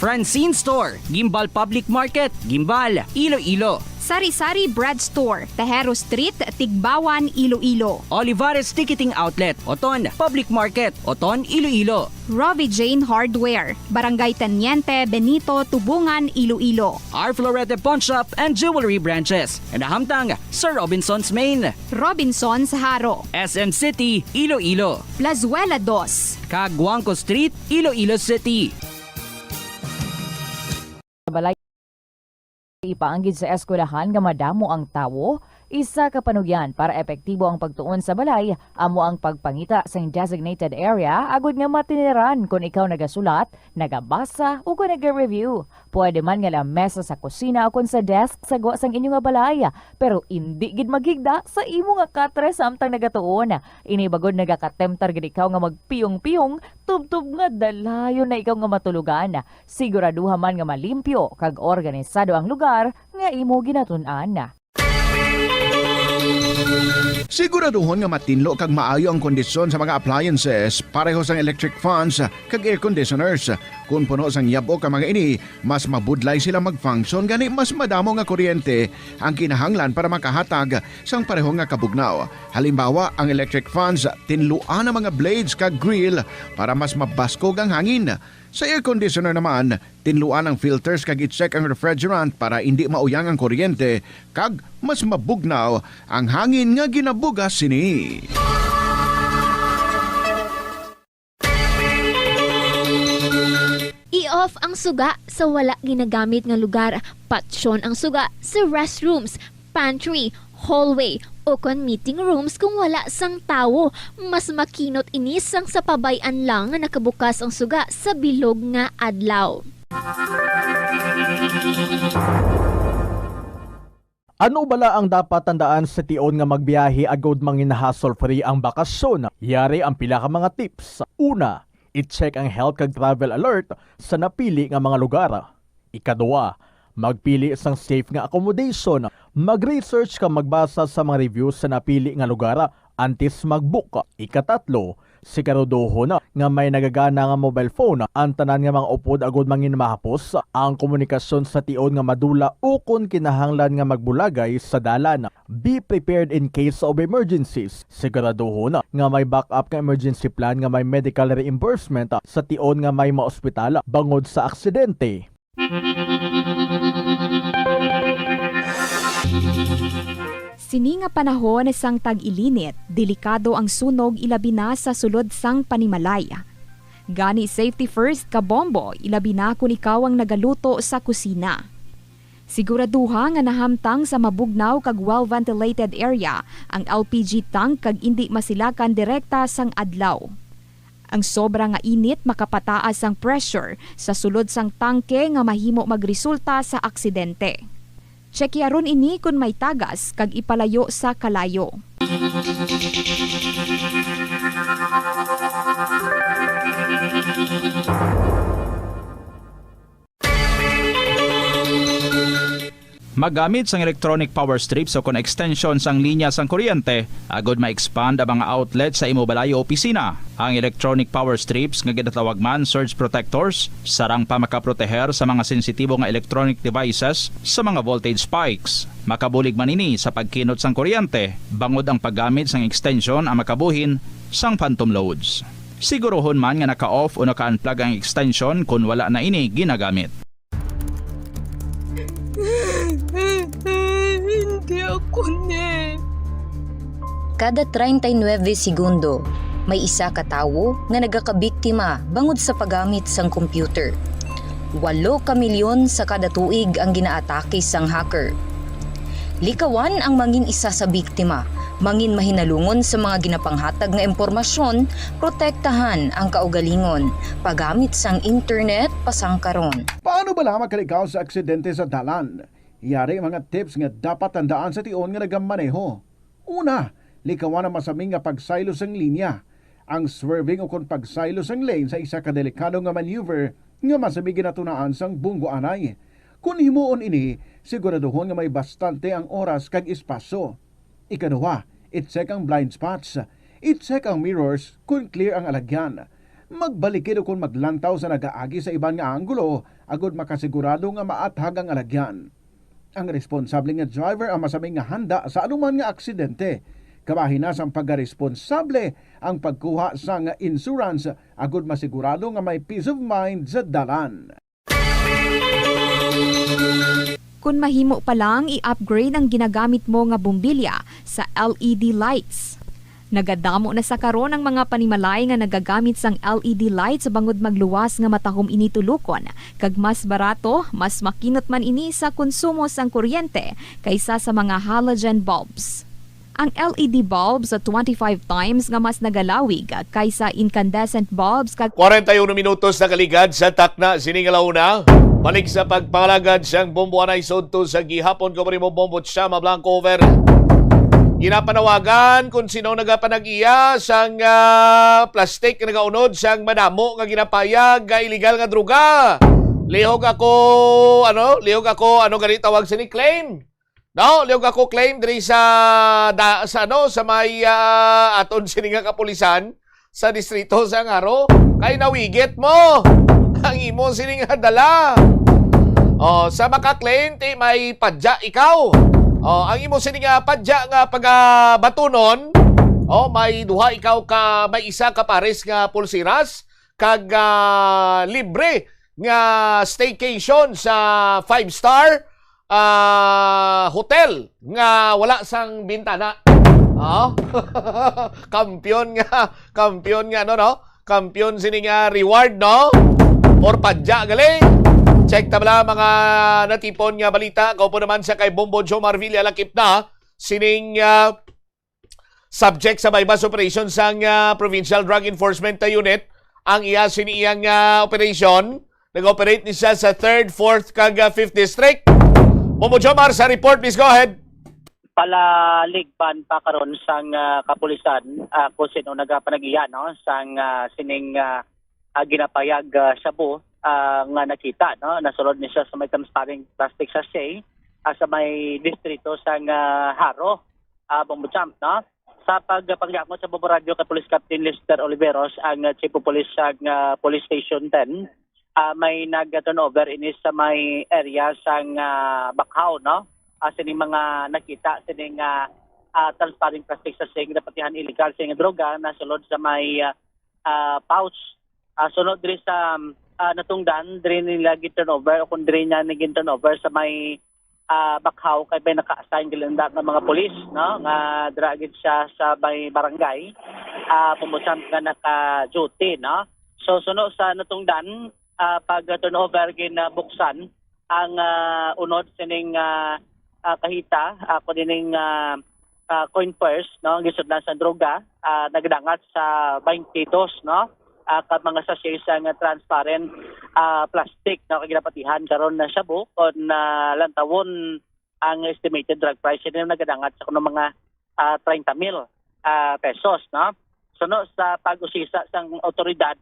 Francine Store, Guimbal Public Market, Guimbal, Iloilo. Sari-Sari Bread Store, Tejero Street, Tigbawan, Iloilo. Olivares Ticketing Outlet, Oton, Public Market, Oton, Iloilo. Robbie Jane Hardware, Barangay Teniente Benito, Tubungan, Iloilo. R Florete Pawn Shop and Jewelry Branches, nahamtang sa Robinsons Main, Robinsons Jaro, S M City, Iloilo, Plazuela dos, kag Guangco Street, Iloilo City. Balay ipaanggid sa eskwelahan nga madamo ang tawo. Isa ka panugyan para epektibo ang pagtuon sa balay amo ang pagpangita sing designated area agud nga matiniran kon ikaw nagasulat, nagabasa, o kon naga-review. Pwede man nga lamesa sa kusina o kon sa desk sa gwa sang inyo nga balay, pero indi gid maghigda sa imo nga katre samtang nagatuon. Ini bagod nagakatemptar gid ikaw nga magpiyong-piyong tubtob nga dalayon na ikaw nga matulogan. Siguraduha man nga malimpyo kag organisado ang lugar nga imo ginatun-an. Siguraduhon nga matinlo kag maayo ang kondisyon sa mga appliances, pareho sang electric fans kag air conditioners. Kon puno sang yab-ok ang mga ini, mas mabudlay sila mag-function, gani mas madamo nga kuryente ang kinahanglan para makahatag sang pareho nga kabugnaw. Halimbawa, ang electric fans, tinluan ang mga blades kag grill para mas mabaskog ang hangin. Sa air conditioner naman, tinluan ang filters kag i-check ang refrigerant para indi mauyang ang kuryente kag mas mabugnaw ang hangin nga ginabugas sini. I-off ang suga sa wala ginagamit nga lugar. Patyon ang suga sa restrooms, pantry, hallway, o kon meeting rooms kung wala sang tawo. Mas makinot ini sang sa pabay-an lang nga nakabukas ang suga sa bilog nga adlaw. Ano bala ang dapat tandaan sa tion nga magbiyahe agud mangin hassle-free ang bakasyon? Yari ang pila ka mga tips. Una, i-check ang health kag travel alert sa napili nga mga lugar. Ikaduha, magpili sang safe nga accommodation. Mag-research kag magbasa sa mga reviews sa napili nga lugar antes mag-book. Ikatatlo, siguraduhon nga may nagagana nga mobile phone ang tanan nga mga upod agud mangin mahapos ang komunikasyon sa tion nga madula ukon kinahanglan nga magbulagay sa dalan. Be prepared in case of emergencies. Siguraduhon nga may backup nga emergency plan nga may medical reimbursement sa tion nga may maospital bangod sa aksidente. Sini nga panahon sang tag-ilinit, delikado ang sunog, ilabi na sa sulod sang panimalay. Gani, safety first, kabombo, ilabi na kon ikaw ang nagaluto sa kusina. Siguraduha nga nahamtang sa mabugnaw kag well-ventilated area ang L P G tank kag indi masilakan direkta sang adlaw. Ang sobra nga init makapataas sang pressure sa sulod sang tangke nga mahimo magresulta sa aksidente. Tsyekearon ini kon may tagas kag ipalayo sa kalayo. Maggamit sang electronic power strips o kon extension sang linya sang kuryente agud ma-expand ang mga outlet sa imo balay o opisina. Ang electronic power strips, nga ginatawag man surge protectors, sarang pa makaproteher sa mga sensitibo nga electronic devices sa mga voltage spikes. Makabulig man ini sa pagkinot sang kuryente, bangod ang paggamit sang extension ang makabuhin sang phantom loads. Siguruhon man nga naka-off o naka-unplug ang extension kon wala na ini ginagamit. Hindi ako ni. Kada treinta y nueve segundo, may isa ka tawo nga nagakabiktima bangod sa paggamit sang computer. Walo ka milyon sa kada tuig ang ginaatake sang hacker. Likawan ang mangin isa sa biktima, mangin mahinalungon sa mga ginapanghatag nga impormasyon, protektahan ang kaugalingon, paggamit sang internet pasangkaron. Paano bala makalikaw sa aksidente sa dalan? Yari mga tips nga dapat tandaan sa tion nga nagamaneho. Una, likawan ang masami nga pagsaylo sang linya. Ang swerving ukon pagsaylo sang lane sa isa ka delikado nga maneuver nga masami ginatunaan sang bunggo anay. Kon himuon ini, siguraduhon nga may bastante ang oras kag espasyo. Ikaduha, i-check ang blind spots. I-check ang mirrors kon clear ang alagyan. Magbalikid ukon maglantaw sa nagaagi sa iban nga anggulo agud makasigurado nga maathag ang alagyan. Ang responsable nga driver ang masami nga handa sa anuman nga aksidente. Kabahin na sang pagkaresponsable ang pagkuha sang insurance agud masigurado nga may peace of mind sa dalan. Kon mahimo pa lang, i-upgrade ang ginagamit mo nga bombilya sa L E D lights. Nagadamo na sa karon ang mga panimalay nga nagagamit sang L E D lights bangod magluwas nga matahom ini tulokon, kag mas barato, mas makinot man ini sa konsumo sang kuryente kaysa sa mga halogen bulbs. Ang L E D bulbs twenty-five times nga mas nagalawig kaysa incandescent bulbs kag Kwarenta y uno minutos nakaligad sa takna sini nga launa. Balik sa pagpangalagad sang Bombo Anay sa udto sa gihapon, ko mo Bombo Chama Blanco over. Ginapanawagan kung sino nagapanag-iya sang ah, plastic nga nagaunod sang madamo nga ginapayag nga illegal nga droga. Lihog ako, ano, lihog ako, ano gani tawag sini, claim? No, lihog ako claim diri sa da, sa ano, sa may ah, aton sini nga kapulisan sa distrito sa Angaro, kay nawigit mo ang imo sini nga dala. Oh, sa maka-claim ti may padya ikaw. Oh, ang imo sini nga padya nga pagabatunon, oh, may duha ikaw ka may isa ka pares nga pulseras kag ah, libre nga staycation sa five star ah, hotel nga wala sang bintana. Oh? Kampiyon nga, kampiyon nga, no, no? Kampiyon sini nga reward, no? Or padya, gali. Check ta bala mga natipon nga balita. Kaupo naman sa kay Bombo Jomar Villa Lakip na sining ah, subject sa buy-bust operation sang ah, Provincial Drug Enforcement Unit ang iya sini iyang ah, operation. Nag-operate ni siya sa third, fourth, kag ah, fifth District. Momo Jomar sa report, please go ahead. Palaligban pa karon sang ah, kapulisan ah, kung sino nagapanag-iya, no, sang ah, sining ah, ah, ginapayag ah, shabu ah, nga nakita, no, nasulod ni siya sa may transparent plastic sachet ah, sa may distrito sang ah, Jaro, ah, Bombo Champ, no. Sa pagpangyamot sa Bombo Radyo kay Police Captain Lester Oliveros, ang ah, Chief of Police sa ah, Police Station ten, ah, may nag-turnover ini sa may area sang ah, Bakhaw, no? Ah, sining mga nakita sining ah, ah, transparent plastic sachet nga napatihan illegal sing droga nasulod sa may ah, ah, pouch. Ah, sunod diri sa ah, natungdan, diri nila gin-turnover o kung diri niya naging turnover sa may ah, Bakhaw kay may naka-assign gid nga mga pulis, no, nga dira gid siya sa may barangay, ah, Bombo Champ nga naka-duty, no. So suno sa natungdan, ah, pag turnover ginabuksan ang ah, unod sining ah, ah, kahita, ah, kuno ning ah, ah, coin purse, no, gisudlan sa droga, ah, nagdangat sa twenty-two, no, ah, ka mga sachet sa nga transparent ah, plastic, no, kay ginapatihan karon na shabu kon ah, lantawon ang estimated drug price, ini nagadangat sa kuno mga ah, treinta mil ah, pesos, no. Suno sa pag-usisa sang awtoridad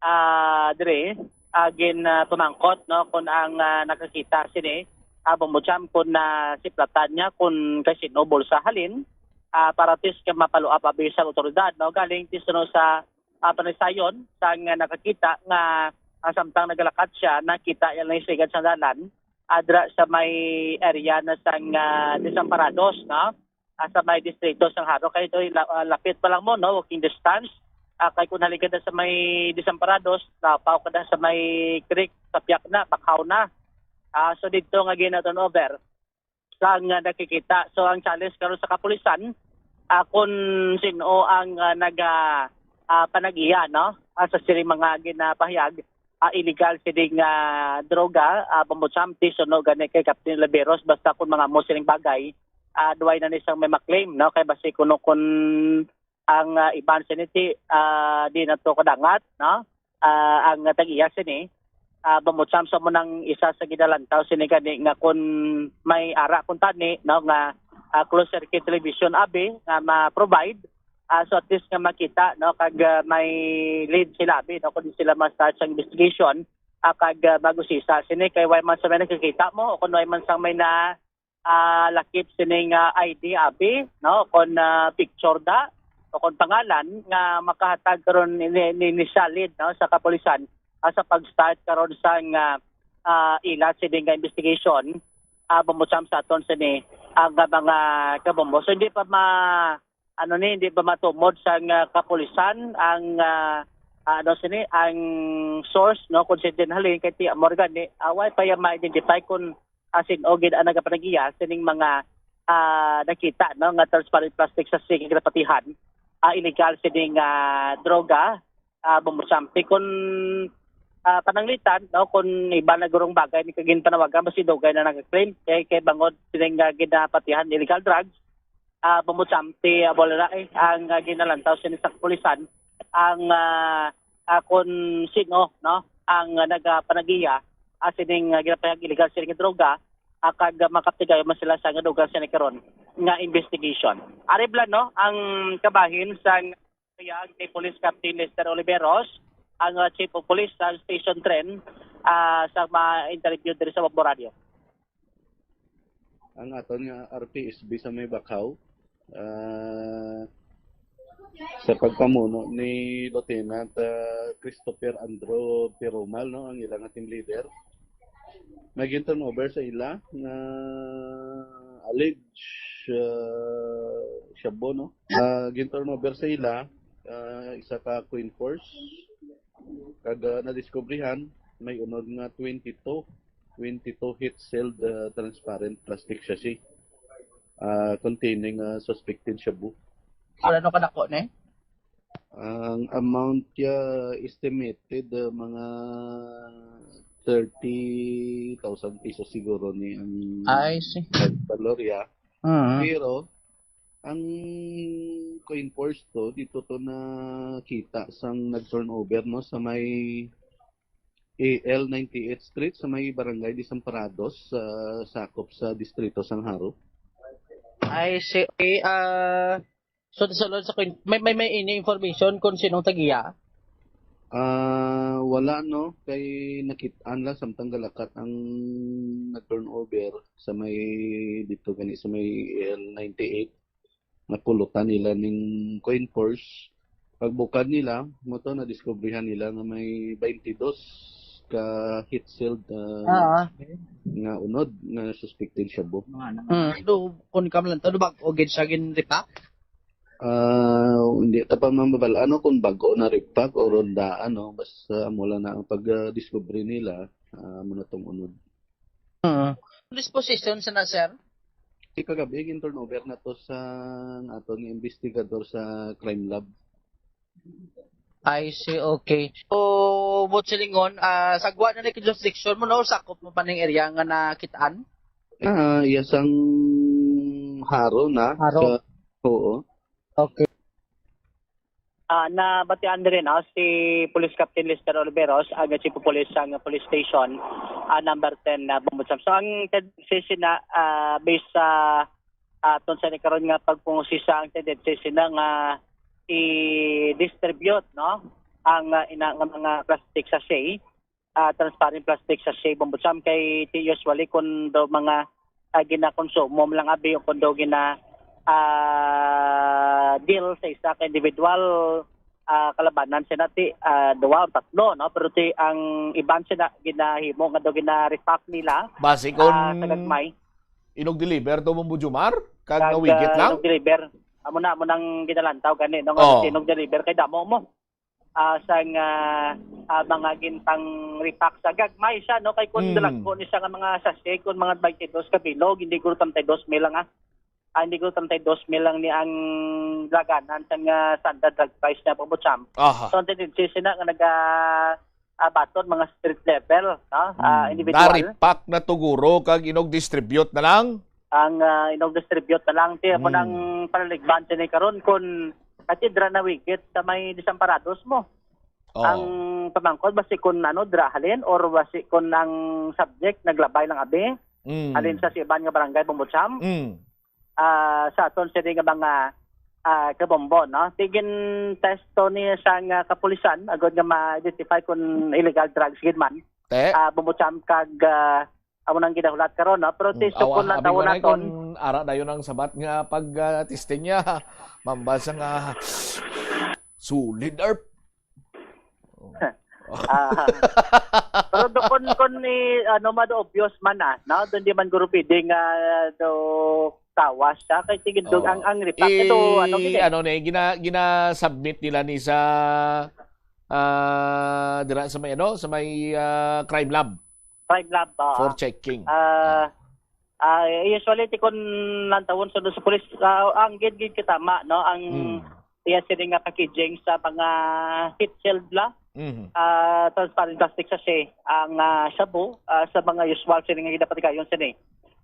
ah, dire, ah, gin ah, pamangkot, no, kung ang ah, nakakita sini ah, Bombo Champ kung ah, siplatan niya kung kay sino bulsa halin, ah, para at least ka mapaluap abi sa awtoridad, no. Galing ti suno sa ah, panagsayon sang ah, nakakita nga ah, samtang nagalakat siya, nakita niya lang sigad sa dalan, adra sa may area na sang ah, Desamparados, no? Ah, sa may distrito sang Jaro. Kay ito, la- ah, lapit pa lang mo, no? Walking distance. Ah, kay kung halin ka na sa may Desamparados, napaw ka na sa may creek, sa piyak na, Bakhaw na. Ah, so dito nga gina-turnover sang ah, nakikita. So ang challenge karon sa kapulisan, ah, kung sino ang ah, naga ah, panag-iya, no? Ah, sa sini mga ginapahayag, ah, illegal sini nga droga, ah, Bombo Champ, suno gani kay Captain Oliveros, basta kung mga mo sining bagay, ah, duway na ni sang may maklaim, no? Kay basi kuno kung ang ah, iban sini ti ah, di na to kadangat, no? Ah, ang tag-iya sini, ah, Bombo Champ, sa mo nang isa sa ginalantaw sini gani nga kung may ara kung tani, no, nga ah, closed circuit television abi nga ma-provide, ah, so at least nga makita, no, kag ah, may lead sila abi, no, kung sila ma-start sa investigation, ah, kag ah, mag-usisa sini kay way man sa may nakikita mo o kung way man sang may na ah, lakip sining ah, I D abi, no, kon ah, picture da o kon pangalan nga makahatag karon ni, ni, ni solid, no, sa kapulisan ah, sa pag-start karon sang ah, ah, ila sining nga investigation. ah, Bombo Champ, sa aton sini ang, ah, mga kabombo. So, hindi pa ma-, ano ni, hindi pa matumod sang, ah, kapulisan ang, ah, ano sini, ang source, no, kung saan din halin, kay Tia Morgan, ni, ah, way pa iya ma-identify kung, ah, sin-o gid ang nagapanagiya sining mga, ah, nakita, no, nga transparent plastic sa sige ginapatihan, ah, illegal sining, ah, droga, ah, Bombo Champ. Kung, ah, pananglitan, no, kung iba na gurong bagay ni kagin panawagan, basi dugay na nag-claim. Kay, kay bangod sining, ah, ginapatihan illegal drugs, ah, Bombo Champ, ti, ah, wala na, eh, ang, ah, ginalantaw sini sa kapulisan, ang, ah, ah, kung sino, no, ang, ah, nagapanagiya, ah, sining, ah, ginapatihan illegal sining droga, ah, kag, ah, makaptigayon man sila sa nga dugang sini karon nga investigation. Ari bala, no, ang kabahin sa pahayag ni Police Captain Lester Oliveros, ang, uh, Chief of Police sa Station ten, uh, sa ma-interview diri sa Bombo Radio. Ang aton nga R P S B sa may Bacau, uh, sa pagpamuno ni Lieutenant, uh, Christopher Andrew Pirumal, no, ang ilang team leader. May gin-turnover sa ila nga alleged, uh, shabu, no? Uh, gin-turnover sa ila, uh, isa ka coin purse. Kag, uh, nadiskubrihan, may unod nga twenty-two, twenty-two heat-sealed, uh, transparent plastic sachet, uh, containing, uh, suspected shabu. Ano kadako ni? Ang amount niya estimated, uh, mga thirty thousand pesos siguro ni ang I see. Valor niya. Mm. Pero ang coin purse to, dito to nakita sang nag-turnover, no, sa may A L ninety-eighth Street, sa may Barangay Desamparados, sa sakop sa Distrito sang Jaro. I see. Okay, ah, So, sulod sa kwin-, may, may, may ini information kung sinong tagiya? Ah, wala, no, kay nakit-an lang samtang galakat ang nag-turnover sa may, dito gani sa may L ninety-eight. Napulutan nila ning coin purse. Pagbukad nila, mo to, nadiskubrihan nila nga may twenty-two ka heat sealed, ah, Ah, ah. nga unod nga suspected shabu. Mga ano. Mm, do, kung kam lang to, do bag-o gid siya ginripa? Ah, hindi ta pa mabal-an, no, kung bag-o na repack o ronda, ano, basta amo lang na ang pag-discovery nila, ah, amo na tong unod. Mm. Disposition sa na, sir? Si kagabi, gin-turnover na to sa aton nga investigador sa crime lab. I see, okay. So, buot silingon, ah, sagwa na ni jurisdiction mo, no? Sakop mo pa ning area nga nakitaan? Ah, iya sang Jaro na. Jaro. Sa, oo. Okay. Ah, nabatian diri, no, si Police Captain Lester Oliveros, ang Chief of Police sang Police Station, ah, number ten na Bombo Champ. So, ang tendency na, ah, based sa, ah, aton sa ni karon nga pagpungusisa, ang tendency na nga i-distribute, no, ang, ah, ina nga mga plastic sachet, ah, transparent plastic sachet, Bombo Champ, kay ti usually kung daw mga, ah, ginakonsumo mo lang abi o kung daw gina, ah, deal sa isa ka individual, ah, kalabanan siya na ti, ah, duwa o tatlo, no? Pero ti ang iban siya na ginahimo nga daw gina-repack nila, Basi ah, kung sa gagmay. Inog-deliver to, Bombo Jomar? Kag Kag, nawigit ah, lang? Inog-deliver. Amo na, amo nang ginalantaw gani, no? Nga Oh. Inog-deliver kay damo mo. Ah, sang, ah, ah, mga gintang repack sa gagmay siya, no? Kay kung Mm. dalagko ni siya nga mga sachet, kung mga twenty-two ka bilog, hindi ko treinta y dos mil lang, ah. Ah, hindi ko treinta y dos mil lang ni ang laganan sang, ah, standard drug price niya, Bombo Champ. Aha. So, ang tendency siya na nga naga, ah, baton, mga street level, no? Ah, Mm. individual. Naripak na tuguro kag inog-distribute na lang? Ang, ah, inog-distribute na lang. Ti, amo Mm. nang panaligban siya ni karon kung ati dra nawigit sa may Desamparados mo. Oh. Ang pamangkot, basi kun ano, dra halin, or basi kun ang subject naglabay lang abi, Mm. halin sa, sa iban nga barangay, Bombo Champ. Mm. Ah, sa aton sini nga mga, ah, kabombo, no? Tigin testo ni sa nga kapulisan, agod nga ma-identify kung illegal drugs gid man. Te? Ah, Bombo Champ kag, ah, amo nang ginahulat karon, no? Pero Mm, ti awa, sukon lang abi tawon ko na naton. Kung ara dayon ang sabat nga pag, ah, testing niya. Mambasa nga solid, Arp. Oh. Ah, pero do, kun, kun ni, ano, mad obvious man, ah, no? Doon di man guro pwede nga do tawas siya. Kay tigindog Oo. ang, ang repack. Ito, ano, I-, gini? ano na, eh, gina-, gina-submit nila ni sa, ah, dira sa may, ano, sa may, ah, crime lab Crime lab, ah. for checking. Ah, ah, usually, ti kun lantawon sa, sa pulis, ah, ang gid, gid katama, no? Ang Mm. iya sini nga packaging sa mga heat sealed la, Mhm. ah, transparent plastic sachet ang, ah, shabu, ah, sa mga usual sini nga ginapatigayon sini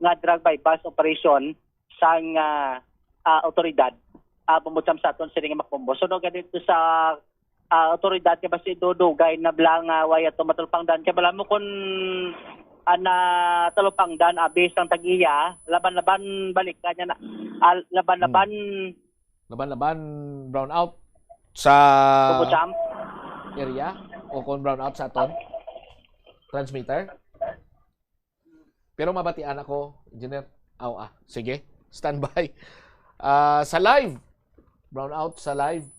nga drug buy-bust operation sang, ah, ah, otoridad, ah, bumutang sa aton sini nga makbombo. So, no, ganito sa, ah, otoridad kay basi dudugay na bala nga way ato matalupangdan. Kay bala mo kun ana talupangdan, abi sang tag-iya, laban-laban balikan niya na, ah, laban-laban Hmm. Laban-laban, brown out sa Bubujam. area o kung brown out sa aton transmitter. Pero mabatian ako, engineer. Aw, ah, sige. Standby. Ah, sa live. Brown out sa live.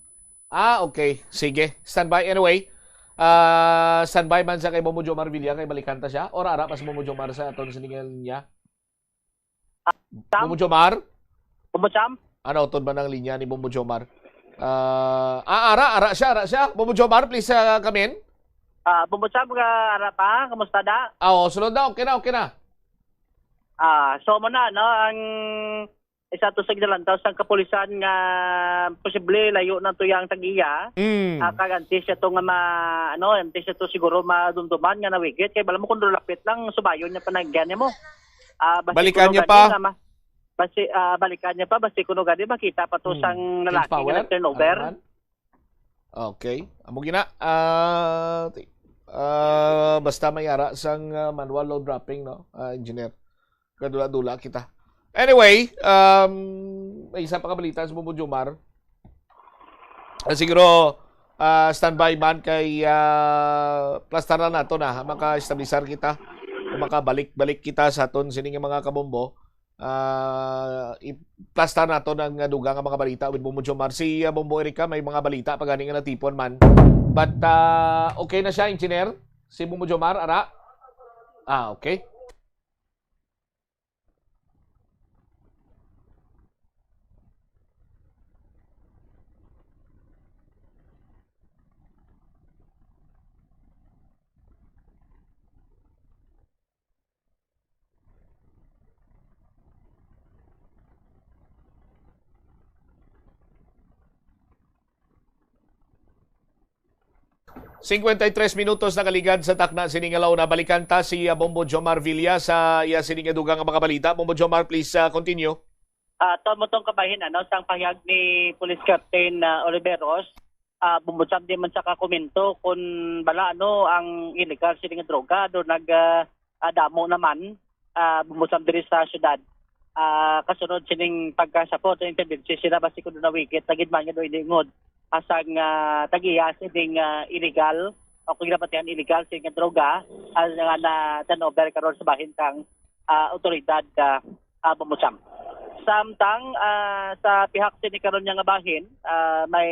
Ah, okay. Sige. Standby. Anyway, ah, standby man sa kay Bombo Jomar Villa kay balikan ta siya. Or ara pa si Bombo Jomar sa aton sining linya. Sam? Bombo Jomar? Bombo Sam? Ano, utod man ang linya ni Bombo Jomar? Ah, ah, ara, ara siya, ara siya. Bombo Jomar, please, ah, come in. Ah, Bombo Sam, ka, ara pa? Kamusta da? Ah, oh, sulod na. Okay na, okay na. Ah, so mo na, no? Ang isa to sa ginalantaw sang kapulisan nga posible layo na to yang tag-iya. Mm. Ah, kag antes siya to nga ma-, ano, antes siya to siguro madumduman nga nawigit. Kay bala mo kung lapit lang, subayon niya panagyan mo. Ah, basi Balikan kuno niya gani pa. nga ma-, basi, ah, balikan niya pa, basi kuno gani makita pa to Hmm. sang Change lalaki nga power? nag-turnover. Ano man? Okay. Amo gina. Ah, ti-, ah, basta may ara sang, ah, manual load wrapping, no? Ah, engineer. Kadula-dula kita. Anyway, um, may isa pa ka balita sa Bombo Jomar. Ah, siguro, ah, standby man kay, ah, plastaran nato na, maka-establisar kita, makabalik-balik kita sa aton sining mga kabombo. Ah, iplastar nato ang dugang nga mga balita with Bombo Jomar. Si, ah, Bombo Erica, may mga balita pa gani nga natipon man. But, ah, okay na siya, engineer? Si Bombo Jomar, ara? Ah, okay. Singkwenta y tres minutos nakaligad sa takna sini nga launa. Balikan ta si, ah, Bombo Jomar Villa sa iya sini nga dugang nga mga balita. Bombo Jomar, please, ah, continue. Ah, tamo tong kabahin, ano, sang pahayag ni Police Captain, ah, Oliveros, ah, bumutang di man sa kakomento kung bala, ano, ang illegal sini nga droga do nag, ah, ah, damo naman, ah, bumutang diri sa syudad. Ah, kasunod sining pagkasapot sa intendensya sila, basi kuno nawigit na gid man nga do iningod asang, ah, tag-iya sining, ah, illegal o kung ginapatihan illegal sini nga droga, ah, nga na-turnover karon sa bahin kang, ah, otoridad, ah, ah, Bombo Sam. Samtang, ah, sa pihak sini karon niya nga bahin, ah, may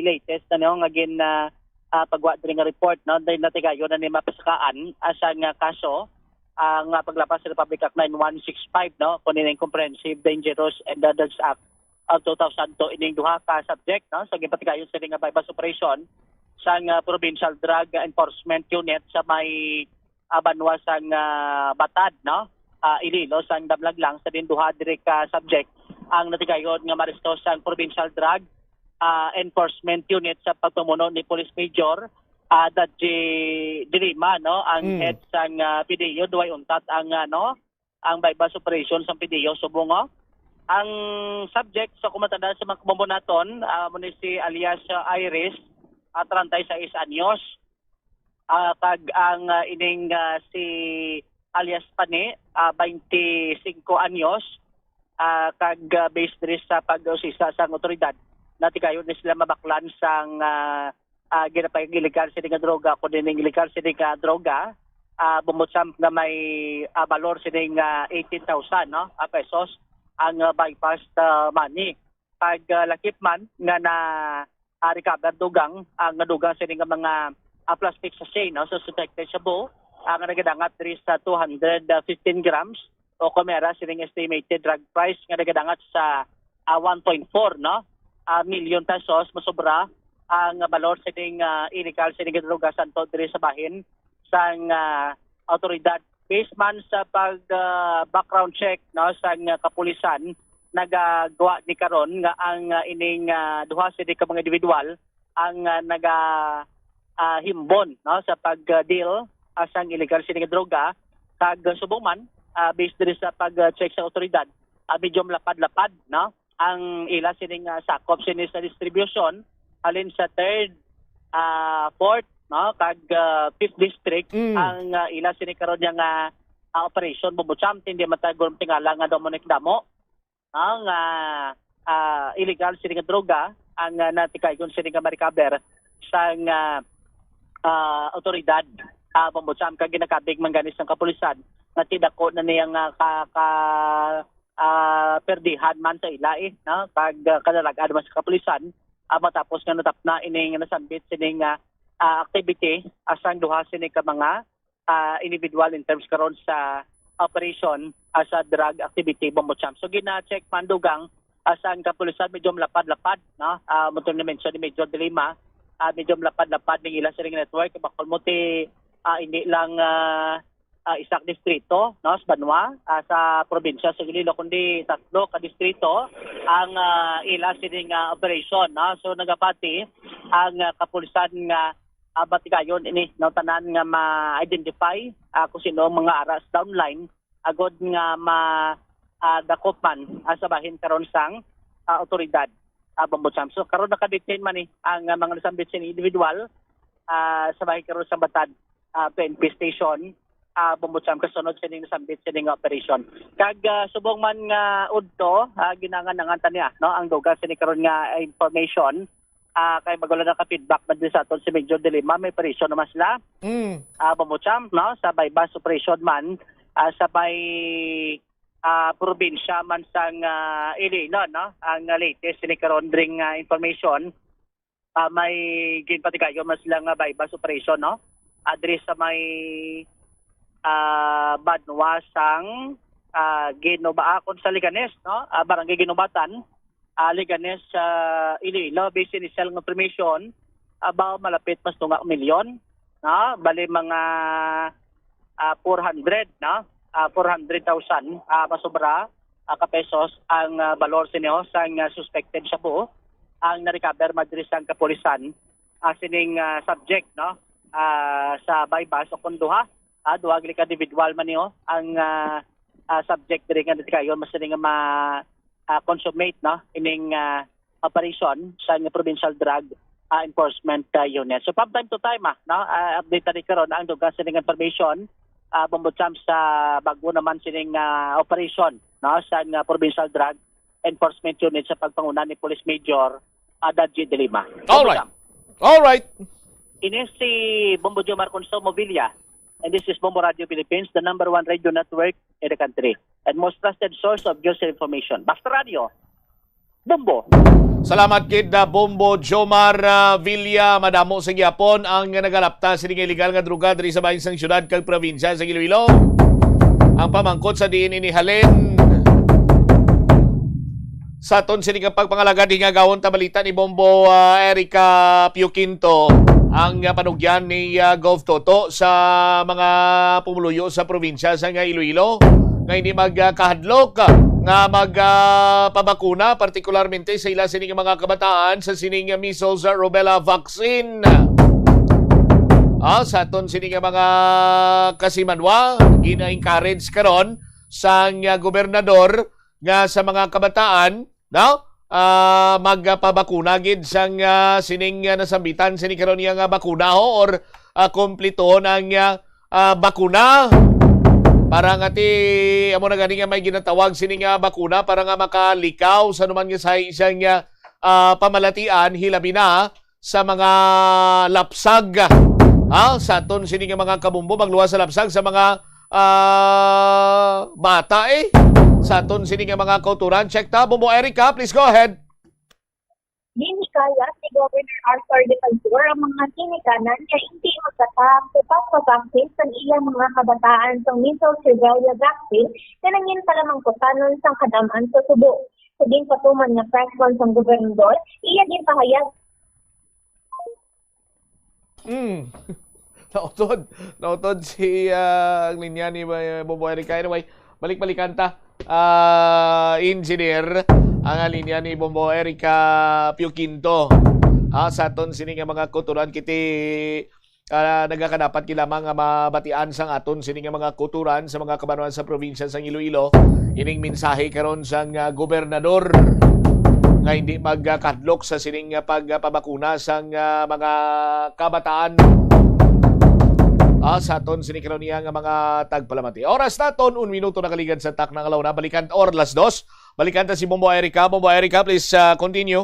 latest na, no, nga gin, ah, ah, pagwa diri nga report, no, dahil natigayon na ni mapasakaan, ah, sa nga kaso, ang, ah, paglapas sa Republic Act nine one six five, no, kuno ining Comprehensive Dangerous and Drugs Act of two thousand two, ining duha ka subject, no, sa ginpatigayon sini nga buy-bust operation sang, ah, Provincial Drug Enforcement Unit sa may, ah, banwa sang, ah, Batad, no, ah, Iloilo, sang damlag lang sa din duha diri ka subject ang natigayon nga maaresto sang Provincial Drug, ah, Enforcement Unit sa pagpamuno ni Police Major, ah, Dadji Dilima, no, ang Mm. head sang, ah, P D U. Duway untat ang, ah, no, ang buy-bust operation sang P D U subong, oh. Ang subject sa kumatanan sa mga kabombo naton, ah, amo ni si alias, ah, Iris, ah, treinta y seis anyos, ah, kag ang, ah, ining, ah, si alias Pani, ah, twenty-five anyos, ah, kag, ah, based diri sa pag-usisa sang otoridad, natigayon ni sila mabaklan sang, ah, ah, ginapag-illegal sini nga droga, kundi ning illegal sini nga droga, ah, bumutang nga may, ah, balor sini nga eighteen thousand, no, ah, pesos ang, ah, buy-bust, ah, money. Pag, ah, lakip man nga na, ah, recover dugang, ang dugang sini nga mga, ah, plastic sachet, no? So, suspected shabu, ah, nga nagadangat diri sa two hundred fifteen grams, o kung may ara sining estimated drug price nga nagadangat sa, ah, one point four, no? Ah, milyon pesos, masobra ang balor sining, ah, illegal sining droga santo diri sa bahin sang, ah, awtoridad. Based man sa pag, ah, background check, no, sang, ah, kapulisan, nagagawa ni karon nga ang, ah, ining, ah, duha sini ka mga individual ang, ah, naga, ah, himbon, no, sa pag, ah, deal, ah, sang illegal sini nga droga, kag subong man, ah, based diri sa pag, ah, check sa awtoridad, ah, medyo malapad-lapad, no, ang ila sining, ah, sakop sini sa distribution, halin sa third, ah, fourth, no, kag, ah, fifth district, Mm. ang, ah, ila sini karon nga, ah, operation, Bombo Champ, hindi man tayo tingala nga daw mo nagdamo, ah, nga, ah, illegal sini nga droga ang, ah, natikayon sini nga ma-recover sang, ah, ah, awtoridad, ah, Bombo Champ, kag ginakabig man gani sang kapulisan nga tidako na niya nga ka, ka, ah, perdihan man sa ila, eh, no? Kag, ah, kadalag-an man sa kapulisan, ah, matapos nga natapna ining nasambit sining, ah, ah, activity, ah, sang duha sini ka mga, ah, individual in terms karon sa operation, ah, sa drug activity, Bombo Champ. So, gina-check man dugang, ah, sang kapulisan, medyo lapad-lapad, no? Ah, mo ni mention ni Major De Lima, ah, medyo lapad-lapad ning ila sining network, bakol mo ti, ah, hindi lang, ah, ah, isa ka distrito, no, sa banwa, ah, sa probinsya sa Iloilo, kundi tatlo ka distrito ang, ah, ila sining, ah, operation, no? So, nagapati ang, ah, kapulisan nga, ah, batigayon ini, no, tanan nga ma-identify, ah, kung sino ang mga ara sa downline, agod nga ma, ah, dakop man, ah, sa bahin karon sang, ah, awtoridad, ah, Bombo Champ. So, karon naka-detain man ni ang, ah, mga nasambit sini individual, ah, sa bahin karon sa Batad, ah, P N P station, ah, Bombo Champ, kasunod sining nasambit sining nga operation. Kag, ah, subong man nga udto, ah, ginangan-angan ta niya, no, ang dugang sini karon nga information, ah, kay bago lang naka-feedback man din sa aton si Major De Lima, may operation naman sila. Mm. Ah, Bombo Champ, no, sa buy-bust operation man, ah, sa may, ah, probinsya man sang, ah, Iloilo, no, ang, ah, latest sini karon dring, ah, information, ah, may ginpatigayon man sila nga buy-bust operation, no? Ah, diri sa may, ah, banwa sang, ah, Ginobaa, kon sa Leganes, no? Ah, Barangay Ginobatan, ah, Leganes, ah, Iloilo, base initial nga information, about malapit mas tunga milyon, no? Bali mga, ah, four hundred, no? Ah, four hundred thousand, ah, masobra, ah, ka pesos ang, ah, balor sini sang, ah, suspected shabu ang na-recover man diri sang kapulisan, ah, sining, ah, subject, no? Ah, sa buy-bust o kung duha, ah, duha gid ka individual man niyo ang, ah, ah, subject diri nga natikayon mas sini nga ma, ah, consummate, no, ining, ah, operation sa Provincial Drug, ah, Enforcement, ah, Unit. So, from time to time, ah, no, ah, update ta ni karon ang dugang sining information, ah, Bombo Champ, sa bago naman sining, ah, operation, no, sa, ah, Provincial Drug Enforcement Unit sa pagpanguna ni Police Major, ah, Dadji De Lima. Bombo Alright. Champ. Alright. Ini si Bombo Jomar Consumo Villa, and this is Bombo Radio Philippines, the number one radio network in the country and most trusted source of news and information. Basta Radio, Bombo. Salamat gid, ah, Bombo Jomar, ah, Villa. Madamo sa gihapon ang nagalapta sining illegal nga droga diri sa bahin sang syudad kag probinsya sa Iloilo. Ang pamangkot sa diin ini halin. Sa aton sini nga pagpangalagad, hingagawon ta balita ni Bombo, ah, Erica Pio Quinto, ang, ah, panugyan ni, ah, Gov Toto sa mga pumuluyo sa probinsya sa nga Iloilo nga hindi magkahadlok, ah, nga mag, ah, pabakuna, partikularmente sa ila sini nga mga kabataan sa sining measles, ah, rubella vaccine. Ah, sa aton sini nga mga kasimanwa, gina-encourage karon sang, ah, gobernador nga sa mga kabataan, no? Ah, magpabakuna gid sang, ah, sining, ah, nasambitan sini karon niya nga bakuna ho, or, ah, kumplituhon ang, ah, ah, bakuna para nga ti amo na gani nga may ginatawag sini nga bakuna para nga makalikaw sa anuman nga sa isang, ah, ah, pamalatian, hilabi na sa mga lapsag. Ha? Sa aton sini nga mga kabumbo, magluwas sa lapsag sa mga, ah, bata, eh. Sa aton sini nga mga kauturan. Check ta, Bumbo Erica, please go ahead. Din Kaya ni Governor Arthur Defensor ang mga ginikanan nga hindi magkatahag sa pagpabaksin sa ilang mga kabataan sa measles rubella vaccine nga nangin palamangkutanon sang kadam-an sa subo. Sa ginpatuman nga press con sang gobernador, iya ginpahayag. Hmm. Nautod. Nautod si ah, ang linya ni uh, Bobo Erica. Anyway, balik-balikan ta. Ah, engineer, ang linya ni Bombo Erica Pio Quinto. Ha, sa aton sini nga mga kuturan kiti ah, nagakadapat gid lamang nga mabatian sang aton sini nga mga kuturan sa mga kabanuan sa probinsya sang Iloilo ining mensahe karon sang ah, gobernador nga hindi magkadlok sa sining ah, pagpabakuna sang ah, mga kabataan ah, sa aton sini karon niya nga mga tagpalamati. Oras naton, un minuto nakaligad sa takna nga launa. Balikan or las dos. Balikan ta si Bombo Erica. Bombo Erica, please ah, continue.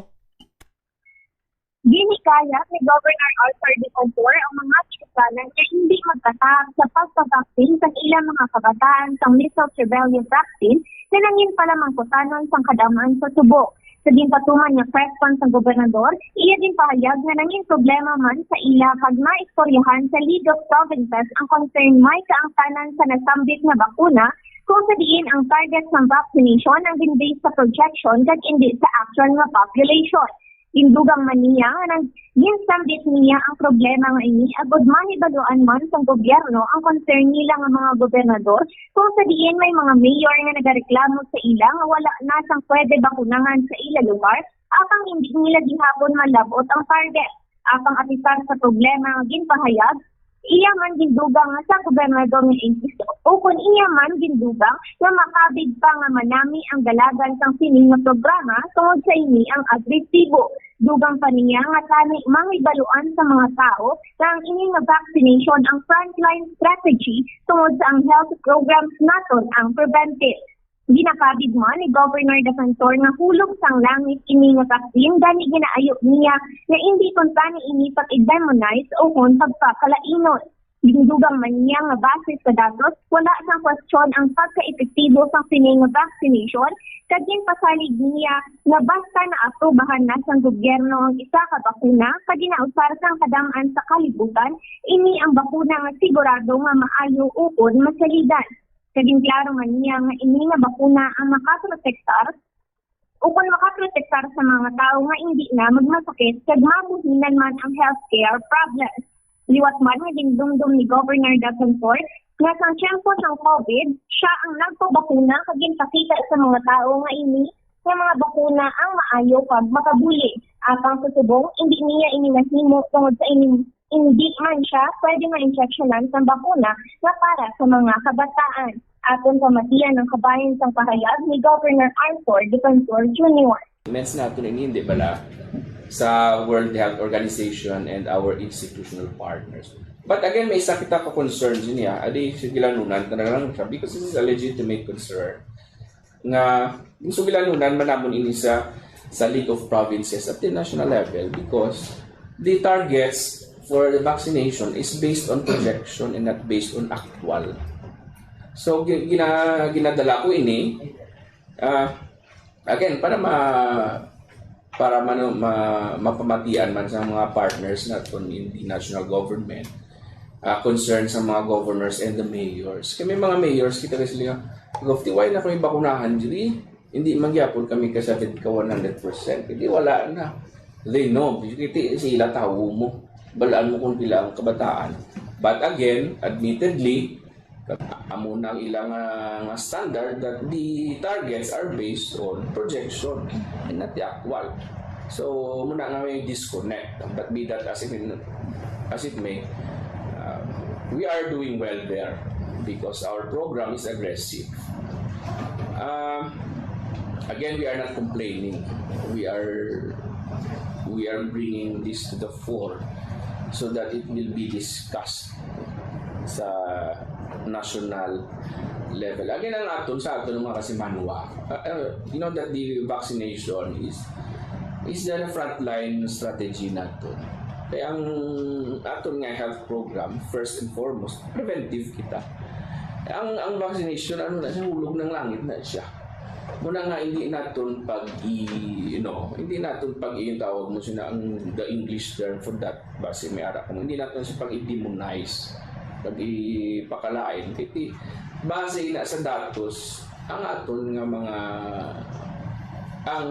Ginikayat ni Governor Arthur Defensor ang mga Chicanan nga hindi magkatahag sa pagpabaksin sa ilang mga kabataan sang measles rubella vaccine nga nangin palamangkutanon sang kadam-an sa subo. Sa ginpatuman nga press con sang gobernador, iya ginpahayag nga nangin problema man sa ila kag naistoryahan sa League of Provinces ang concern may kaangtanan sa nasambit nga bakuna, kung sa diin ang target sang vaccination ang gin-base sa projection kag indi sa actual nga population. Gindugang man niya nga nang ginsamit niya ang problema nga ini agod mahibaluan man sang gobyerno ang concern nila nga mga gobernador, kung sa diin may mga mayor nga nagareklamo sa ila nga wala na sang pwede bakunahan sa ila lugar, apang hindi nila gihapon malab-ot ang target. Apang apisar sa problema nga ginpahayag, iya man gindugang nga sa gobernador nga Isis, ukon iya man gindugang nga makabig pa nga manami ang dalagan sang sining nga programa tungod sa ini ang agresibo. Dugang pa niya nga tani mahibaluan sa mga tawo nga ang ini nga vaccination ang frontline strategy tungod sa ang health programs naton ang preventive. Ginakabig man ni Governor Defensor nga hulog sang langit ini nga vaccine, gani ginaayo niya nga indi kuntani ini pag-demonize o kon pagpakalainon. Gindugang man niya nga base sa datos, wala sang kwestiyon ang pagkaepektibo sang sini nga vaccination, kag ginpasalig niya nga basta naaprubahan na sang gobyerno ang isa ka bakuna kag ginausar sang kadam-an sa kalibutan, ini ang bakuna nga sigurado nga maayo ukon masaligan. Kag ginklaro man niya nga ini nga bakuna ang makaprotektar ukon makaprotektar sa mga tawo nga indi na magmasakit kag mabuhinan man ang healthcare problems. Liwat man nga gindumdom ni Governor Davenport nga sang tiyempo sang COVID, siya ang nagpabakuna kag ginpakita sa mga tawo nga ini nga mga bakuna ang maayo kag makabulig. Apang sa subong, indi niya ini nahimo tungod sa ini Hindi man siya pwede ma-injeksyonan sang bakuna nga para sa mga kabataan. Aton pamatian ang kabahin sang pahayag ni Governor Arthur Defensor Junior. Comments naton ini, hindi bala, sa World Health Organization and our institutional partners. But again, may isa kita ka concern niya, adi, sige lang nunan, talaga lang siya, because this is a legitimate concern. nga ginsugilanunan man namon ini sa sa League of Provinces at the national level because the targets for the vaccination is based on projection and not based on actual. So gi- gina, ginadala ko ini ah, again para ma para mano, ma, mapamatian man sa mga partners naton in the national government ah, concern sa mga governors and the mayors. Kay may mga mayors, kita ka sila nga, "Gov, ti wala na kami bakunahan diri. Hindi man gyapon kami kasabit ka one hundred percent." Hindi, wala na. They know. Kiti sila tawo mo. Balaan mo kung pila ang kabataan. But again, admittedly, amo na ang ilang ah, nga standard that the targets are based on projection and not the actual. So, muna nga may disconnect. But be that as it, as it may, uh, we are doing well there because our program is aggressive. Um, again, we are not complaining. We are we are bringing this to the fore so that it will be discussed sa national level. Again, ang aton sa aton mga kasimanwa, uh, uh, you know that the vaccination is is the frontline strategy naton. Kaya ang aton nga health program, first and foremost, preventive kita. Ang ang vaccination, ano na siya, hulog ng langit na siya. Muna nga, hindi naton pag i, you know, hindi naton pag i, yung tawag mo sina, ang the English term for that, base may ara ko, hindi naton siya pag i-demonize, pag ipakalain. Kiti, base na sa datos, ang aton nga mga, ang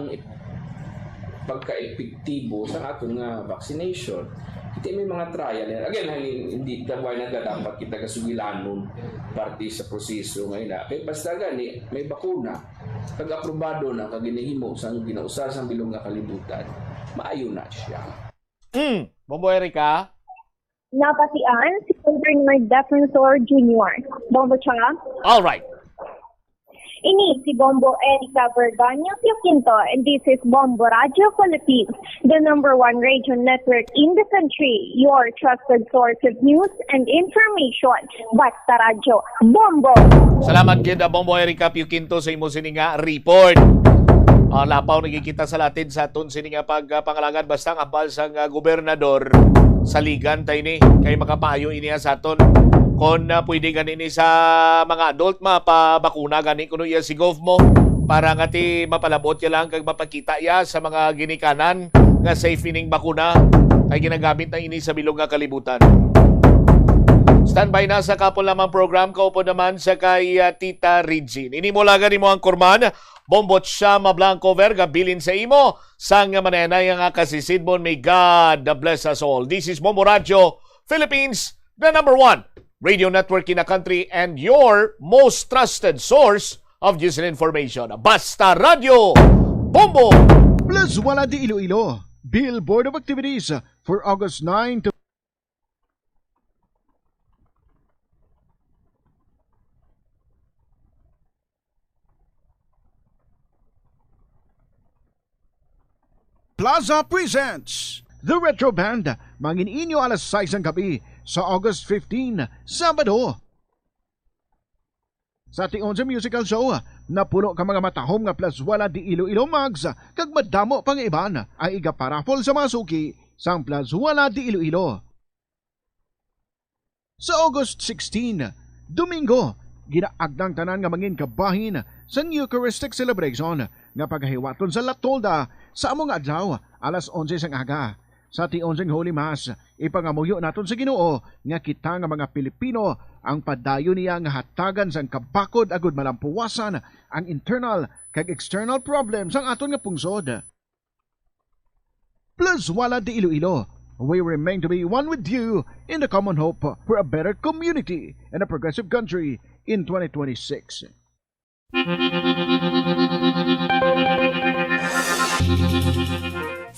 pagka-epektibo sa aton nga vaccination. Kiti may mga trial yan. Again, hindi, hindi, why na dapat kita kasugilanon parte sa proseso ngayon, ah. Kay basta gani, may bakuna, kag aprobado na, kag ginahimo sang ginausar sang bilog nga kalibutan, maayo na siya. Mm. Bombo Erica? Nabatian si Governor Defensor Junior. Bombo Cha? All right. Ini si Bombo Erica Verganio Quinto, and this is Bombo Radio Philippines, the number one radio network in the country, your trusted source of news and information. Basta Radyo, Bombo! Salamat gid, ah, Bombo Erica Pio Quinto, sa imo sini nga report. Ah, lapaw na gid kita sa latid sa aton sini nga pagpangalagad, basta ang hambal sang, ah, gobernador, saligan ta ini kay makapayo ini, ah, sa aton kon, ah, pwede gani ni sa mga adult mapabakuna gani kuno iya si Gov mo para nga ti mapalabot ya lang kag mapakita ya sa mga ginikanan nga safe ining bakuna kay ginagamit na ini sa bilog nga kalibutan. Standby na sa Kapon Lamang program, kaupod naman sa kay, ah, Tita Regine. Ini mo laga nimo ang kurman, Bombo Chama Blanco Verga, bilin sa imo sang manenay nga kasisidmon. May God bless us all. This is Bombo Radio Philippines, the number one radio network in the country and your most trusted source of news and information. Basta Radio Bombo! Plus Wala de Iloilo, Billboard of Activities for August nine to Plaza presents The Retro Band, mangin-inyo alas sais sang gabi sa August fifteen, Sabado. Sa tion sa musical show, napuno ka mga matahom nga Plazuela de Iloilo mugs, kag madamo pa nga iban ang iga-paraffle sa mga suki sang Plazuela de Iloilo. Sa August sixteen, Domingo, ginaagda ang tanan nga mangin kabahin sang Eucharistic celebration nga pagahiwaton sa La Tolda sa amo nga adlaw, alas onse sang aga. Sa tion sang Holy Mass, ipangamuyo naton sa Ginoo nga kita nga mga Pilipino ang padayon niya nga hatagan sang kabakod agud malampuwasan ang internal kag external problem sang aton nga pungsod. Plus Wala de Iloilo, we remain to be one with you in the common hope for a better community and a progressive country in twenty twenty-six.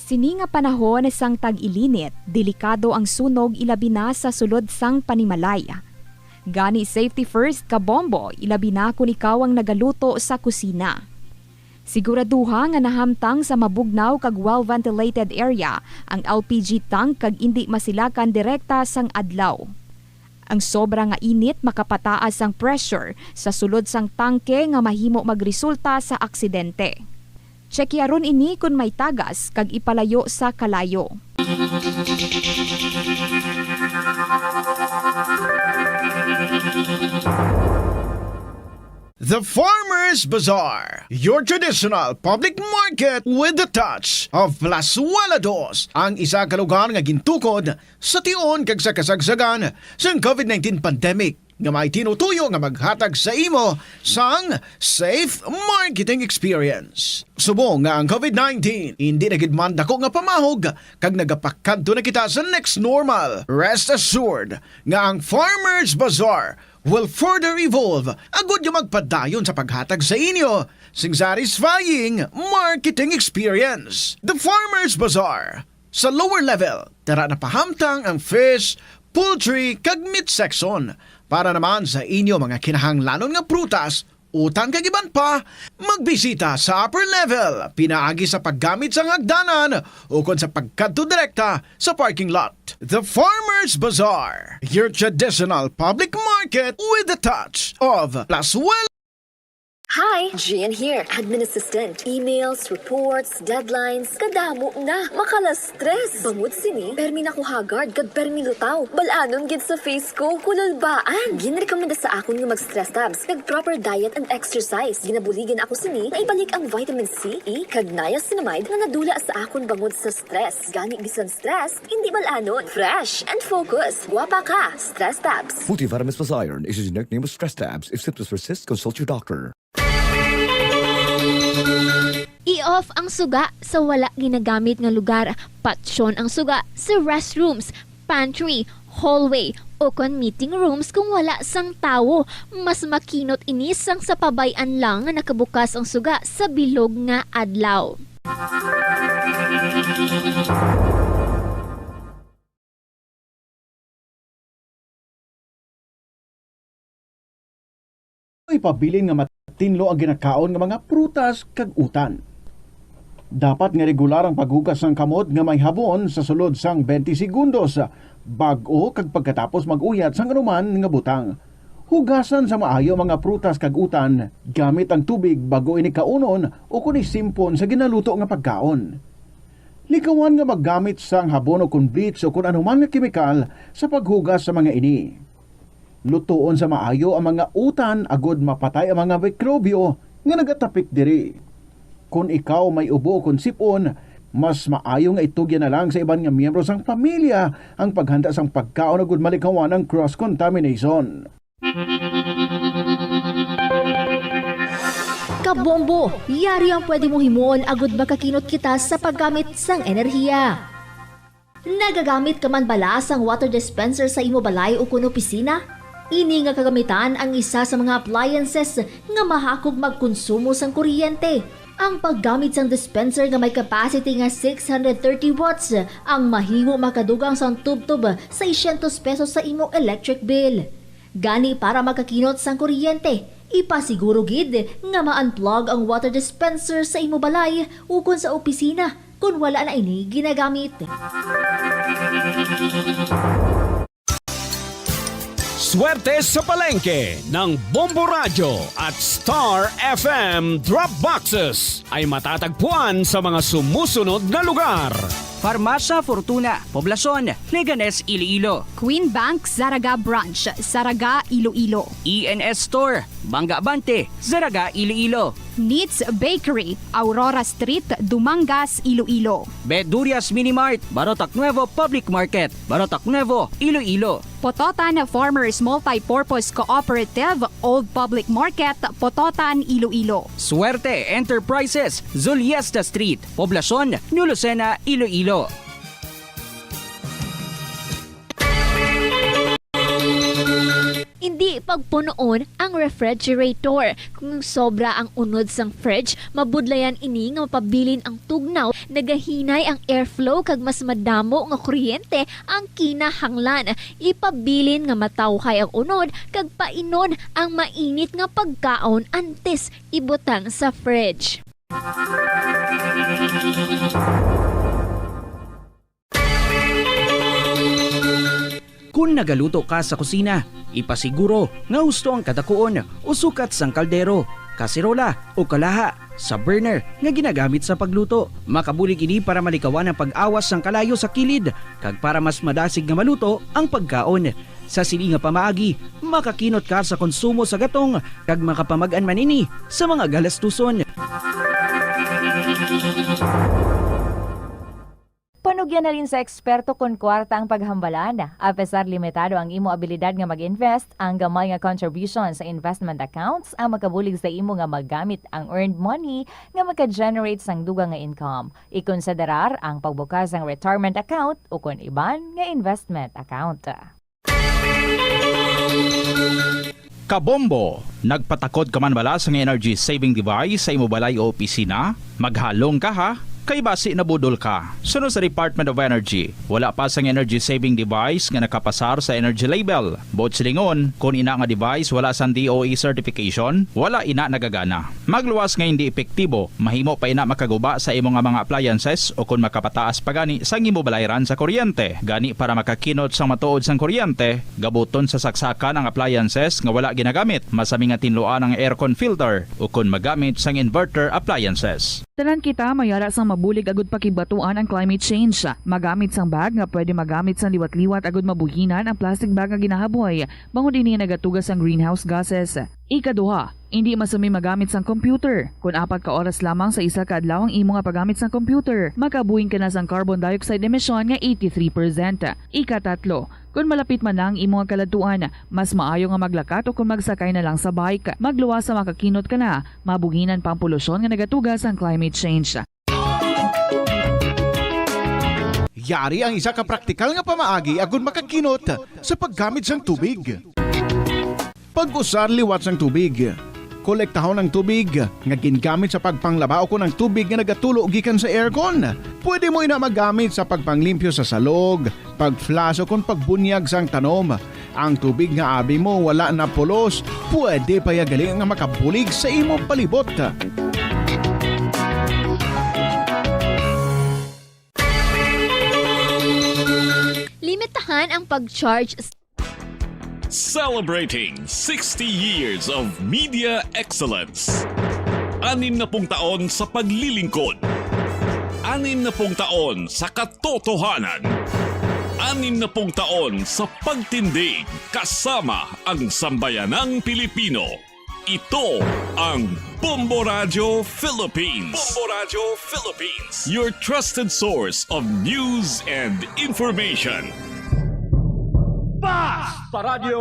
Sini nga panahon sang tag-ilinit, delikado ang sunog, ilabi na sa sulod sang panimalay. Gani, safety first, kabombo, ilabi na kon ikaw ang nagaluto sa kusina. Siguraduha nga nahamtang sa mabugnaw kag well-ventilated area ang L P G tank kag indi masilakan direkta sang adlaw. Ang sobra nga init makapataas sang pressure sa sulod sang tangke nga mahimo magresulta sa aksidente. Tsekyaron ini kon may tagas kag ipalayo sa kalayo. The Farmers Bazaar, your traditional public market with the touch of Plazuela Dos, ang isa ka lugar nga gintukod sa tion kag sa kasagsagan sang COVID nineteen pandemic, nga may tinutuyo nga maghatag sa imo sang safe marketing experience. Subong nga ang COVID nineteen indi na gid man dako nga pamahog kag nagapakadto na kita sa next normal, rest assured nga ang Farmers Bazaar will further evolve agud nga magpadayon sa paghatag sa inyo sing satisfying marketing experience. The Farmers Bazaar, sa lower level, tara na pahamtang ang fish, poultry, kag meat section. Para naman sa inyo mga kinahanglanon nga prutas, utan kag iban pa, magbisita sa upper level pinaagi sa paggamit sang hagdanan ukon sa pagkadto direkta sa parking lot. The Farmers Bazaar, your traditional public market with the touch of Plazuela. Hi, Gian here, admin assistant. Emails, reports, deadlines, kadamo na. Makala-stress. Bangod sini, permi na ko haggard kag permi lutaw. Bal-anon gid sa face ko, kululbaan. Ginrekomenda sa akon nga mag-stress tabs kag proper diet and exercise. Ginabuligan ako sini nga ibalik ang vitamin C, E, kag niacinamide nga nadula sa akon bangod sa stress. Gani bisan stress, hindi bal-anon. Fresh and focus. Guwapa ka. Stress tabs. Multivitamins plus iron is a generic name of stress tabs. If symptoms persist, consult your doctor. I-off ang suga sa wala ginagamit nga lugar. Patyon ang suga sa restrooms, pantry, hallway, o kon meeting rooms kung wala sang tawo. Mas makinot ini sang sa pabay-an lang nga nakabukas ang suga sa bilog nga adlaw. Ipabilin nga matinlo ang ginakaon nga mga prutas kag utan. Dapat nga regular ang paghugas sang kamot nga may habon sa sulod sang twenty segundos bag-o kag pagkatapos mag-uyat sang anuman nga butang. Hugasan sa maayo ang mga prutas kag utan gamit ang tubig bag-o ini kaunon o kon isimpon sa ginaluto nga pagkaon. Likawan nga maggamit sang habon o kon bleach o kon anuman nga kemikal sa paghugas sa mga ini. Lutoon sa maayo ang mga utan agod mapatay ang mga mikrobyo nga nagatapik diri. Kon ikaw may ubo o kon sip-on, mas maayo nga itugyan na lang sa iban nga miyembro sang pamilya ang paghanda sang pagkaon agud malikawan ang cross-contamination. Kabombo, yari ang pwede mong himuon agud makakinot kita sa paggamit sang enerhiya. Nagagamit ka man bala sang water dispenser sa imo balay ukon opisina? Ini nga kagamitan ang isa sa mga appliances nga mahakog magkonsumo sang kuryente. Ang paggamit sang dispenser nga may capacity nga six hundred thirty watts ang mahimo makadugang sang tubtob seiscientos pesos sa imo electric bill. Gani, para makakinot sang kuryente, ipasiguro gid nga ma-unplug ang water dispenser sa imo balay ukon sa opisina kon wala na ini ginagamit. Swerte sa palengke ng Bombo Radyo at Star F M Drop Boxes ay matatagpuan sa mga sumusunod na lugar. Farmasya Fortuna, Poblacion, Leganes, Iloilo. Queen Bank, Zarraga Branch, Zarraga, Iloilo. E N S Store, Mangga Abante, Zarraga, Iloilo. Neats Bakery, Aurora Street, Dumangas, Iloilo. Bedurias Mini Mart, Barotac Nuevo Public Market, Barotac Nuevo, Iloilo. Pototan Farmers Multipurpose Cooperative, Old Public Market, Pototan, Iloilo. Suerte Enterprises, Zuliesta Street, Poblacion, New Lucena, Iloilo. Indi pagpunoon ang refrigerator. Kung sobra ang unod sang fridge, mabudlayan ini nga mapabilin ang tugnaw, nagahinay ang airflow, kag mas madamo nga kuryente ang kinahanglan. Ipabilin nga matawhay ang unod kag painon ang mainit nga pagkaon antes ibutang sa fridge. Kon nagaluto ka sa kusina, ipasiguro nga husto ang kadakuon o sukat sang kaldero, kaserola, o kalaha sa burner nga ginagamit sa pagluto. Makabulig ini para malikawan ang pag-awas sang kalayo sa kilid kag para mas madasig nga maluto ang pagkaon. Sa sini nga pamaagi, makakinot ka sa konsumo sa gatong kag makapamag-an man ini sa mga galastuson. Panugyan halin sa eksperto kon kwarta ang paghambalan. Apesar limitado ang imo abilidad nga mag-invest, ang gamay nga contribution sa investment accounts ang makabulig sa imo nga magamit ang earned money nga maka-generate sang dugang nga income. Ikonsiderar ang pagbukas sang retirement account ukon iban nga investment account. Kabombo, nagpatakod ka man bala sang energy saving device sa imo balay o opisina? Maghalong ka, ha! kay basi nabudol ka. Suno sa Department of Energy, wala pa sang energy saving device nga nakapasar sa energy label. Buot silingon, kon ina nga device wala sang D O E certification, wala ina nagagana. Magluwas nga hindi epektibo, mahimo pa ina makaguba sa imo nga mga appliances o kon makapataas pa gani sang imo balayran sa kuryente. Gani, para makakinot sang matuod sang kuryente, gabuton sa saksakan ang appliances nga wala ginagamit, masami nga tinluan ang aircon filter, o kon magamit sang inverter appliances. Tanan kita may ara sang mabulig agud pakigbatuan ang climate change. Magamit sang bag nga pwede magamit sang liwat-liwat agud mabuhinan ang plastic bag nga ginahaboy, bangod ini nagatuga sang greenhouse gases. Ikaduha, indi masami magamit sang computer. Kon apat ka oras lamang sa isa ka adlaw ang imo nga paggamit sang computer, makabuhin ka na sang carbon dioxide emission nga eighty-three percent. Ikatatlo, kon malapit man na ang imo nga kaladtuan, mas maayo nga maglakat o kon magsakay na lang sa bike. Magluwas sa makakinot ka na, mabuhinan pa ang polusyon nga nagatuga sang climate change. Yari ang isa ka praktikal nga pamaagi agud makakinot sa paggamit sang tubig. Pag-usar liwat sang tubig. Kolektahon ang tubig nga gingamit sa pagpanglaba o kon ang tubig nga nagatulo gikan sa aircon. Pwede mo ina magamit sa pagpanglimpyo sa salog, pag-flush o kon pagbunyag sang tanom. Ang tubig nga abi mo wala na pulos, pwede pa ya gali nga makabulig sa imo palibot. Limitahan ang pag-charge. Celebrating sixty years of media excellence. Anim na pung taon sa paglilingkod. Anim na pung taon sa katotohanan. Anim na pung taon sa pagtindig kasama ang sambayanang Pilipino. Ito ang Bombo Radyo Philippines. Bombo Radyo Philippines. Your trusted source of news and information. Basta Radyo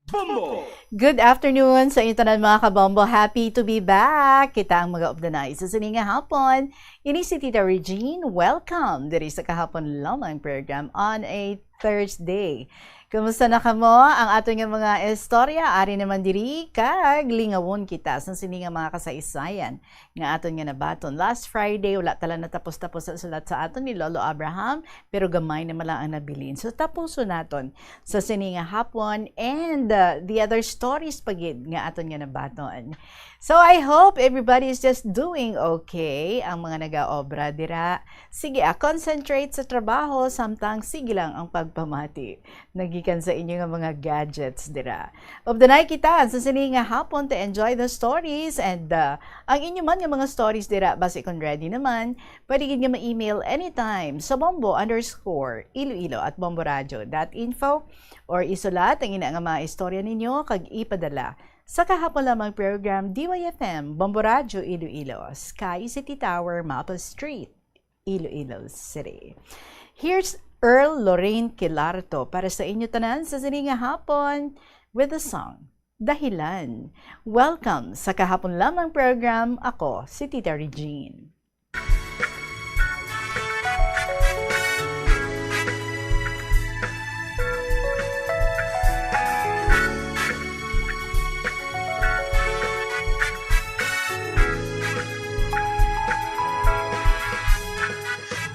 Bombo! Good afternoon sa inyo tanan, mga kabombo. Happy to be back. Kita ang mag-updanay sa sini nga hapon. Ini si Tita Regine. Welcome diri sa Kahapon Lamang program on a Thursday. Kumusta na kamo? Ang aton nga mga istorya ari naman diri, kag lingawon kita sa sini nga mga kasaysayan nga aton nga nabaton. Last Friday, wala tala natapos-tapos ang sulat sa aton ni Lolo Abraham, pero gamay naman lang ang nabilin. So, tapuson naton sa sini nga hapon and, uh, the other stories pa gid nga aton nga nabaton. So, I hope everybody is just doing okay. Ang mga nagaobra dira, sige, ah, concentrate sa trabaho, samtang sige lang ang pagpamati nagikan sa inyo nga mga gadgets dira. Updanay kita sa sini nga hapon to enjoy the stories and, uh, ang inyo man nga mga stories dira, basi kon ready naman, pwede gid nga ma-email anytime sa bombo underscore iloilo at bomboradio dot info or isulat ang ina nga mga istorya ninyo kag ipadala sa Kahapon Lamang program, D Y F M, Bombo Radyo Iloilo, Sky City Tower, Maple Street, Iloilo City. Here's Earl Lorraine Quilarto para sa inyo tanan sa sini nga hapon with the song Dahilan. Welcome sa Kahapon Lamang program. Ako si Tita Regine.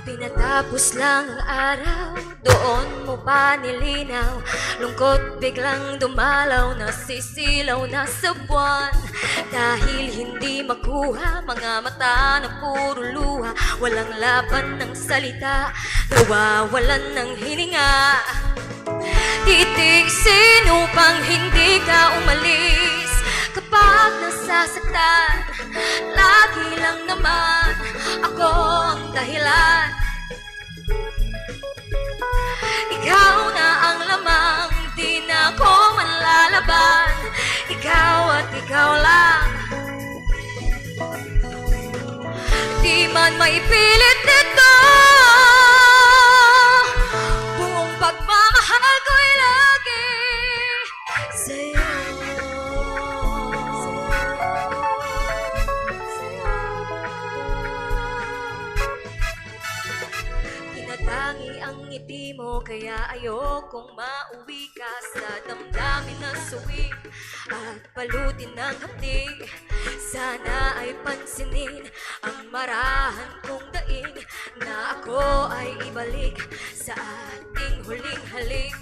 Pinatapos lang ang araw, doon mo pa nilinaw. Lungkot biglang dumalaw, nasisilaw na sa buwan. Dahil hindi makuha, mga mata na puro luha. Walang laban ng salita, nawawalan ng hininga. Titig, sino pang hindi ka umalis? Kapag nasasaktan, lagi lang naman ako ang dahilan. Ikaw na ang lamang, di na ko manlalaban. Ikaw at ikaw lang. Di man maipilit ito, buong pagmamahal ko'y lagi sa'yo. Tinatangi ang ngiti mo Kaya ayokong mauwi ka sa damdamin na suwi at balutin ng hapdi. Sana ay pansinin ang marahan kong daing na ako ay ibalik sa ating huling halik.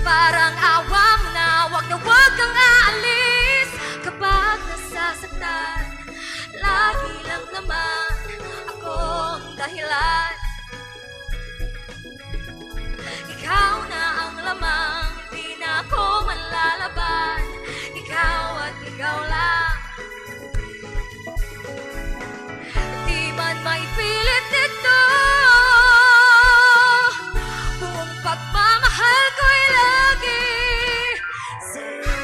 Parang awa mo na, wag na wag kang aalis. Kapag nasasaktan, lagi lang naman akong dahilan. Ikaw na ang lamang, di na ako manlalaban. Ikaw at ikaw lang. Di man maipilit ito, buong pagmamahal ko'y lagi sa'yo.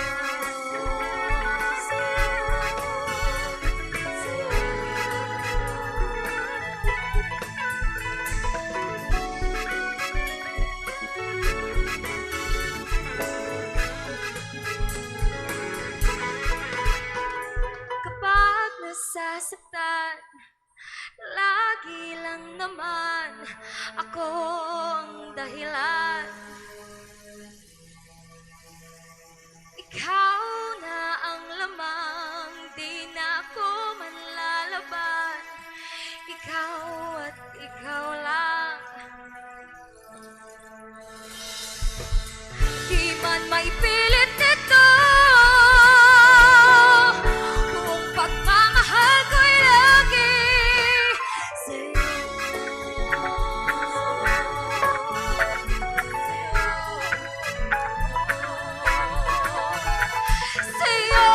Kapag nasasaktan, lagi lang naman ako ang dahilan. Ikaw na ang lamang, di na ako manlalaban. Ikaw at ikaw lang. Di man maipilit ito, buong pagmamahal ko'y lagi sa'yo. Sa'yo.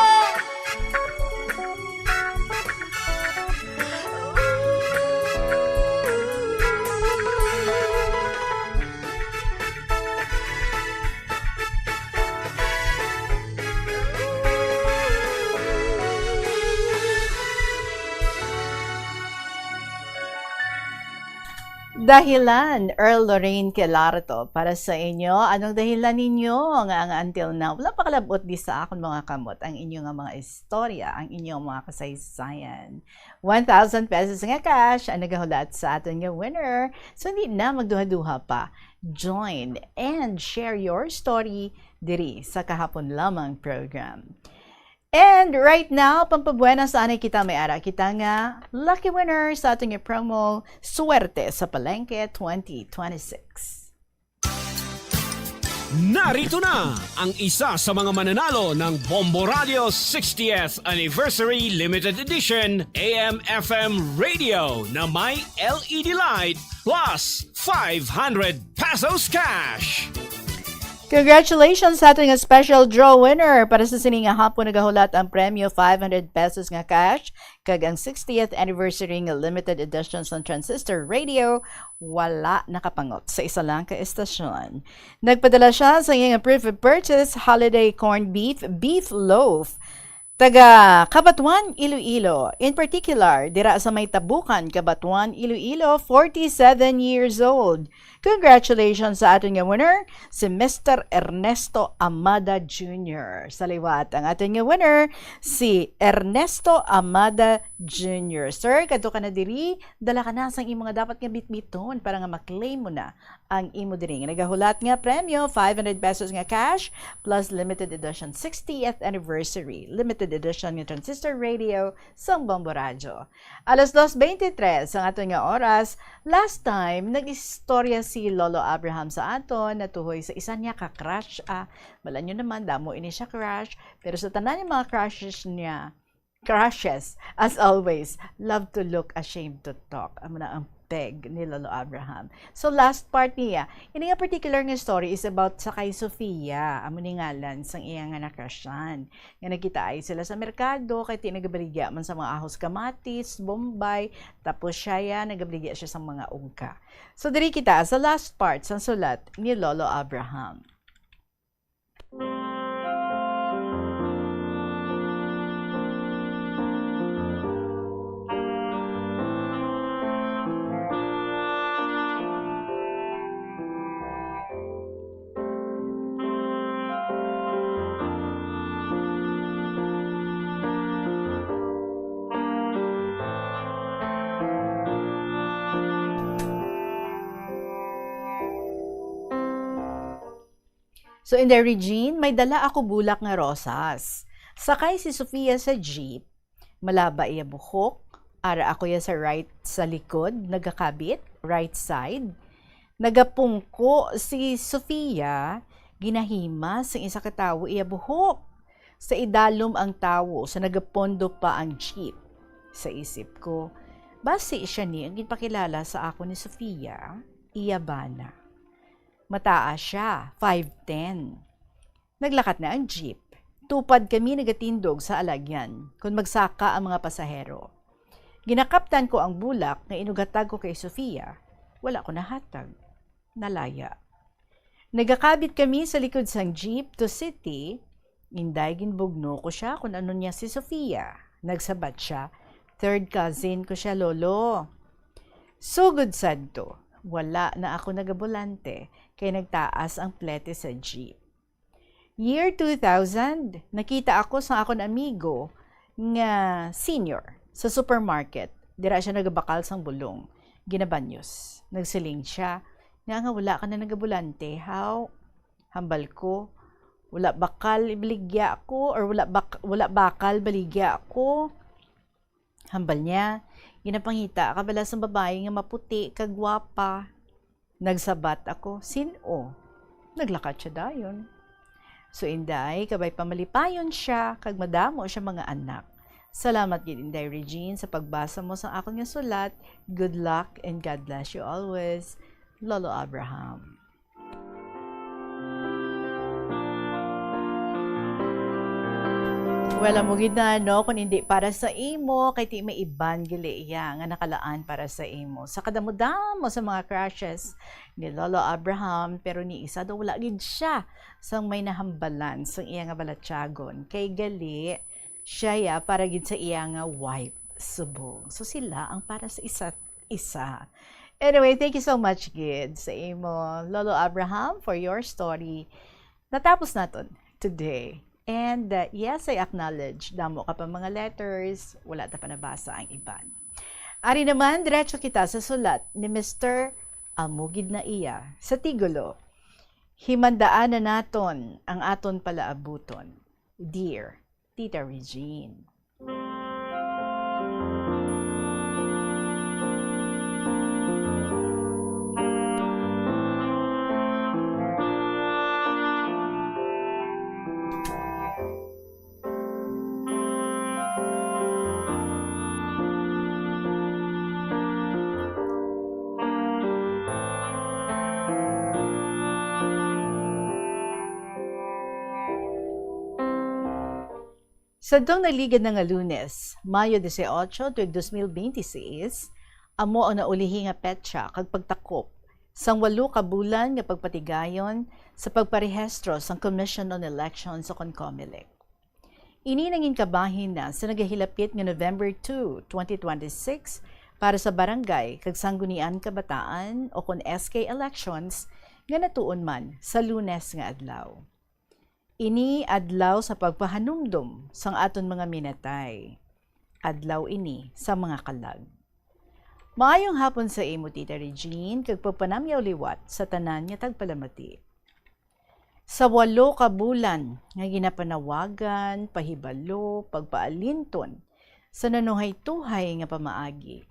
Dahilan, Earl Lorraine Quelarto, para sa inyo. Anong dahilan ninyo nga ang until now wala pa kalabot di sa akon mga kamot ang inyo nga mga istorya, ang inyong mga kasaysayan? One thousand pesos nga cash ang nagahulat sa aton nga winner. So, hindi na magduha-duha pa. Join and share your story diri sa Kahapon Lamang program. And right now, pampabuena sa anay kita, may ara kita nga lucky winner sa aton nga promo, Swerte sa Palengke twenty twenty-six. Narito na ang isa sa mga mananalo ng Bombo Radio sixtieth Anniversary Limited Edition A M F M Radio na may L E D light plus five hundred pesos cash. Congratulations sa aton nga special draw winner para sa sini nga hapon. Nagahulat ang premyo, five hundred pesos nga cash, kag ang sixtieth anniversary nga limited edition sa Transistor Radio, wala nakapangot sa isa lang ka estasyon. Nagpadala siya sa iyang proof of purchase, holiday corned beef, beef loaf, taga Cabatuan, Iloilo. In particular, dira sa may Tabukan, Cabatuan, Iloilo, forty-seven years old. Congratulations sa aton nga winner, si Mister Ernesto Amada Junior. Sa liwat, ang aton nga winner, si Ernesto Amada Junior. Sir, kadto ka na diri, dala ka na sang imo nga dapat nga bitbiton para nga ma-claim mo na ang imo diri nga nagahulat nga premyo, five hundred pesos nga cash, plus limited edition sixtieth anniversary, limited edition nga transistor radio sang Bombo Radyo. Alas dos beintitrés ang aton nga oras. Last time, nag-istorya si Lolo Abraham sa aton natuhoy sa isa niya ka crush. Ah, malan nyo naman, damo ini siya crush. Pero sa tanan nga mga crushes niya, crushes, as always, love to look, ashamed to talk. Amo na ang peg ni Lolo Abraham. So, last part niya, ini nga particular nga story is about sa kay Sofia. Amo ni ngalan sang iya nga nakrushan. Nga nagkitaay sila sa merkado, kay ti nagabaligya man sa mga ahos, kamatis, bombay, tapos siya ya, nagabaligya siya sa mga ungka. So, diri kita sa last part sa sulat ni Lolo Abraham. So, Inday Regine, may dala ako bulak nga rosas. Sakay si Sofia sa jeep. Malaba iya buhok. Ara ako ya sa right, sa likod, nagakabit, right side. Nagapungko si Sofia, ginahimas sang isa ka tawo iya buhok. Sa idalom ang tawo, sa nagapondo pa ang jeep. Sa isip ko, basi siya ni ang ginpakilala sa ako ni Sofia, iya bana. Mataas siya, five ten. Naglakat na ang jeep. Tupad kami nagatindog sa alagyan kon magsaka ang mga pasahero. Ginakaptan ko ang bulak nga inugatag ko kay Sofia. Wala ko nahatag. Nalaya. Nagakabit kami sa likod sang jeep to city. Inday, ginbugno ko siya kung ano niya si Sofia. Nagsabat siya, "Third cousin ko siya, Lolo." Sugod sadto, wala na ako nagabulante kay nagtaas ang plete sa jeep. Year two thousand, nakita ako sa akon amigo nga senior sa supermarket. Dira siya nagabakal sang bulong. Ginabanyos. Nagsiling siya, "Nga nga wala ka na nagabulante, haw?" Hambal ko, "Wala bakal ibaligya ako," or "Wala bak-, wala bakal baligya ako." Hambal niya, "Ginapangita ka bala sang babayi nga maputi kag gwapa." Nagsabat ako, "Sin-o?" Naglakat siya dayon. So, Inday, kabay pa malipayon siya kag madamo siya mga anak. Salamat gid, Inday Regine, sa pagbasa mo sang akon nga sulat. Good luck and God bless you always. Lolo Abraham. Well, amo gid na, no, kung hindi para sa imo, kay ti may iban gali iya nga nakalaan para sa imo. Sa kadamo-damo sa mga crushes ni Lolo Abraham, pero ni isa daw wala gid siya sang may nahambalan sang iya nga balatyagon. Kay gali, siya ya para gid sa iya nga wife subong. So sila ang para sa isa't isa. Anyway, thank you so much gid sa imo, Lolo Abraham, for your story. Natapos naton today. And, uh, yes, I acknowledge, damo ka pa mga letters, wala ta pa nabasa ang iban. Ari naman, diretso kita sa sulat ni Mister Amo gid na iya sa tigulo. Himandaan na naton ang aton palaabuton. Dear Tita Regine. Sadtong nagligad na nga Lunes, Mayo dieciocho, tuig dos mil bente seis, amo ang naulihi nga petsa kag pagtakop sang walo ka bulan nga pagpatigayon sa pagparehistro sang Commission on Elections o kon Comelec. Ini nangin kabahin na sa nagahilapit nga November two, twenty twenty-six para sa barangay kag sanggunian kabataan o kon S K elections nga natuon man sa Lunes nga adlaw. Ini adlaw sa pagpahanumdom sang aton mga minatay. Adlaw ini sa mga kalag. Maayong hapon sa imo, Tita Regine, kag pagpanamyaw liwat sa tanan nga tagpalamati. Sa walo ka bulan nga ginapanawagan, pahibalo, pagpaalinton sa nanuhay-tuhay nga pamaagi.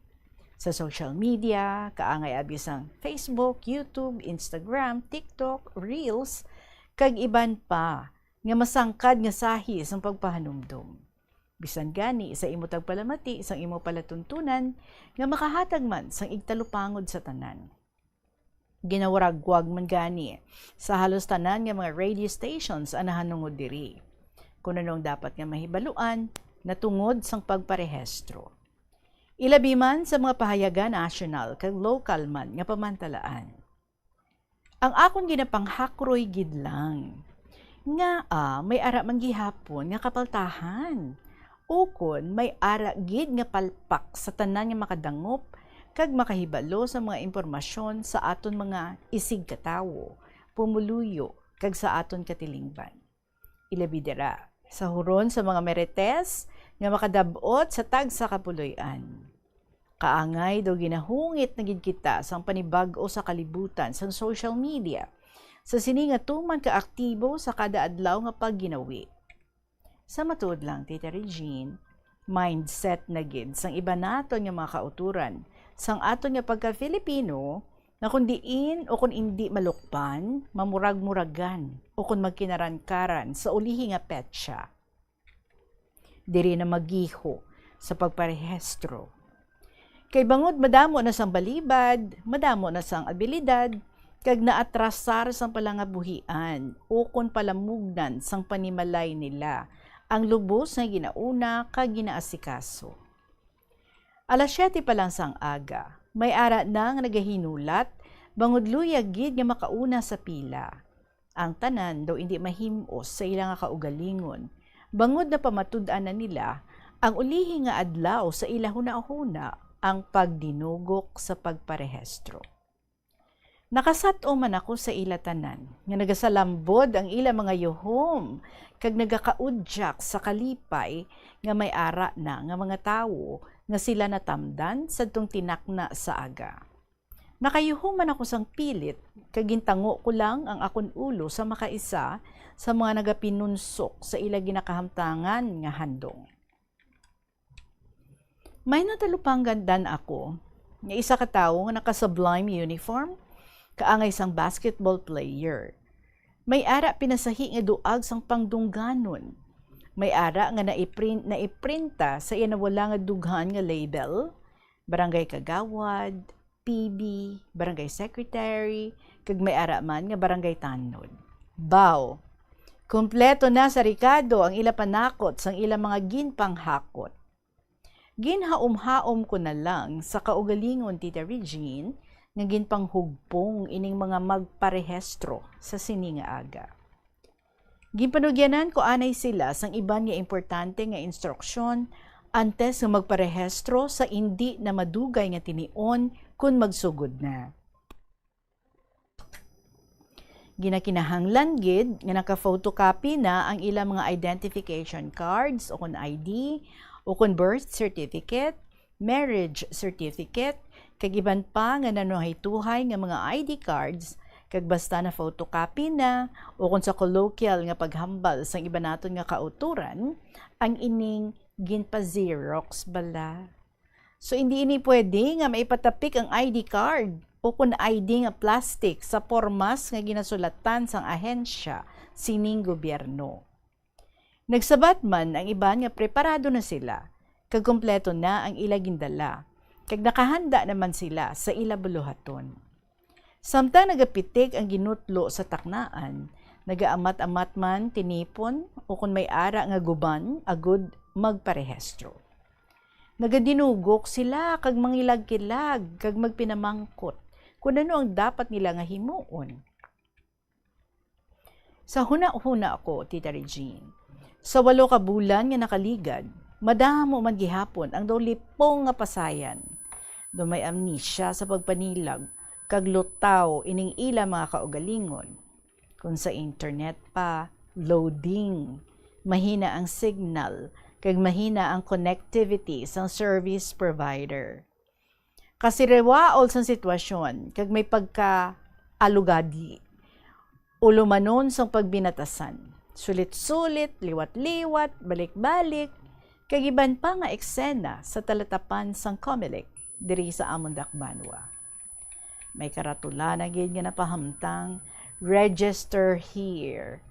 Sa social media, kaangay abi sang Facebook, YouTube, Instagram, TikTok, Reels, kag iban pa nga masangkad nga sahi sang pagpahanumdom. Bisan gani sa imo tagpalamati sang imo palatuntunan nga makahatag man sang igtalupangod sa tanan. Ginawragwag man gani sa halos tanan nga mga radio stations ang nahanungod diri. Kon ano ang dapat nga mahibaluan natungod sang pagparehistro. Ilabi man sa mga pahayagan nasyonal kag lokal man nga pamantalaan. Ang akon ginapanghakroy gid lang, ngaa may ara man gihapon nga kapaltahan? Ukon may ara gid nga palpak sa tanan nga makadangop kag makahibalo sa mga impormasyon sa aton mga isigkatawo, pumuluyo, kag sa aton katilingban. Ilabi dira, sa huron sa mga Marites nga makadab-ot sa tagsa ka puloy-an. Kaangay daw ginahungit na gid kita sang panibag-o sa kalibutan sang social media, sa sini nga tuman ka aktibo sa kada adlaw nga pagginawi. Sa matuod lang, Tita Regine, mindset na gid sang iban naton nga mga kautoran sang aton nga pagka-Filipino, na kon diin o kon indi malukban, mamurag-muragan, o kon magkinarankaran sa ulihi nga petsa. Diri na magiho sa pagparehistro. Kay bangod madamo na sang balibad, madamo na sang abilidad, kag naatrasar sang palangabuhian ukon palamugnan sang panimalay nila ang lubos nga ginauna kag ginaasikaso. Alas siyete pa lang sang aga, may ara na nga nagahinulat, bangod luyag gid nga makauna sa pila. Ang tanan daw indi mahim-os sa ila nga kaugalingon, bangod napamatud-an na nila ang ulihi nga adlaw sa ila hunahuna, ang pagdinugok sa pagparehistro. Nakasat-o man ako sa ila tanan, nga nagasalambod ang ila mga yuhom, kag nagakaudyak sa kalipay nga may ara na nga mga tawo nga sila natamdan sadtong tinakna sa aga. Nakayuhom man ako sang pilit, kag gintango ko lang ang akon ulo sa makaisa sa mga nagapinunsok sa ila ginakahamtangan nga handong. May natalupangdan ako nga isa ka tawo nga naka-Sublime uniform, kaangay sang basketball player. May ara pinasahi nga duag sang pangdungganon. May ara nga naiprint, naiprinta sa iya nawala nga dughan nga label, barangay kagawad, P B, barangay secretary, kag may ara man nga barangay tanod. Baw, kompleto na sa rekado ang ila panakot sang ila mga ginpanghakot. Ginhaom-haom ko na lang sa kaugalingon, Tita Regine, nga ginpanghugpong ining mga magparehistro sa sini nga aga. Ginpanugyanan ko anay sila sang iban nga importante nga instruksyon antes nga magparehistro sa indi na madugay nga tinion kon magsugod na. Ginakinahanglan gid nga naka-photocopy na ang ila mga identification cards o kon I D o kon birth certificate, marriage certificate, kag iban pa nga nanuhaytuhay nga mga I D cards, kag basta na-photocopy na o kon sa colloquial nga paghambal sang iban naton nga kautoran, ang ining ginpa-xerox bala. So, indi ini pwede nga maipatapik ang I D card o kon I D nga plastic sa pormas nga ginasulatan sang ahensya sining gobyerno. Nagsabat man ang iban nga preparado na sila, kag kompleto na ang ila gindala, kag nakahanda naman sila sa ila buluhaton. Samtang nagapitik ang ginutlo sa taknaan, nagaamat-amat man tinipon o kon may ara nga guban agud magparehistro. Nagadinugok sila kag mangilag-kilag kag magpinamangkot kon ano ang dapat nila nga himuon. Sa hunahuna ko, Tita Regine, sa walo ka bulan nga nakaligad, madamo man gihapon ang daw lipong nga pasayan. Daw may amnesia sa pagpanilag kag lutaw ining ila mga kaugalingon. Kung sa internet pa, loading, mahina ang signal, kag mahina ang connectivity sang service provider. Kasiriwaol sang sitwasyon kag may pagkaalugadi, ulumanon sang pagbinatasan, sulit-sulit, liwat-liwat, balik-balik, kag iban pa nga eksena sa talatapan sang Comelec diri sa amon dakbanwa. May karatula na gid nga napahamtang, "Register here."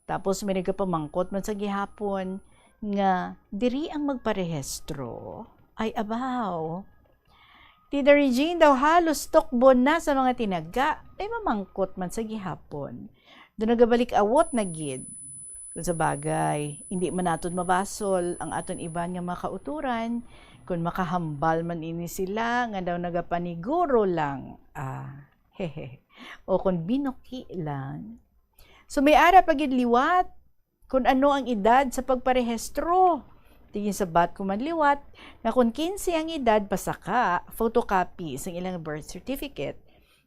Tapos may nagapamangkot man sa gihapon nga diri ang magparehistro. Ay, abaw. Tita Regine daw halos tukbo na sa mga tinaga, may mamangkot man sa gihapon. Do nagabalik-awot na gid. Kung sa bagay, hindi man naton mabasol ang aton iban nga mga kauturan, kung makahambal man ini sila nga daw nagapaniguro lang, ah, hehe, o kung binuki lang. So, may ara pa gid liwat kung ano ang edad sa pagparehistro. Tigin sabat ko man liwat nga kung quince ang edad, pasaka, photocopy sang ilang birth certificate.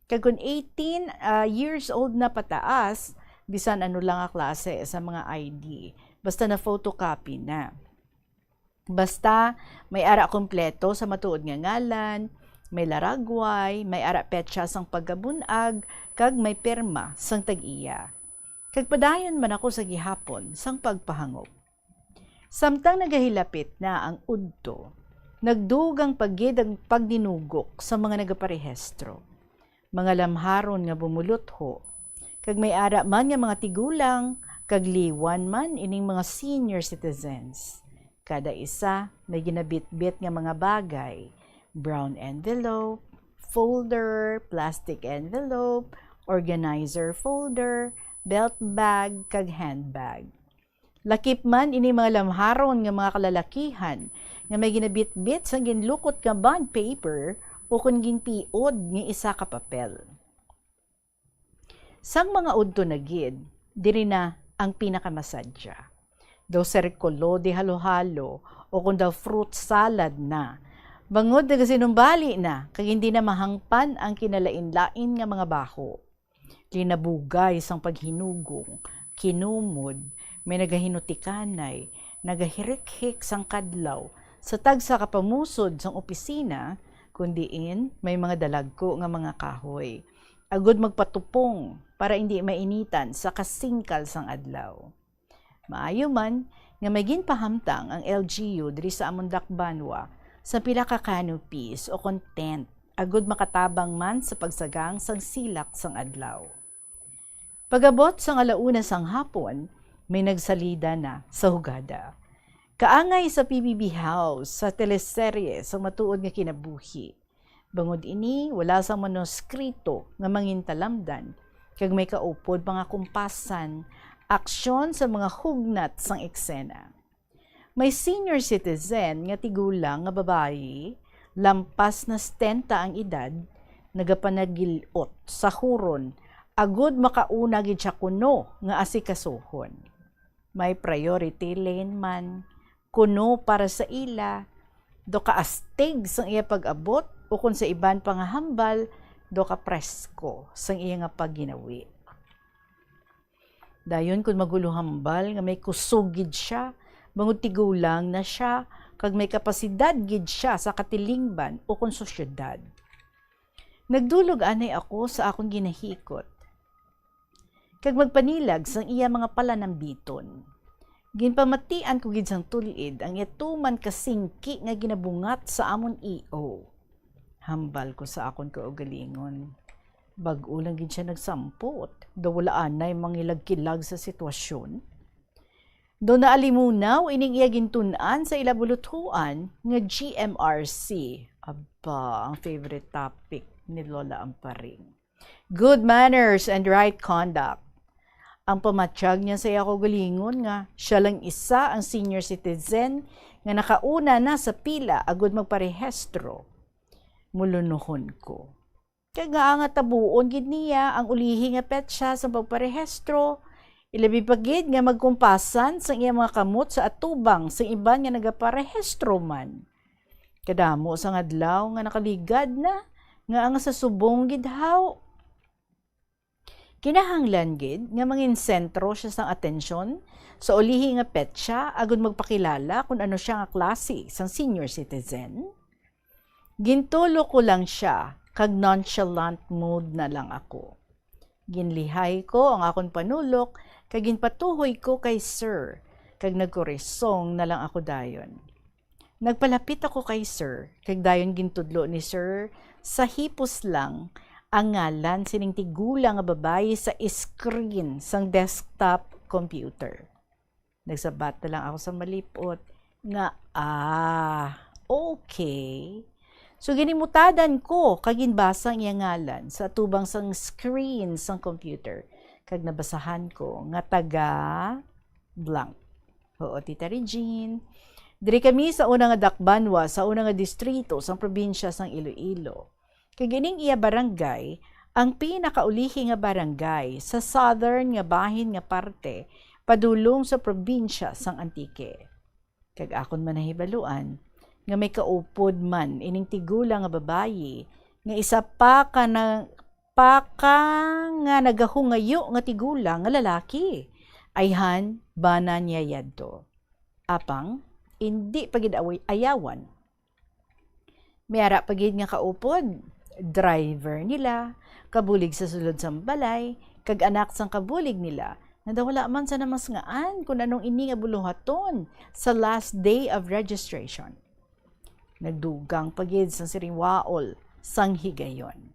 Kag kung eighteen, ah, years old na pataas, bisan ano lang nga klase sa mga I D, basta na photocopy na. Basta may ara kompleto sa matuod nga ngalan, May laragway, may ara petsa sang pagkabun-ag, kag may pirma sang tag-iya. Kag padayon man ako sa gihapon sang pagpahangop. Samtang nagahilapit na ang udto, nagdugang pa gid ang pagdinugok sa mga nagaparehistro, mga lamharon nga bumulutho, kag may ara man nga mga tigulang, kag liwan man ining mga senior citizens. Kada isa may ginabitbit nga mga bagay: brown envelope, folder, plastic envelope, organizer folder, belt bag, kag handbag. Lakip man ini mga lamharon nga mga kalalakihan nga may ginabitbit sang ginlukot nga bond paper ukon gintiod nga isa ka papel. Sang mga udto na gid, diri na ang pinakamasadya. Daw sirkulo di halo-halo, o kon daw fruit salad na. Bangod nagasinumbali na, kag hindi na mahangpan ang kinalain-lain nga mga baho. Linabugay sang paghinugong, kinumod, may nagahinutikanay, nagahirikhik sang kadlaw sa tagsa ka pamusod sang opisina, kun diin may mga dalagko nga mga kahoy, agud magpatupong para indi mainitan sa kasingkal sang adlaw. Maayo man nga may ginpahamtang ang L G U diri sa amon dakbanwa sa pila ka canopies o kon tent, agud makatabang man sa pagsagang sang silak sang adlaw. Pag-abot sang ala-una sang hapon, may nagsalida na sa hugada. Kaangay sa P B B House sa teleserye sang matuod nga kinabuhi. Bangod ini, wala sang manuskrito nga mangintalamdan, kag may kaupod pa nga kumpasan, aksyon sa mga hugnat sang eksena. May senior citizen nga tigulang nga babayi, lampas na setenta ang edad, nagapanagil-ot sa huron, agud makauna gid sia kuno nga asikasuhon. May priority lane man kuno para sa ila, daw kaastig sang iya pag-abot, ukon sa iban pa nga hambal, daw kapresko sang iya nga pagginawi. Dayon, kon magulo hambal nga may kusog gid sia, bangod tigulang na sia, kag may kapasidad gid sia sa katilingban ukon sosyedad. Nagdulog anay ako sa akon ginahikot, kag magpanilag sang iya mga palanambiton. Ginpamatian ko gid sang tul-id ang iya tuman ka singki nga ginabungat sa amon E O. Hambal ko sa akon kaugalingon, bag-o lang gid sia nagsampot, daw wala anay mangilagkilag sa sitwasyon. Daw naalimunaw ining iya gintun-an sa ila buluthuan nga G M R C. Aba, ang favorite topic ni Lola Amparing. Good manners and right conduct. Ang pamatyag niya sa iya kaugalingon nga siya lang isa ang senior citizen nga nakauna na sa pila agud magparehistro. Mulunuhon ko. Kag ngaa nga tabuon gid niya ang ulihi nga petsa sa pagparehistro, ilabi pa gid nga magkumpasan sang iya mga kamot sa atubang sang iban nga nagaparehistro man. Kadamo sang adlaw nga nakaligad na, ngaa nga sa subong gid haw. Kinahanglan gid nga manginsentro sia sang atensyon sa ulihi nga petsa agud magpakilala kon ano sia nga klase sang senior citizen. Gintulok ko lang sia, kag nonchalant mood na lang ako. Ginlihay ko ang akon panulok, kag ginpatuhoy ko kay Sir, kag nagkurisong na lang ako dayon. Nagpalapit ako kay Sir, kag dayon gintudlo ni Sir sa hipos lang ang ngalan sining tigulang nga babayi sa screen sang desktop computer. Nagsabat na lang ako sa malip-ot nga, "Ah, okay." So, ginimutadan ko kag ginbasa ang iya ngalan sa atubang sang screen sang computer, kag nabasahan ko nga taga blank. Oo, Tita Regine. Diri kami sa una nga dakbanwa, sa una nga distrito sang probinsya sang Iloilo. Kag ining iya barangay ang pinakaulihi nga barangay sa southern nga bahin nga parte padulong sa probinsya sang Antique. Kag akon man nahibaluan nga may kaupod man ining tigulang nga babayi nga isa pa ka na, pa ka nga nagahungayo nga tigulang nga lalaki. Ayhan, bana niya yadto. Apang, indi pa gid away-, ayawan. May ara pa gid nga kaupod, driver nila, kabulig sa sulod sang balay, kag anak sang kabulig nila, nga daw wala man sa namasngaan kun anong ini nga buluhaton sa last day of registration. Nagdugang pa gid sang siriwaol sang higayon.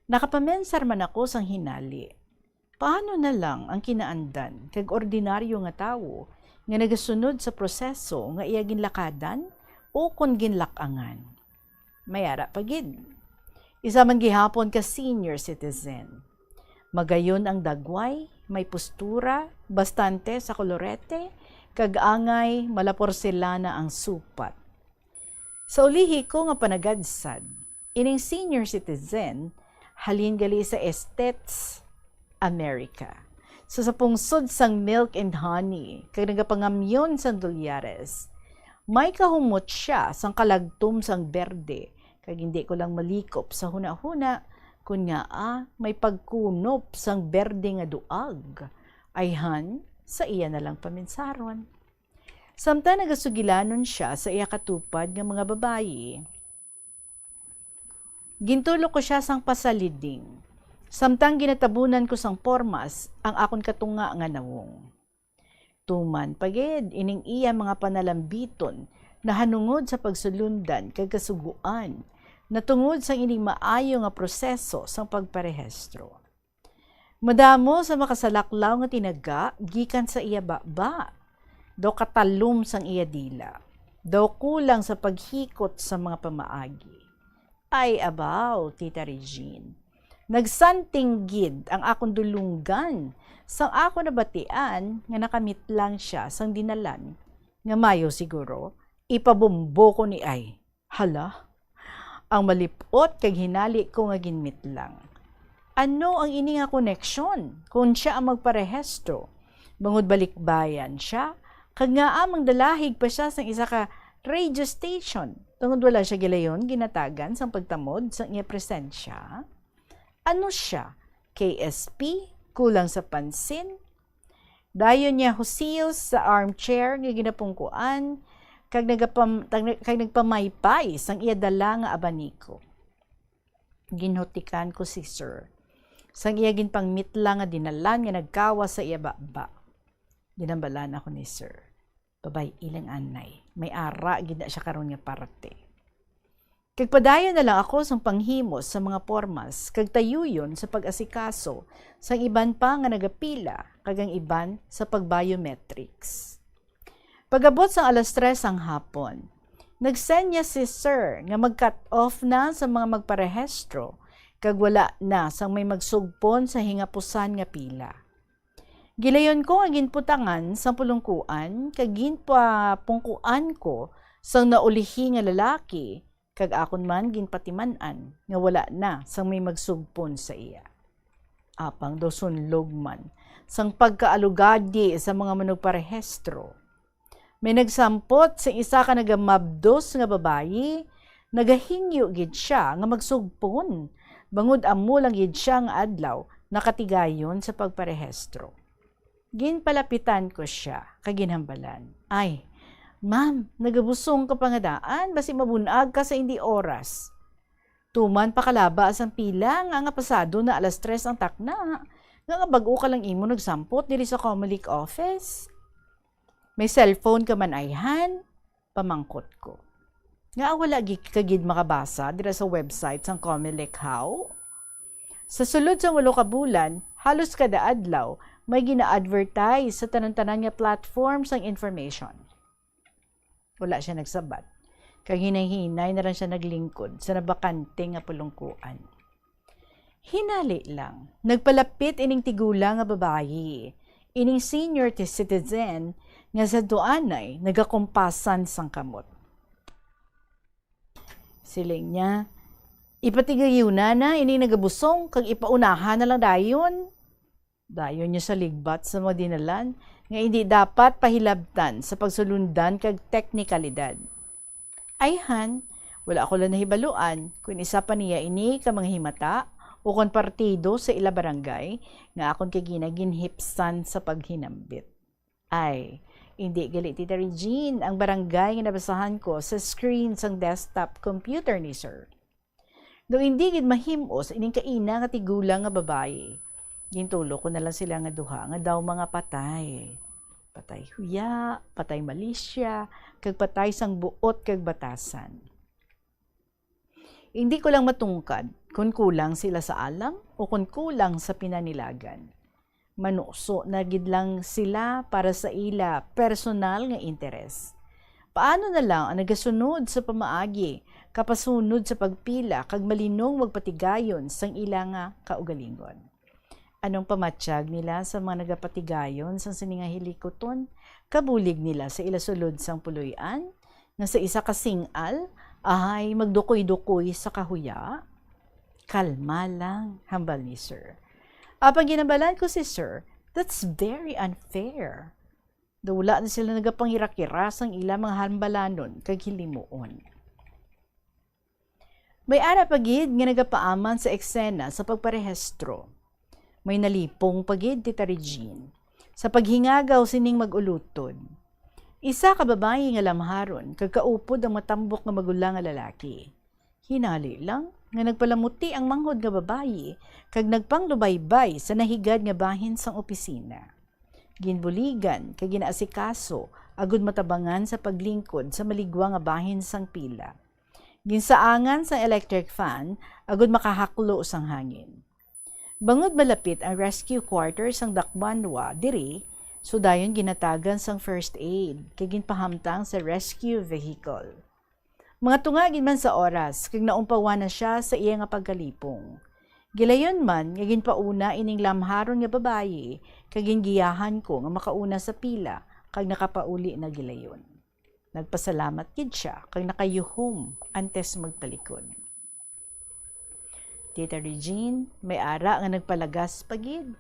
Nakapamensar man ako sang hinali. Paano na lang ang kinaandan kag ordinaryo nga tawo nga nagasunod sa proseso nga iya ginlakadan o kon ginlak-angan? May ara pa gid. Isa man gihapon ka senior citizen. Magayon ang dagway, may postura, bastante sa kolorete, kag angay mala porselana ang supat. Sa ulihi ko nga panagadsad, ining senior citizen halin gali sa Estates, America. So, sa pungsod sang milk and honey, kag nagapangamyon sang dolyares, may kahumot sia sang kalagtom sang berde, kag hindi ko lang malikop sa hunahuna, kun ngaa may pagkunop sang berde nga duag, ayhan sa iya na lang paminsaron. Samtang nagasugilanon sia sa iya katupad nga mga babayi, gintulo ko sia sang pasaliding. Samtang ginatabunan ko sang pormas ang akon katunga nga nawong. Tuman pa gid ining iya mga panalambiton nahanungod sa pagsulundan kag kasugoan natungod sang ining maayo nga proseso sang pagparehistro. Madamo sa makasalaklaw nga tinaga gikan sa iya baba. Daw katalom sang iya dila. Daw kulang sa paghikot sa mga pamaagi. Ay, abaw, Tita Regine. Nagsanting gid ang akon dulunggan sang akon nabatian nga nakamit lang sia sang dinalan nga mayo siguro ipabumbo ko ni ay. Hala, ang malip-ot kag hinali ko nga ginmitlang. Ano ang ini nga koneksyon kon sia ang magparehistro? Bangod balikbayan sia, kag ngaa mangdalahig pa sia sang isa ka radio station, tungod wala sia gilayon ginatagan sang pagtamod sang iya presensya? Ano sia? K S P? Kulang sa pansin? Dayon niya husiyos sa armchair nga ginapungkuan, kag nagapam-, tag-, kag nagpamaypay sang iya dala nga abaniko. Ginhutikan ko si Sir sang iya ginpangmitla nga dinalan nga nagkawas sa iya baba. Ginhambalan ako ni Sir. Babay-i lang anay. May ara gid na sia karon nga parte. Kag padayon na lang ako sang panghimos sa mga pormas kag tayuyon sa pag-asikaso sang iban pa nga nagapila kag ang iban sa pag-biometrics. Pag-abot sang alas tres sang hapon, nag-send niya si Sir nga mag-cut off na sa mga magparehistro kag wala na sang may magsugpon sa hingapusan nga pila. Gilayon ko nga ginputangan sang pulungkuan kag ginpapungkuan ko sang naulihi nga lalaki, kag akon man ginpatiman-an nga wala na sang may magsugpon sa iya. Apang daw sunlog man sang pagkaalugadi sa mga manugparehistro. May nagsampot sa isa ka nagamabdos nga babayi, nagahingyo gid sia nga magsugpon, bangod amo lang gid sia nga adlaw nakatigayon sa pagparehistro. Ginpalapitan ko sia kag ginhambalan, "Ay, ma'am, nagabusong ka pa nga daan, basi mabun-ag ka sa indi oras. Tuman pakalaba sang pila nga, nga pasado na alas tres ang takna, nga, nga bag-o ka lang imo nagsampot diri sa Comelec office." "May cellphone ka man, ayhan?" pamangkot ko. "Ngaa wala gi-, ka gid makabasa dira sa website sang Comelec, haw? Sa sulod sang walo ka bulan, halos kada adlaw may gina-advertise sa tanan-tanan nga platform sang information." Wala sia nagsabat, kag hinay-hinay na lang sia naglingkod sa nabakante nga pulungkuan. Hinali lang, nagpalapit ining tigulang nga babayi, ining senior ti-, citizen nga sa duanay nagakumpasan sang kamot. Siling niya, "Ipatigayuna na ining nagabusong kag ipaunahan na lang dayon." Dayon niya sia ligbat sa mga dinalan nga indi dapat pahilabtan sa pagsulundan kag teknikalidad. Ayhan, wala ko lang nahibaluan kon isa pa niya ini ka mga himata o kon partido sa ila barangay nga akon kay ginaginhipsan sa paghinambit. Ay, Indi gali, Tita Regine, ang barangay nga nabasahan ko sa screen sang desktop computer ni Sir. Daw indi gid mahim-os ining kaina nga tigulang nga babayi. Gintulo ko na lang sila nga duha nga daw mga patay. Patay huya, patay malisya, kag patay sang buot kag batasan. Hindi ko lang matungkad kon kulang sila sa alam o kon kulang sa pinanilagan. Manuso na gid lang sila para sa ila personal nga interes. Paano na lang ang nagasunod sa pamaagi, kapasunod sa pagpila kag malinong magpatigayon sang ila nga kaugalingon? Anong pamatyag nila sa mga nagapatigayon sang sini nga hilikuton? Kabulig nila sa ila sulod sang puloy-an, nga sa isa ka sing-al, ahay magdukoy-dukoy sa kahuya? Kalma lang, hambal ni Sir. Apang ginhambalan ko si Sir, "That's very unfair." Daw wala na sila nagapangirakira sang ila mga hambalanon kag hilimuon. May ara pa gid nga nagapaaman sa eksena sa pagparehistro. May nalipong pa gid, Tita Regine, sa paghingagaw sining mag-ulutod. Isa ka babayi nga lamharon kag kaupod ang matambok nga magulang nga lalaki. Hinali lang nga nagpalamuti ang manghod nga babayi kag nagpanglubaybay sa nahigad nga bahin sang opisina. Ginbuligan kag ginaasikaso agud matabangan sa paglingkod sa maligwa nga bahin sang pila. Ginsaangan sang electric fan agud makahaklo sang hangin. Bangod malapit ang rescue quarter sang Dakbanwa diri, so dayon ginhatagan sang first aid kag ginpahamtang sa rescue vehicle. Mga tunga gid man sa oras kag naumpawan na sia sa iya nga pagkalipong. Gilayon man nga ginpauna ining lamharon nga babayi kag gingiyahan ko nga makauna sa pila kag nakapauli na gilayon. Nagpasalamat gid sia kag nakayuhom antes magtalikod. Tita Regine, may ara nga nagpalagas pa gid.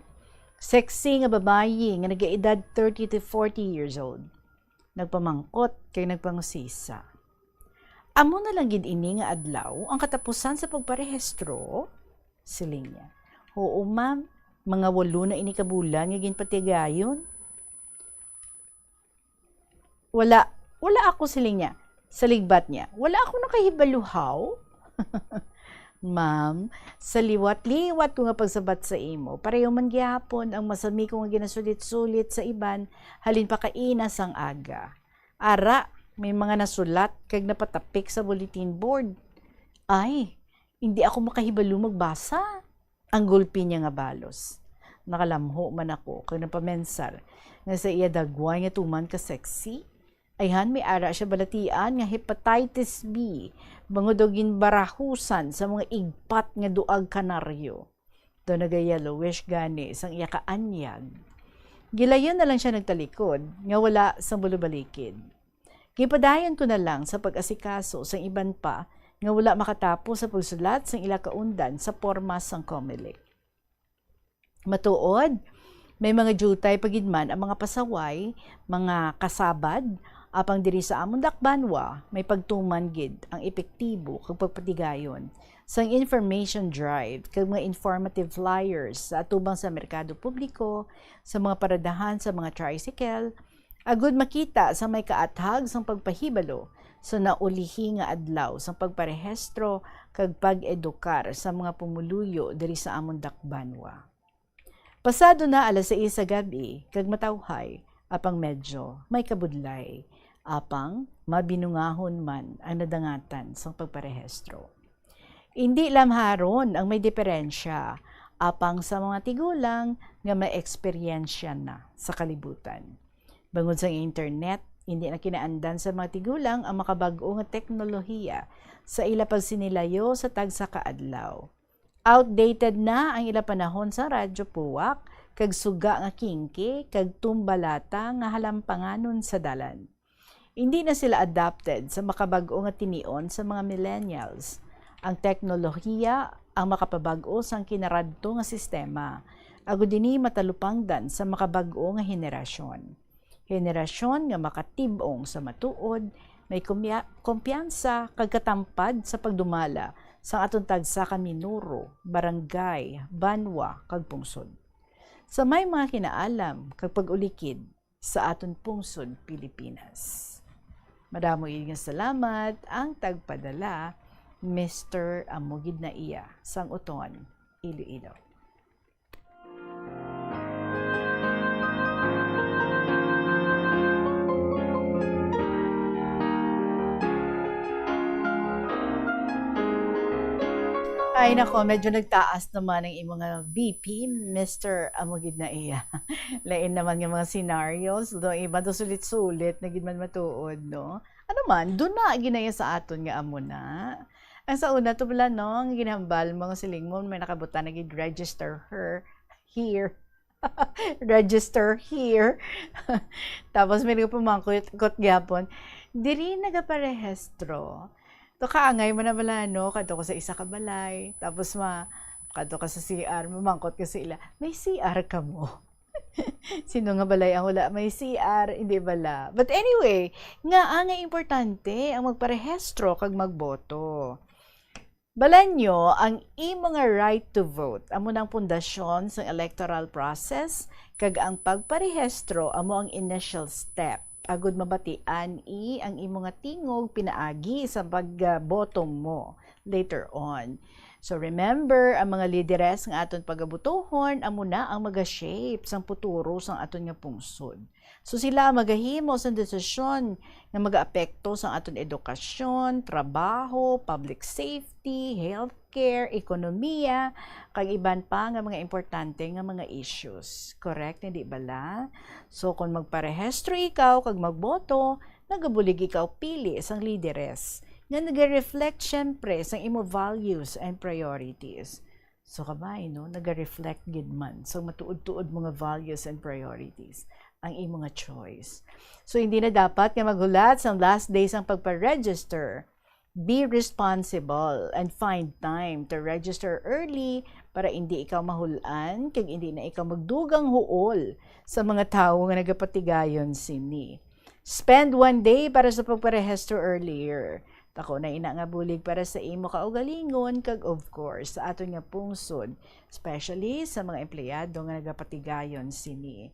Sexy nga babayi nga nagaedad thirty to forty years old. Nagpamangkot kag nagpangusisa. "Amo na lang gid ini nga adlaw ang katapusan sa pagparehistro?" siling niya. "Oo, ma'am. Mga walo na ini ka bulan nga ginpatigayon." "Wala, wala ako," siling niya. Sa ligbat niya, "Wala ako nakahibalo, haw?" "Ma'am, sa liwat-liwat ko nga pagsabat sa imo, pareho man gihapon ang masami ko nga ginasulit-sulit sa iban halin pa kaina sang aga. Ara, may mga nasulat kag napatapik sa bulletin board." "Ay, hindi ako makahibalo magbasa," ang gulpi niya nga balos. Nakalamho man ako kag napamensar nga sa iya dagway nga tuman ka sexy, ayhan may ara siya balatian nga hepatitis B, bangod daw ginbarahusan sa mga igpat nga duag kanaryo. Daw naga-yellowish gani sang iya kaanyag. Gilayon na lang siya nagtalikod nga wala sang bulubalikid. Ginpadayon ko na lang sa pag-asikaso sang iban pa nga wala makatapos sa pagsulat sang ila kaundan sa porma sang Comelec. Matuod, may mga diutay pa gid man ang mga pasaway, mga kasabad, apang diri sa amon dakbanwa, may pagtuman gid ang epektibo kag pagpatigayon sang information drive kag mga informative flyers sa atubang sa merkado publiko, sa mga paradahan sa mga tricycle, agud makita sa may kaathag sang pagpahibalo sa naulihi nga adlaw sang pagparehistro kag pag-edukar sa mga pumuluyo diri sa amon dakbanwa. Pasado na alas sais sa gab-i kag matawhay, apang medyo may kabudlay, apang mabinungahon man ang nadangatan sang pagparehistro. Indi lamharon ang may diferensya apang sa mga tigulang nga may eksperyensya na sa kalibutan. Bangod sa internet, indi na kinaandan sa mga tigulang ang makabag-o nga teknolohiya sa ila pagsinilayo sa tagsa ka adlaw. Outdated na ang ila panahon sa radyo puwak kag suga nga kingki kag tumbalata nga halampanganon sa dalan. Indi na sila adapted sa makabag-o nga tinion sa mga millennials. Ang teknolohiya ang makapabag-o sang kinaradto nga sistema, agud ini matalupangdan sa makabag-o nga henerasyon. Henerasyon nga makatib-ong sa matuod, may kumya-, kumpiyansa kag katampad sa pagdumala sang aton tagsa ka minuro, barangay, banwa, kag pungsod. Sa may mga kinaalam kag pag-ulikid, sa aton pungsod Pilipinas. Madamo gid nga salamat ang tagpadala, Mister Amo Gid Na Iya, sang Uton, Iloilo. Ay, nako, medyo nagtaas naman ang imong, ah, B P, Mister Amo Gid Na Iya. Lain naman nga mga scenarios, do iba do sulit-sulit na gid man matuod, no? Ano man, duna ginaya sa aton nga amo na. Ang sa una to pala, no, ang ginhambal mo nga siling mo, may nakabutang na gid, "Register her here." "Register here." Tapos may nagapamangkot gyapon, "Diri nagaparehistro?" To kaangay mo na bala, no? Kadto ka sa isa ka balay, tapos ma-, kadto ka sa C R, mamangkot ka sa ila, "May C R ka mo?" Sino nga balay ang wala may C R? Hindi bala. But anyway, nga ang importante ang magparehistro kag magboto. Balanyo ang imo nga right to vote. Amo nang pundasyon sang electoral process, kag ang pagparehistro amo ang initial step agud mabatian i ang imo nga tingog pinaagi sa pagboto mo later on. So remember, ang mga lideres nga aton pagabutuhon amo na ang maga-shape sang futuro sang aton nga pungsod. So sila ang magahimo sang desisyon nga magaapekto sang aton edukasyon, trabaho, public safety, healthcare, ekonomiya, kag iban pa nga mga importante nga mga issues. Correct, hindi bala? So kung magparehistro ikaw kag magboto, nagabulig ikaw pili sang lideres nga naga-reflect siyempre sang imo values and priorities. So kabay, no, naga-reflect gid man sa matuod-tuod mga values and priorities ang imo nga choice. So hindi na dapat nga maghulat sang last day sang pagpa-register. Be responsible and find time to register early para hindi ikaw mahulan kag hindi na ikaw magdugang huol sa mga tawo nga nagapatigayon sini. Spend one day para sa pagparehistro earlier. Tako na ina nga bulig para sa imo kaugalingon kag, of course, sa aton nga pungsod, especially sa mga empleyado nga nagapatigayon sini.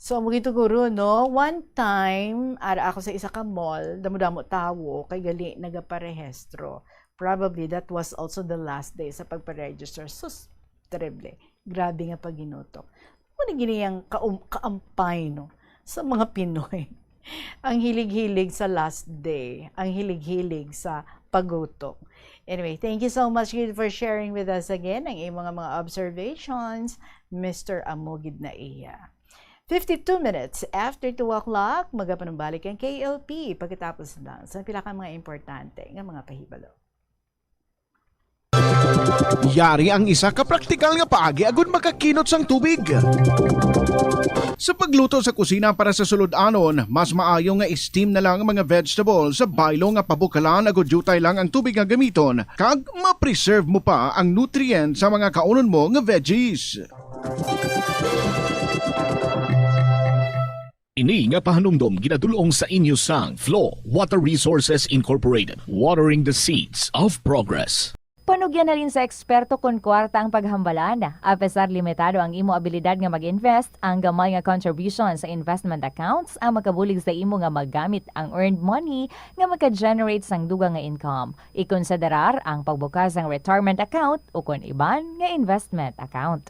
So, amo gid to, guro, no? One time, ara ako sa isa ka mall, damo-damo tawo, kay gali nagaparehistro. Probably that was also the last day sa pagparehistro. Sus, terrible. Grabe nga paginutok. Ano gini ang kaum-, kaampay, no, sa mga Pinoy? Ang hilig-hilig sa last day, ang hilig-hilig sa pagutok. Anyway, thank you so much gid for sharing with us again ang imong mga observations, Mister Amo Gid Na Iya. Fifty-two minutes after two o'clock, magapanumbalik ang K L P pagkatapos lang sa pila ka mga importante nga mga pahibalo. Yari ang isa ka praktikal nga paagi agud makakinot sang tubig. Sa pagluto sa kusina para sa sulod-anon, mas maayo nga i-steam na lang ang mga vegetable sa baylo nga pabukalan agud diutay lang ang tubig nga gamiton, kag ma-preserve mo pa ang nutrient sa mga kaunon mo nga veggies. Ini nga pahanumdom ginadul-ong sa inyo sang Flow Water Resources Incorporated, watering the seeds of progress. Panugyan halin sa eksperto kon kwarta ang paghambalan. Apesar limitado ang imo abilidad nga mag-invest, ang gamay nga contribution sa investment accounts ang makabulig sa imo nga magamit ang earned money nga maka-generate sang dugang nga income. Ikonsiderar ang pagbukas sang retirement account ukon iban nga investment account.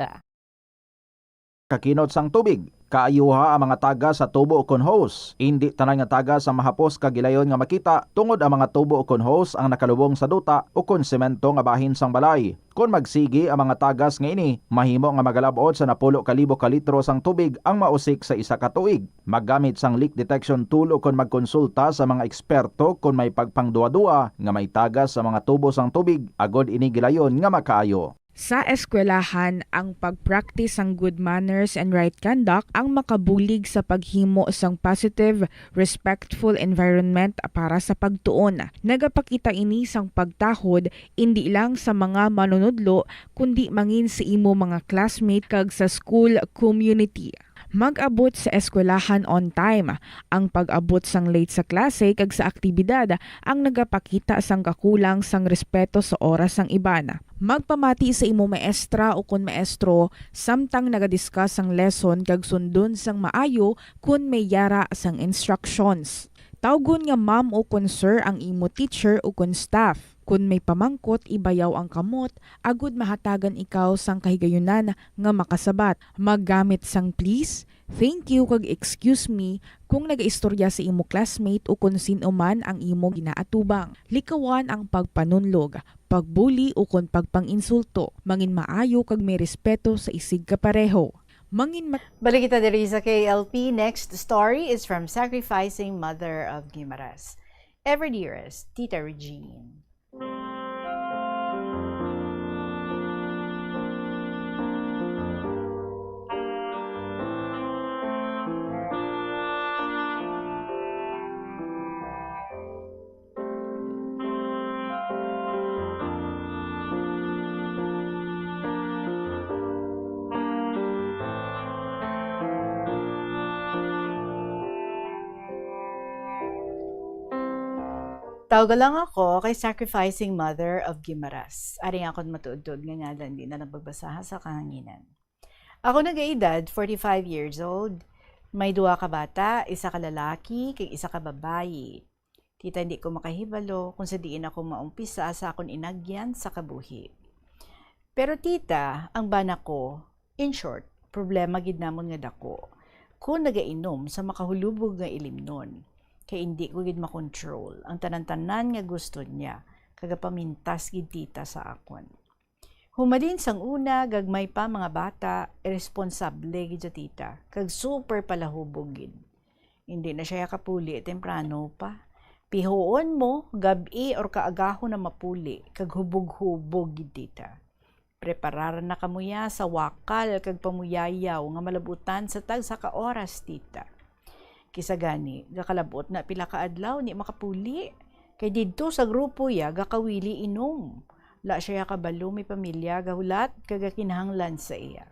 Kakinot sang tubig. Kaayuha ang mga tagas sa tubo ukon hose. Indi tanan nga tagas ang mahapos kag gilayon nga makita, tungod ang mga tubo ukon hose ang nakalubong sa duta ukon semento nga bahin sang balay. Kon magsigi ang mga tagas nga ini, mahimo nga magalab-ot sa napulo ka libo ka litro sang tubig ang mausik sa isa ka tuig. Maggamit sang leak detection tool ukon magkonsulta sa mga eksperto kon may pagpangduhaduha nga may tagas sa mga tubo sang tubig, agod ini gilayon nga makaayo. Sa eskwelahan, ang pag-practice sang good manners and right conduct ang makabulig sa paghimo sang positive, respectful environment para sa pagtuon. Nagapakita ini sang pagtahod indi lang sa mga manunudlo, kundi mangin sa imo mga classmate kag sa school community. Mag-abot sa eskwelahan on time. Ang pag-abot sang late sa klase kag sa aktibidad ang nagapakita sang kakulang sang respeto sa oras sang iban. Magpamati sa imo maestra o kon maestro samtang naga-discuss sang lesson kag sundon sang maayo kon may yara sang instructions. Tawgon nga ma'am o kon sir ang imo teacher o kon staff. Kon may pamangkot, ibayaw ang kamot agud mahatagan ikaw sang kahigayunan nga makasabat. Maggamit sang please, thank you, kag excuse me kung nagaistorya sa imo classmate o kon sin-o man ang imo ginaatubang. Likawan ang pagpanunlog, pagbuli o kon pagpang-insulto. Mangin maayo kag may respeto sa isigkapareho. Mangin ma- Balik kita diri sa K L P. Next story is from Sacrificing Mother of Guimaras. Ever dearest, Tita Regine. Tawga lang ako kay Sacrificing Mother of Guimaras. Ari ang akon matuod-tuod nga ngalan, di na lang pagbasaha sa kahanginan. Ako nagaedad forty-five years old. May duha ka bata, isa ka lalaki kag isa ka babayi. Tita, hindi ko makahibalo kung sa diin ako maumpisa sa akon inagyan sa kabuhi. Pero tita, ang bana ko, in short, problema gid namon nga dako. Kung nagainom sa makahulubog nga ilimnon, kay indi ko gid makontrol ang tanan-tanan nga gusto niya, kag gapamintas gid tita sa akon. Humalin sang una, gagmay pa mga bata, iresponsable gid siya, tita, kag super palahubog gid. Hindi na siya kapuli temprano pa. Pihoon mo, gab-i or kaagahon na mapuli, kag hubog-hubog gid, tita. Preparar na kamo ya sa wakal kag pamuyayaw nga malabutan sa tagsa ka oras, tita. Kisa gani, gakalabot na pila ka adlaw, ni makapuli. Kay didto sa grupo ya, gakawili inom. La siya kabalo may pamilya, gahulat, kag gakinahanglan sa iya.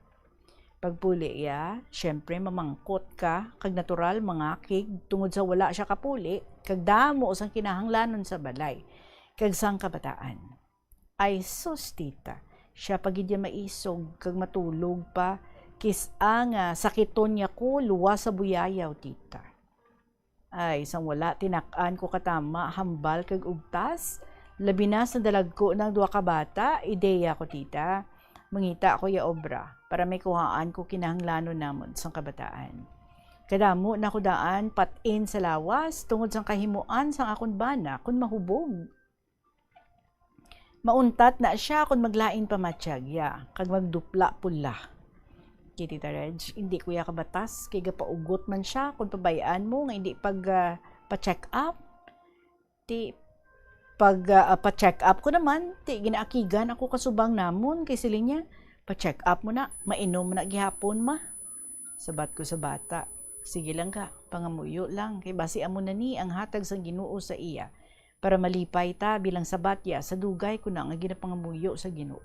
Pagpuli iya, syempre, mamangkot ka, kag natural, mangakig, tungod sa wala siya kapuli, kag damo sang kinahanglanon sa balay, kag sang kabataan. Ay sus, tita, siya pa gid ya maisog kag matulog pa, kis-a nga sakiton niya ko luwas sa buyayaw, tita. Ay, sang wala tinak-an ko katama, hambal kag ugtas, labi na sa dalagko nang duha ka bata, ideya ko, tita. Mangita ako ya obra para may kuhaan ko kinahanglanon namon sang kabataan. Kadamo na ko daan pat-in sa lawas tungod sang kahimuan sang akon bana kon mahubog. Mauntat na siya kon maglain pa matyag ya, kag magdupla pula. Kay Tita Reg, hindi ko ya kabatas, kay gapaugot man siya kon pabay-an mo nga hindi pag, ah, pa-check up. Ti, pag, ah, pa-check up ko naman, ti ginaakigan ako kasubang namon, kay siling niya, "Pa-check up mo na, mainom mo na gihapon, ma." Sabat ko sa bata, "Sige lang ka, pangamuyo lang, kay basi amo na ni ang hatag sang Ginoo sa iya." Para malipay ta bilang sabat ya sa dugay ko na nga ginapangamuyo sa Ginoo.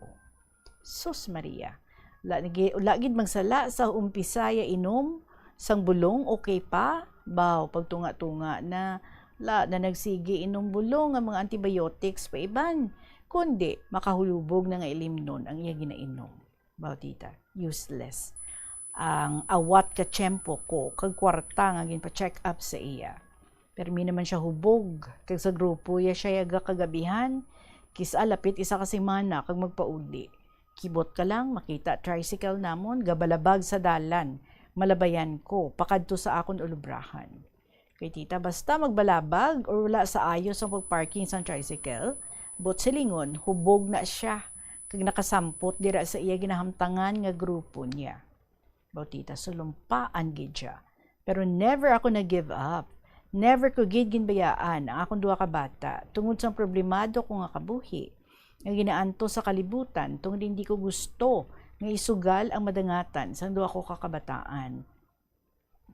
Sus Maria, la, nagi-, la gid magsala sa umpisa ya inom sang bulong, okay pa? Baw, pagtunga-tunga na, la na nagsigi inom bulong nga mga antibiotics pa iban, kundi makahulubog na nga ilimnon ang iya ginainom. Baw, tita, useless. Ang awat ka tiyempo ko kag kwarta nga ginpa-check up sa iya. Permi naman siya hubog, kag sa grupo ya siya yaga kagabihan, kis-a lapit isa ka semana kag magpauli. Kibot ka lang, makita tricycle namon gabalabag sa dalan, malabayan ko, pakadto sa akon ulubrahan. Kay tita, basta magbalabag or wala sa ayos ang pag-parking sang tricycle, buot silingon, hubog na siya, kag nakasampot dira sa iya ginahamtangan nga grupo niya. Baw, tita, sulumpaan gid siya. Pero never ako nag-give up. Never ko gid ginbayaan ang akon duha ka bata tungod sang problemado ko nga kabuhi, nga ginaantos sa kalibutan tungod hindi ko gusto nga isugal ang madangatan sang duha ko ka kabataan.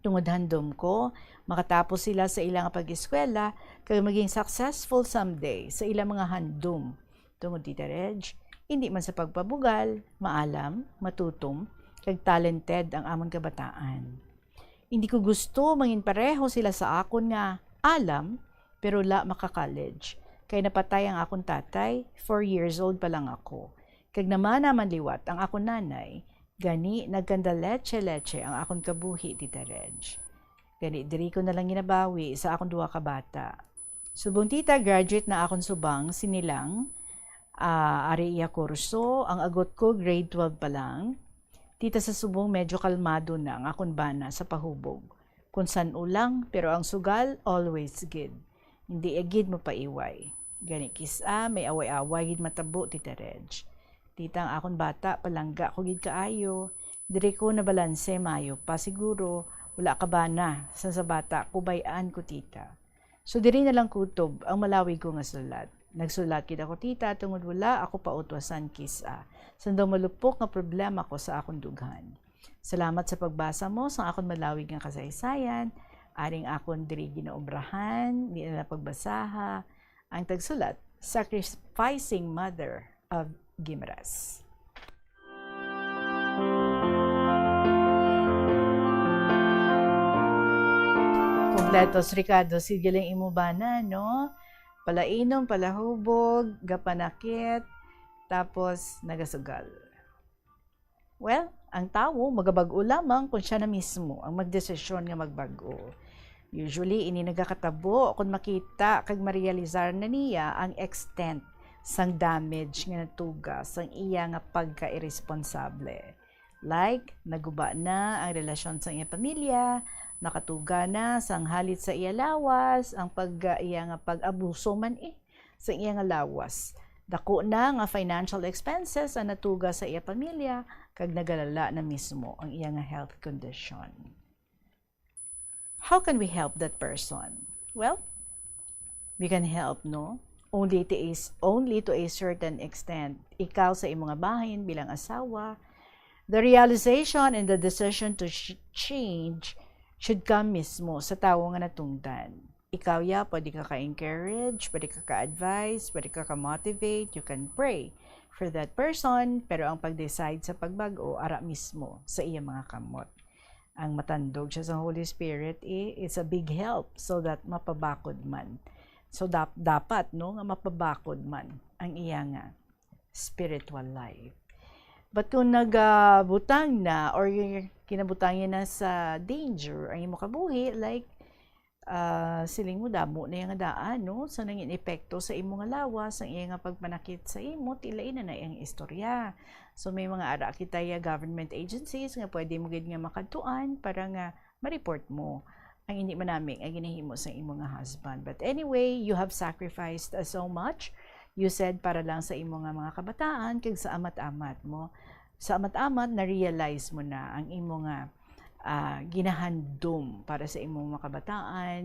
Tungod handom ko, makatapos sila sa ila nga pag-eskwela kag maging successful someday sa ila mga handom. Tungod, Tita Reg, hindi man sa pagpabugal, maalam, matutom, kag talented ang amon kabataan. Hindi ko gusto mangin pareho sila sa akon nga alam, pero la maka-college. Kay napatay ang akon tatay, four years old pa lang ako. Kag namana man liwat ang akon nanay, gani nagkandaleche-leche ang akon kabuhi, Tita Reg. Gani diri ko na lang ginabawi sa akon duha ka bata. Subong tita, graduate na akon subong, sini lang, ah, ari iya kurso, ang agot ko grade twelve pa lang. Tita, sa subong medyo kalmado na ang akon bana sa pahubog. Kung san-o lang, pero ang sugal, always gid. Hindi iya gid mapaiway. Gani kis-a, may away-away gid matabo, Tita Reg. Tita, ang akon bata, palangga ko gid kaayo. Diri ko nabalanse mayo pa siguro, wala ka bana, sa, sa bata ko, bay-an ko, tita. So, diri na lang kutob ang malawig ko nga sulat. Nagsulat gid ako, tita, tungod wala ako pautwasan kis-a. Sang daw malupok nga problema ko sa akon dughan. Salamat sa pagbasa mo sang akon malawig nga kasaysayan. Aring akon diri ginaobrahan, di na lang pagbasaha. Ang tagsulat, Sacrificing Mother of Guimaras. Kompletos recados, sige lang imo bana, no? Palainom, palahubog, gapanakit, tapos nagasugal. Well, ang tawo magabag-o lamang kung siya na mismo ang magdesisyon nga magbag-o. Usually, ini nagakatabo kon makita kag marealisar na niya ang extent sang damage nga natuga sang iya nga pagka-iresponsable. Like, naguba na ang relasyon sang iya pamilya, nakatuga na sang halit sa iya lawas, ang pag, iya nga pag-abuso man eh, sa iya nga lawas. Dako na nga financial expenses ang natuga sa iya pamilya, kag nagalala na mismo ang iya nga health condition. How can we help that person? Well, we can help, no? Only to is only to a certain extent. Ikaw sa imo nga bahin bilang asawa, the realization and the decision to sh- change should come mismo sa tawo nga natungdan. Ikaw ya, pwede ka ka-encourage, pwede ka ka-advise, pwede ka ka-motivate, you can pray for that person, pero ang pag-decide sa pagbag-o ara mismo sa iya mga kamot. Ang matandog siya sa Holy Spirit, eh, it's a big help so that mapabakod man. So dap- dapat, no, nga mapabakod man ang iya nga spiritual life. But kung nagabutang na or y- kinabutangan na sa danger ang imo kabuhi, like, ah, siling mo, damo na iya nga daan, no? Sa nangin epekto sa imo nga lawas, ang iya nga pagpanakit sa imo, ti lain na na iyang istorya. So, may mga ara kita ya government agencies nga pwede mo gid nga makadtuan para nga ma-report mo ang hindi manami nga ginahimo sa imo nga husband. But anyway, you have sacrificed, uh, so much. You said para lang sa imo nga mga kabataan, kag sa amat-amat mo. Sa amat-amat, na-realize mo na ang imo nga, ah, ginahandom para sa imong mga kabataan,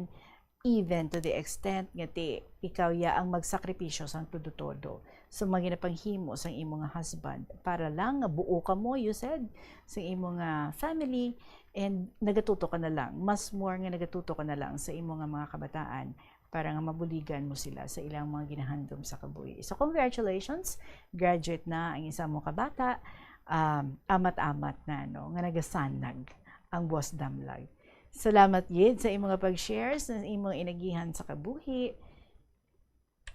even to the extent nga ti ikaw ya ang magsakripisyo sang todo-todo sa mga ginapanghimo sang imo nga husband para lang nga buo kamo, you said, sa imo nga family, and nagatuto ka na lang, mas more nga nagatuto ka na lang sa imo nga mga kabataan para nga mabuligan mo sila sa ilang mga ginahandom sa kabuhi. So, congratulations, graduate na ang isa mo ka bata, um, amat-amat na, no, nga nagasanag ang Boss Damlag. Salamat gid sa imo nga pag-share sa imong inagihan sa kabuhi.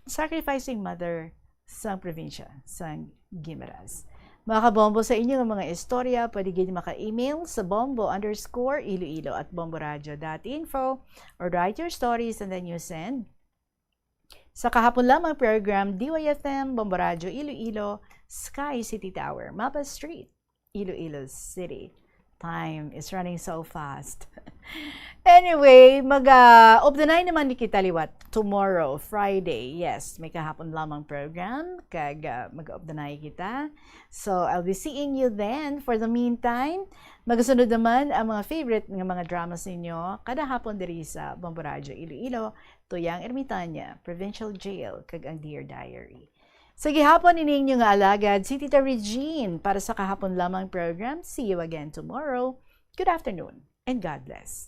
Sacrificing mother sang probinsya sang Guimaras. Mga kabombo, sa inyo nga mga istorya, pwede gid maka-email sa bombo underscore iloilo at bomboradio dot info or write your stories and then you send sa kahapon lamang program, D Y F M, Bombo Radyo Iloilo, Sky City Tower, Mapa Street, Iloilo City. Time is running so fast. Anyway, mag, ah, obdanay naman ni kita liwat tomorrow, Friday. Yes, may kahapon lamang program, kag, ah, mag-obdanay kita. So, I'll be seeing you then. For the meantime, magasunod naman ang mga favorite nga mga dramas ninyo kada hapon diri sa Bombo Radyo Iloilo, Tuyang Ermitaña, Provincial Jail, kag ang Dear Diary. Sa gihapon, ini inyo nga alagad, si Tita Regine, para sa kahapon lamang program. See you again tomorrow. Good afternoon and God bless.